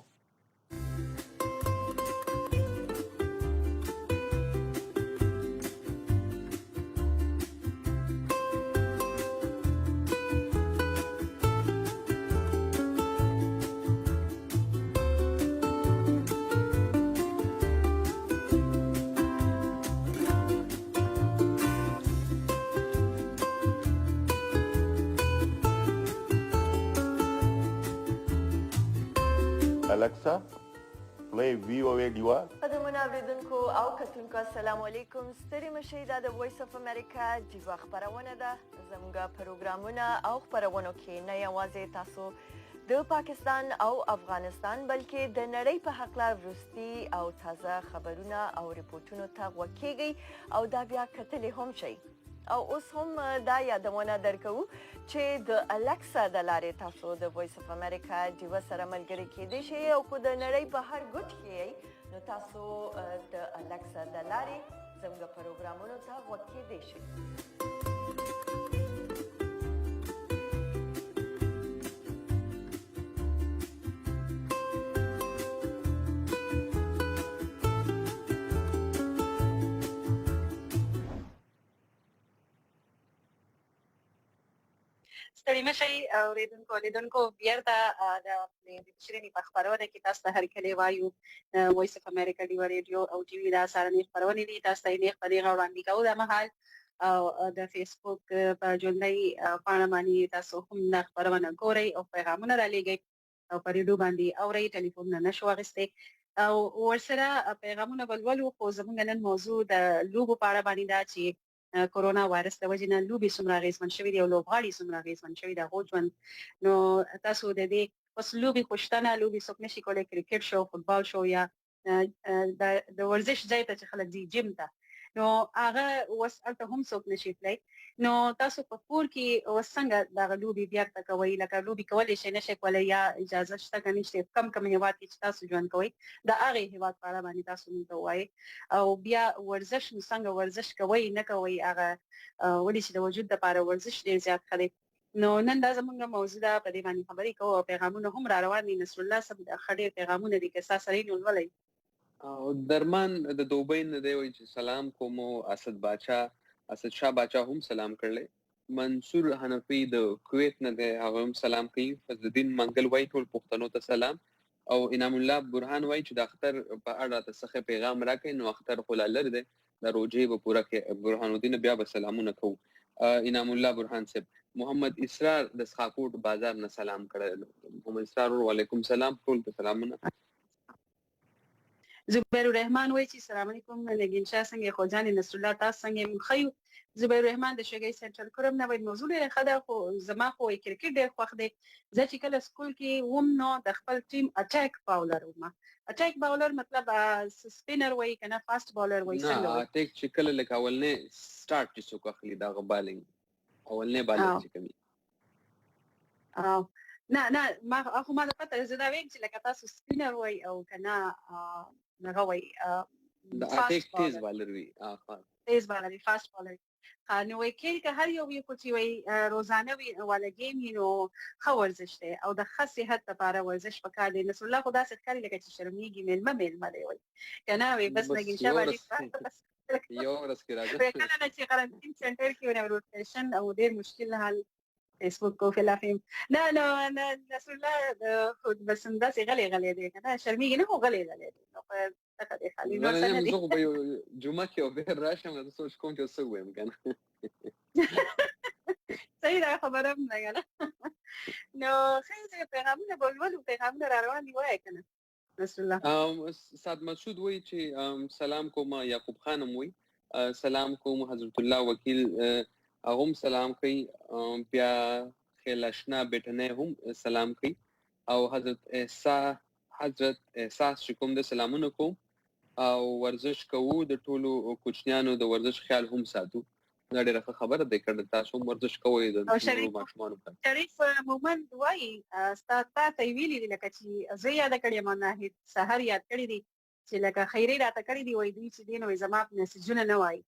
Alexa, play VOA Diwa. قدرمنو اوریدونکو او کتونکو السلام علیکم ستړي مشئ دا د وایس اف امریکا ډیوه خپرونه ده زموږ پروګرامونه او خپرونو کې نه یوازې تاسو د پاکستان او افغانستان بلکې د نړۍ په هکله وروستي او تازه خبرونه او رپورټونو ته غوږ کیږئ او دا بیا کتلی هم شئ او اوس هم دا یادونه درکوو چې د الکسا د لارې تاسو د وایس اف امریکا ډیوه سره ملګري کیدی شئ او که د نړۍ په هر ګوټ کې یئ نو تاسو د الکسا د لارې زموږ پروګرامونو ته غوږ کیدی شئ. ستړي مه شئ اورېدونکو لیدونکو بیرته د شیرینې په خپرونه کې تاسو ته هرکلی وایو وایس اف امریکا ډیوه ریډیو او ټي وي دا سهارنۍ خپرونې دي تاسو ته یې نېغ په نېغه وړاندې کوو دا مهال او د فیسبوک په ژوندۍ پاڼه باندې تاسو هم دا خپرونه ګورئ او پیغامونه رالیږئ او په ریډیو باندې اورئ ټلیفونونه نه شو اخیستی او ورسره پیغامونه به لولو خو زمونږ نن موضوع د لوبو په اړه باندې ده چې کورونا وایرس د وجې نه لوبې څومره اغېزمن شوي دي او لوبغاړي څومره اغېزمن شوي د هغو ژوند نو تاسو د دې اوس لوبې خو شته نه لوبې څوک نشي کولی کرکټ شو فوټبال شو یا د ورزش ځای ته چې خلک ځي جیم ته نو هغه اوس هلته هم څوک نشي تلای نو تاسو په کور کې اوس څنګه دغه لوبې بیرته کوئ لکه لوبې کولی شئ نشئ کولی یا اجازه شته که نشته کم کم هیواد کې چې تاسو ژوند کوئ د هغې هیواد په اړه باندې تاسو موږ ته ووایئ او بیا ورزش نو څنګه ورزش کوئ نه کوئ هغه ولې چې د وجود لپاره ورزش ډیر زیات ښه دی نو نن دا زمونږ موضوع ده په دې باندې خبرې کوو او پیغامونه هم را روان دي نصرالله صاحب ښه ډېر پیغامونه دي که ستا سره یې نو لولئ او درمان د دوبۍ نه دی وایي چې سلام کوم اسد باچا اسد شاه باچا هم سلام کړلی منصور حنفي د کویت نه دی هغه هم سلام کوي فضل الدین منګل وایي ټول پښتنو ته سلام او انعام الله برهان وایي چې د اختر په اړه راته څه پیغام راکړئ نو اختر خو لا لرې دی د روژې به پوره کړي برهان الدین بیا به سلامونه کوو انعام الله برهان صاحب محمد اسرار د سخاکوټ بازار نه سلام کړی محمد اسرار ورور وعلیکم سلام ټول ته سلامونه زبیر الرحمن وایي چې سلام علیکم نګین شاه څنګه خو جان نصر الله تاسو څنګه موږ ښه یو زبیر الرحمن د شګۍ سنټرل کرم نه وایي موضوع ډېره ښه ده خو زما خو وایي کرکټ ډېر خوښ دی زه چې کله سکول کې وم نو د خپل ټیم اټیک باولر وم اټیک باولر مطلب سپینر وایي کنه فاست باولر وایي څنګه وایي نه اټیک چې کله لکه اولنې سٹارټ چې څوک اخلي دا بالینګ اولنې بالر چې کوي او نه نه ما خو ما د پته زه دا ویم چې لکه تاسو سپینر وای او کنه هغه وای د اټیک تیز بالر وي تیز بالر وي فاست بالر نو وای کېل که هر یو وي خو چې وای روزانه وي والا گیم یې نو ښه ورزش دی او د ښه صحت لپاره ورزش پکار دی نصر الله خو داسې ښکاري لکه چې شرمېږي مېلمه مېلمه دی وای که نه وي بس نګین شاه باجي بس یو ورځ کې راځم کله نه چې قرنطین سنټر کې ونه روټیشن او ډیر مشکل حال فیسبوک کو خلافیم نه نو نصر الله خو بس همداسې غلی غلی دی که نه شرمېږي نه خو غلی غلی دی نو په دغه دی خالي نور څه نه دی زه خو به یو جمعه کې او بیا راشم زه سوچ کوم چې څه ووایم که نه صحیح ده خبره هم ده که نه نو ښه پیغامونه به لولو پیغامونه را روان دي وایه که نه نصر الله سعد مسعود وایي چې سلام کوم یعقوب خان هم وایي سلام کوم حضرت الله وکیل هغه هم سلام کوي بیا خیل اشنا بیټنی هم سلام کوي او حضرت احساس حضرت احساس چې کوم د سلامونه کوم او ورزش کوو د ټولو کوچنیانو د ورزش خیال هم ساتو دا ډیره ښه خبره ده کړه تاسو هم ورزش کوئ د نورو ماشومانو په شریف مومند وایي ستا تا ته ویلي دي لکه چې زه یاد کړی ما ناهید سحر یاد کړی دي چې لکه خیری راته کړی دی وایي دوی چې دین وایي زما میسجونه نه وایي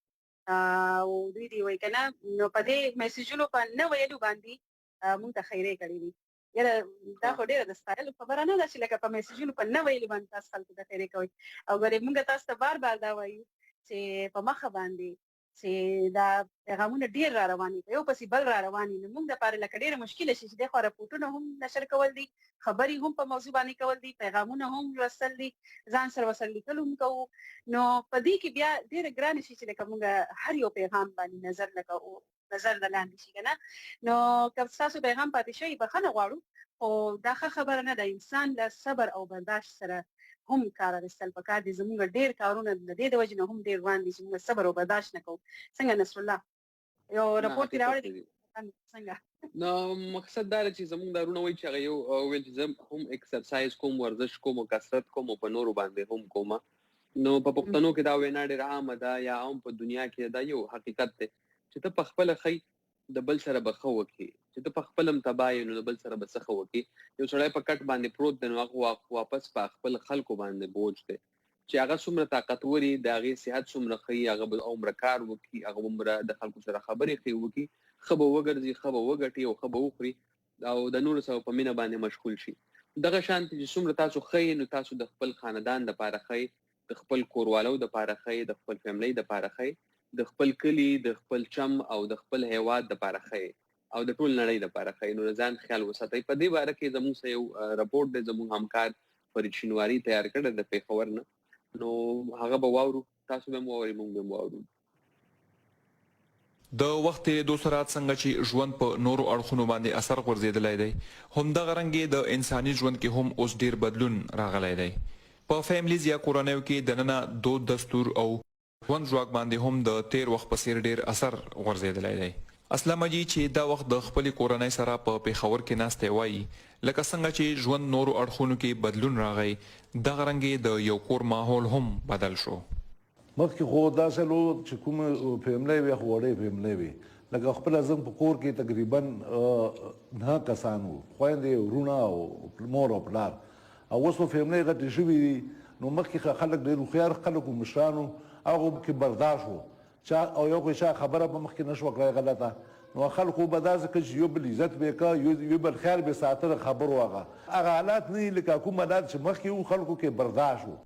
او دوی دی وایي کنه نو په دې میسجونو په نه ویلو باندې مونږ ته خیری کړی دي یاره دا خو ډیره د ستایلو خبره نه ده چې لکه په میسجونو په نه ویلو باندې تاسو خلکو ته خیری کوئ او ګورې مونږ تاسو ته بار بار دا وایو چې په مخه باندې چې دا پیغامونه ډیر را روان دي په یو پسې بل را روان دي نو موږ د پاره لکه ډیره مشکله شي چې د خو رپورټونه هم نشر کول دي خبرې هم په موضوع باندې کول دي پیغامونه هم لوستل دي ځان سره وسره لیکل هم کوو نو په دې کې بیا ډیره ګرانه شي چې لکه موږ هر یو پیغام باندې نظر لکه نظر د لاندې شي کنه نو که تاسو پیغام پاتې شوی بخنه غواړو خو دا ښه خبره نه ده انسان له صبر او برداشت سره هم کار اخیستل پکار دي زموږ ډیر کارونه د دې د وجې نه هم ډیر روان دي چې موږ صبر او برداشت نه کوو څنګه نصر الله یو رپورټ دی راوړی دی څنګه نو مقصد دا چې زموږ دا رونه وایي چې هغه یو ویل چې زه هم اکسرسایز کوم ورزش کوم او کثرت کوم او په نورو باندې هم کوم نو په پښتنو کې دا وینا ډېره عامه ده یا هم په دنیا کې دا یو حقیقت دی چې ته په خپله ښه د بل سره به ښه وکړې، چې ته په خپله هم تباه یې نو د بل سره به څه ښه وکړې، یو سړی په کټ باندې پروت دی نو هغه واپس په خپل خلکو باندې بوج دی، چې هغه څومره طاقتور وي، د هغې صحت څومره ښه وي، هغه به هومره کار وکړي، هغه به هومره د خلکو سره خبرې ښې وکړي، ښه به وګرځي، ښه به وګټي او ښه به وخوري او د نورو سره په مینه باندې مشغول شي. دغه شانتې چې څومره تاسو ښه یې نو تاسو د خپل خاندان دپاره ښه یې، د خپل کوروالو د پاره ښه یې، د خپل فیملۍ د پاره ښه یې، د خپل کلي، د خپل چم او د خپل هیواد د پاره ښه یې او د ټول نړۍ د پاره ښه یې، نو د ځان خیال وساتئ. په دې باره کې زموږ سره یو رپورټ دی، زموږ همکار فرید شینواري تیار کړی د پېښور نه، نو هغه به واورو، تاسو به هم واورئ، موږ به هم واورو. د وخت تېرېدو سره څنګه چې ژوند په نورو اړخونو باندې اثر غورځېدلی دی، همدغه رنګ یې د انساني ژوند کې هم اوس ډېر بدلون راغلی دی. په فیملیز یا کورنیو کې دننه دود دستور او ژوند ژواک باندې هم د تېر وخت په څېر ډېر اثر غورځېدلی دی. اسلم اجي چې دا وخت د خپلې کورنۍ سره په پېښور کې ناست دی وايي، لکه څنګه چې ژوند نورو اړخونو کې بدلون راغی، دغه رنګ یې د یو کور ماحول هم بدل شو. مخکې خو داسې لو چې کومې فیملۍ وې خو وړې فیملۍ وې لکه خپله زموږ په کور کې تقریبا نهه کسان وو، خویندې، وروڼه او مور او پلار او اوس خو فیملۍ غټې شوې دي نو مخکې خلک ډېر هوښیار خلک وو مشران وو هغو کې برداشت وو چا او یو خو چا خبره په مخکې نه شوه کړای غلطه نو خلکو به داسې کړه چې یو بل عزت به یې کړ یو بل خیال به یې ساته د خبرو هغه هغه حالات نه دي لکه کوم حالات چې مخکې وو خلکو کې برداشت وو.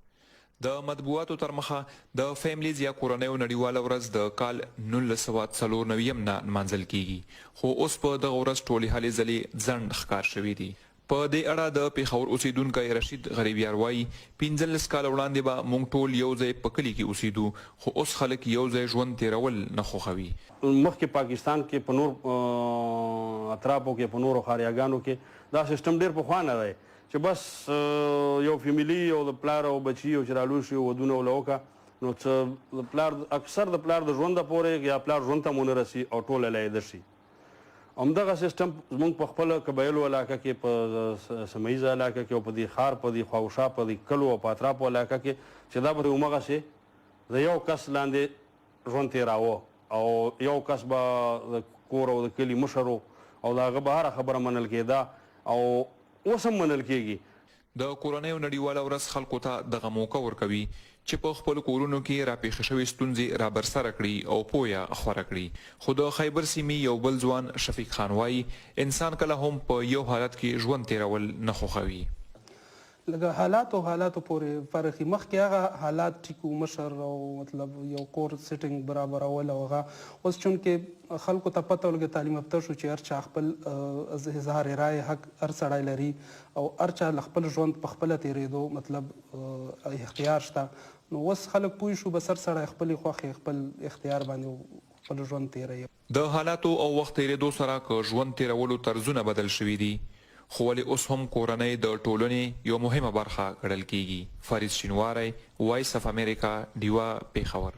د مطبوعاتو ترمخه د فیملیز یا کورنیو نړیواله ورځ د کال 1994 یم نه نمانځل کیږي خو اوس په دغه ورځ ټولې هلې ځلې ځنډ ښکار شوې دي. په دې اړه د پېښور اوسېدونکی رشید غریبیار وايي، 15 کاله وړاندې به موږ ټول یو ځای په کلي کې اوسېدو خو اوس خلک یو ځای ژوند تېرول نه خوښوي. مخکې پاکستان کې په نور اطرافو کې په نورو ښاریاګانو کې دا سیستم ډېر پخوا نه دی چې بس یو فیملی او د پلار او بچی او چې رالوی شي ودونه وله وکړه نو څه د پلار اکثر د پلار د ژونده پورې یا پلار ژوند ته مو نه رسي او ټوله لایده شي همدغه سیستم زموږ په خپله قبایلو علاقه کې په سیمه ییزه علاقه کې او په دې ښار په دې خواوشا په دې کلو او په اطرافو علاقه کې چې دا به همغسې د یو کس لاندې ژوند تېراوه او یو کس به د کور او د کلي مشر و او د هغه به هره خبره منل کېده او اوس هم منل کېږي. د کورنیو نړیواله ورځ خلکو ته دغه موقع ورکوي چې په خپلو کورونو کې راپېښې شوې ستونزې رابرسره کړي او پویه خوره کړي. خو د خیبر سیمې یو بل ځوان شفیق خان وايي، انسان کله هم په یو حالت کې ژوند تېرول نه خوښوي. لږه حالاتو حالاتو پورې فرق وي مخکې هغه حالات ټیک وو مشر او مطلب یو کور سیټینګ برابرول او هغه اوس چونکه خلکو ته پته ولګه تعلیم یافته شو چې هر چا خپل اظهار رای حق هر سړی لري او هر چا له خپل ژوند په خپله تیریدو مطلب اختیار شته نو اوس خلک پوه شو بس هر سړی خپلې خوښې خپل اختیار باندې خپل ژوند تیروي. د حالاتو او وخت تېرېدو سره که ژوند تېرولو طرزونه بدل شوي دي، خو ولې اوس هم کورنۍ د ټولنې یوه مهمه برخه ګڼل کېږي. فرید شینواری، وایس اف امریکا، ډیوه، پېښور.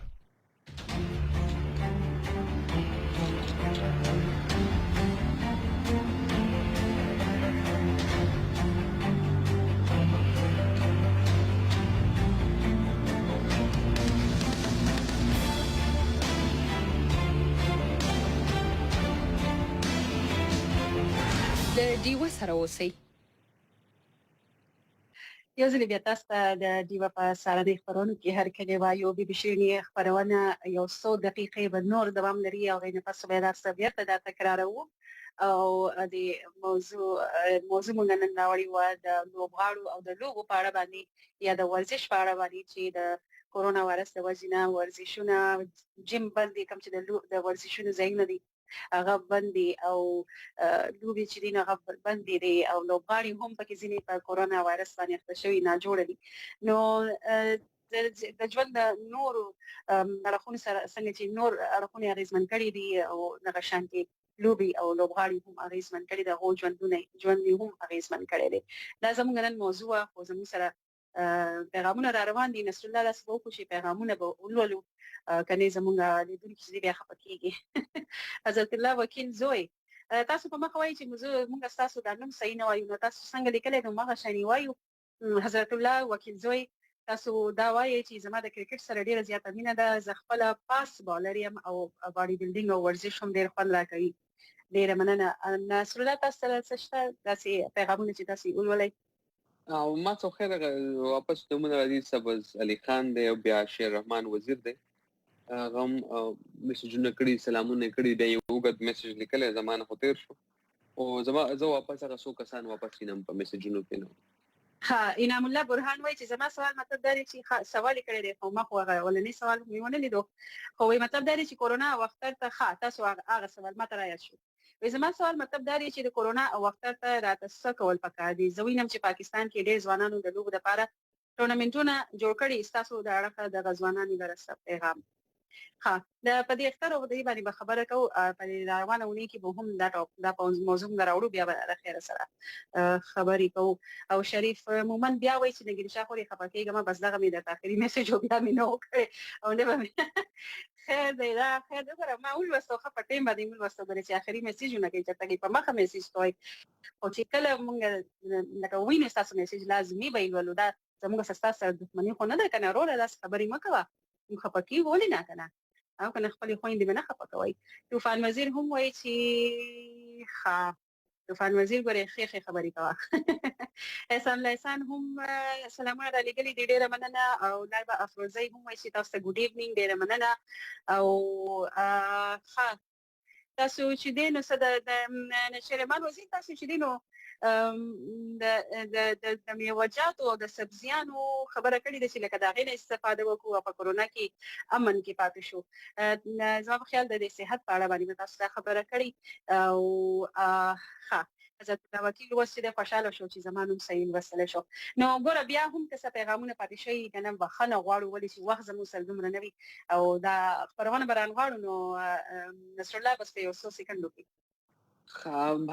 له ډیوه سره اوسئ. یو ځل بیا تاسو ته د ډیوه په سهارنۍ خپرونو کې هرکلی وایو. بي بي شیرینې خپرونه یو څو دقیقې به نور دوام لري او هغې نه پس به تاسو ته بیرته دا تکراروو او د موضوع موضوع مونږ نن راوړې وه د لوبغاړو او د لوبو په اړه باندې یا د ورزش په اړه باندې چې د کورونا وایرس د وجې نه ورزشونه جیم بند دي، کوم چې د ورزشونو ځایونه دي هغه بند دي او لوبې چې دي هغه بند دي او لوبغاړي هم پکې ځینې په کورونا وایرس باندې اخته شوي ناجوړه دي. نو د ژوند د نورو اړخونو سره څنګه چې نور اړخونه اغېزمن کړي دي او دغه شانتې لوبې او لوبغاړي هم اغېزمن کړي، د هغو ژوند یې هم اغېزمن کړی دی. دا زموږ نن موضوع وه، خو زموږ سره پیغامونه را روان دي. نصرالله داسې به وکړو چې پیغامونه به ولولو، که نه زموږ لیدونکي چې بیا خفه کېږي. حضرت الله وکیل زوی، تاسو په مخه وایي چې موږ ستاسو دا نوم صحیح نه وایو، نو تاسو څنګه لیکلی نو مغه شان یې وایو. حضرت الله وکیل زوی، تاسو دا وایئ چې زما د کرکټ سره ډیره زیاته مینه ده، زه خپله پاس بالر یم او باډي بلډینګ او ورزش هم ډیر خوند راکوي. ډیره مننه. نصرالله، تاسو سره څه شته داسې پیغامونه چې تاسو یې ولولئ؟ او ما څه خیر واپس نومونه راځي، سبز علي خان دی او بیا شیر رحمان وزیر دی، هغه هم میسجونه کړي، سلامونه یې کړي، بیا یې اوږد میسج لیکلی، زما نه خو تېر شو، خو زه واپس هغه څو کسان واپس وینم په میسجونو کې. نو ښه، انعام الله برهان وایي چې زما سوال مطلب دا دی چې ښه سوال یې کړی دی، خو ما خو هغه اولنی سوال مې ونه لیدو، خو وایي مطلب دا دی چې کورونا او اختر ته ښه تاسو هغه سوال ما ته را یاد شو. وایي زما سوال مطلب دا دی چې د کورونا او اختر ته راته څه کول پکار دي؟ زه وینم چې پاکستان کې ډېر ځوانانو د لوبو دپاره ټورنمنټونه جوړ کړي، ستاسو د اړخه دغه ځوانانو لره څه پیغام؟ ښه، د په دې اختر او دې باندې به خبره کوو، په دې روانه اونۍ کې به هم دا ټاپ دا موضوع موږ راوړو، بیا به له خیره سره خبرې کوو. او شریف مومن بیا وایي چې نګین شاه خورې خفه کېږه مه، بس دغه مې درته اخري میسج و، بیا مې نه و کړی او نه به مې خیر دی، دا خیر دی. وګوره ما ولوستو، ښه په ټیم باندې مې ولوستو، ګورې چې اخري میسجونه کوي، چېرته کوي په مخه میسج کوي، خو چې کله مونږ لکه وینو ستاسو میسج لازمي به یې لولو. دا زموږ سره ستاسو سره دښمني خو نه ده که نه وروره، داسې خبرې مه کوه. موږ خپه کیږو ولې نه کنه او کنه خپلې خویندې به نه خپه کوئ. طوفان وزیر هم وایي چې ښه طوفان وزیر ګورې ښې ښې خبرې کوه. احسان الله احسان هم سلامونه را لېږلي دي، ډېره مننه. او لایبه افروزی هم وایي چې تاسو ته ګډ ایونینګ، ډېره مننه. او ښه تاسو چې دی نو څه د شیرمان وزیر تاسو چې دی نو د د د د میوجاتو او د سبزیانو خبره کړې ده چې لکه د هغې نه استفاده وکړو او په کرونا کې امن کې پاتې شو. زما په خیال د دې صحت په اړه باندې تاسو دا خبره کړې. او ښه حضرت الله وکیل اوس چې دی خوشحاله شو چې زما نوم صحیح لوستلی شو. نو ګوره بیا هم که څه پیغامونه پاتې شوي که نه بخښنه غواړو، ولې چې وخت زموږ سره دومره نه وي او دا خپرونه به رانغاړو. نو نصرالله بس په یو څو سیکنډو کې.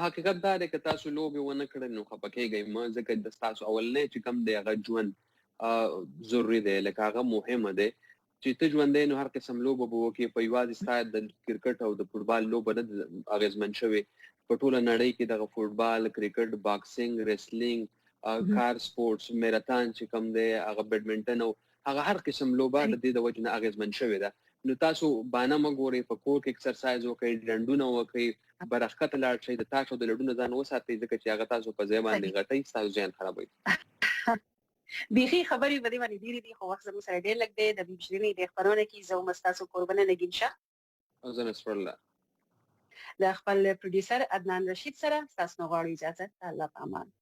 حقیقت دا دی که تاسو لوبې ونه کړئ نو خفه کېږئ مه، ځکه د ستاسو اولنی چې کوم دی هغه ژوند ضروري دی، لکه هغه مهمه دی چې ته ژوندی نو هر قسم لوبه به وکړې. په یوازې ستا د کرکټ او د فوټبال لوبه نه اغېزمن شوې، په ټوله نړۍ کې دغه فوټبال، کرکټ، باکسینګ، ریسلینګ، کار سپورټس، میراتان چې کوم دی هغه بیډمنټن او هغه هر قسم لوبه د دې د وجې نه اغېزمن شوې ده. نو تاسو بانه مه ګورئ، په کور کې اکسرسایز وکړئ، ډنډونه وکړئ، بره ښکته لاړ شئ، د تاش او د لړونو ځان وساتئ، ځکه چې هغه تاسو په ځای باندې غټوي، ستاسو ذهن خرابوي. بیخي خبرې په دې باندې ډېرې دي، خو وخت زموږ سره ډېر لږ دی. د بیب شیرینې د خپرونه کې زه وم ستاسو کوربنه نګین شاه او زه نصرالله د خپل پروډیوسر عدنان رشید سره ستاسو نه غواړو اجازه. الله په امان.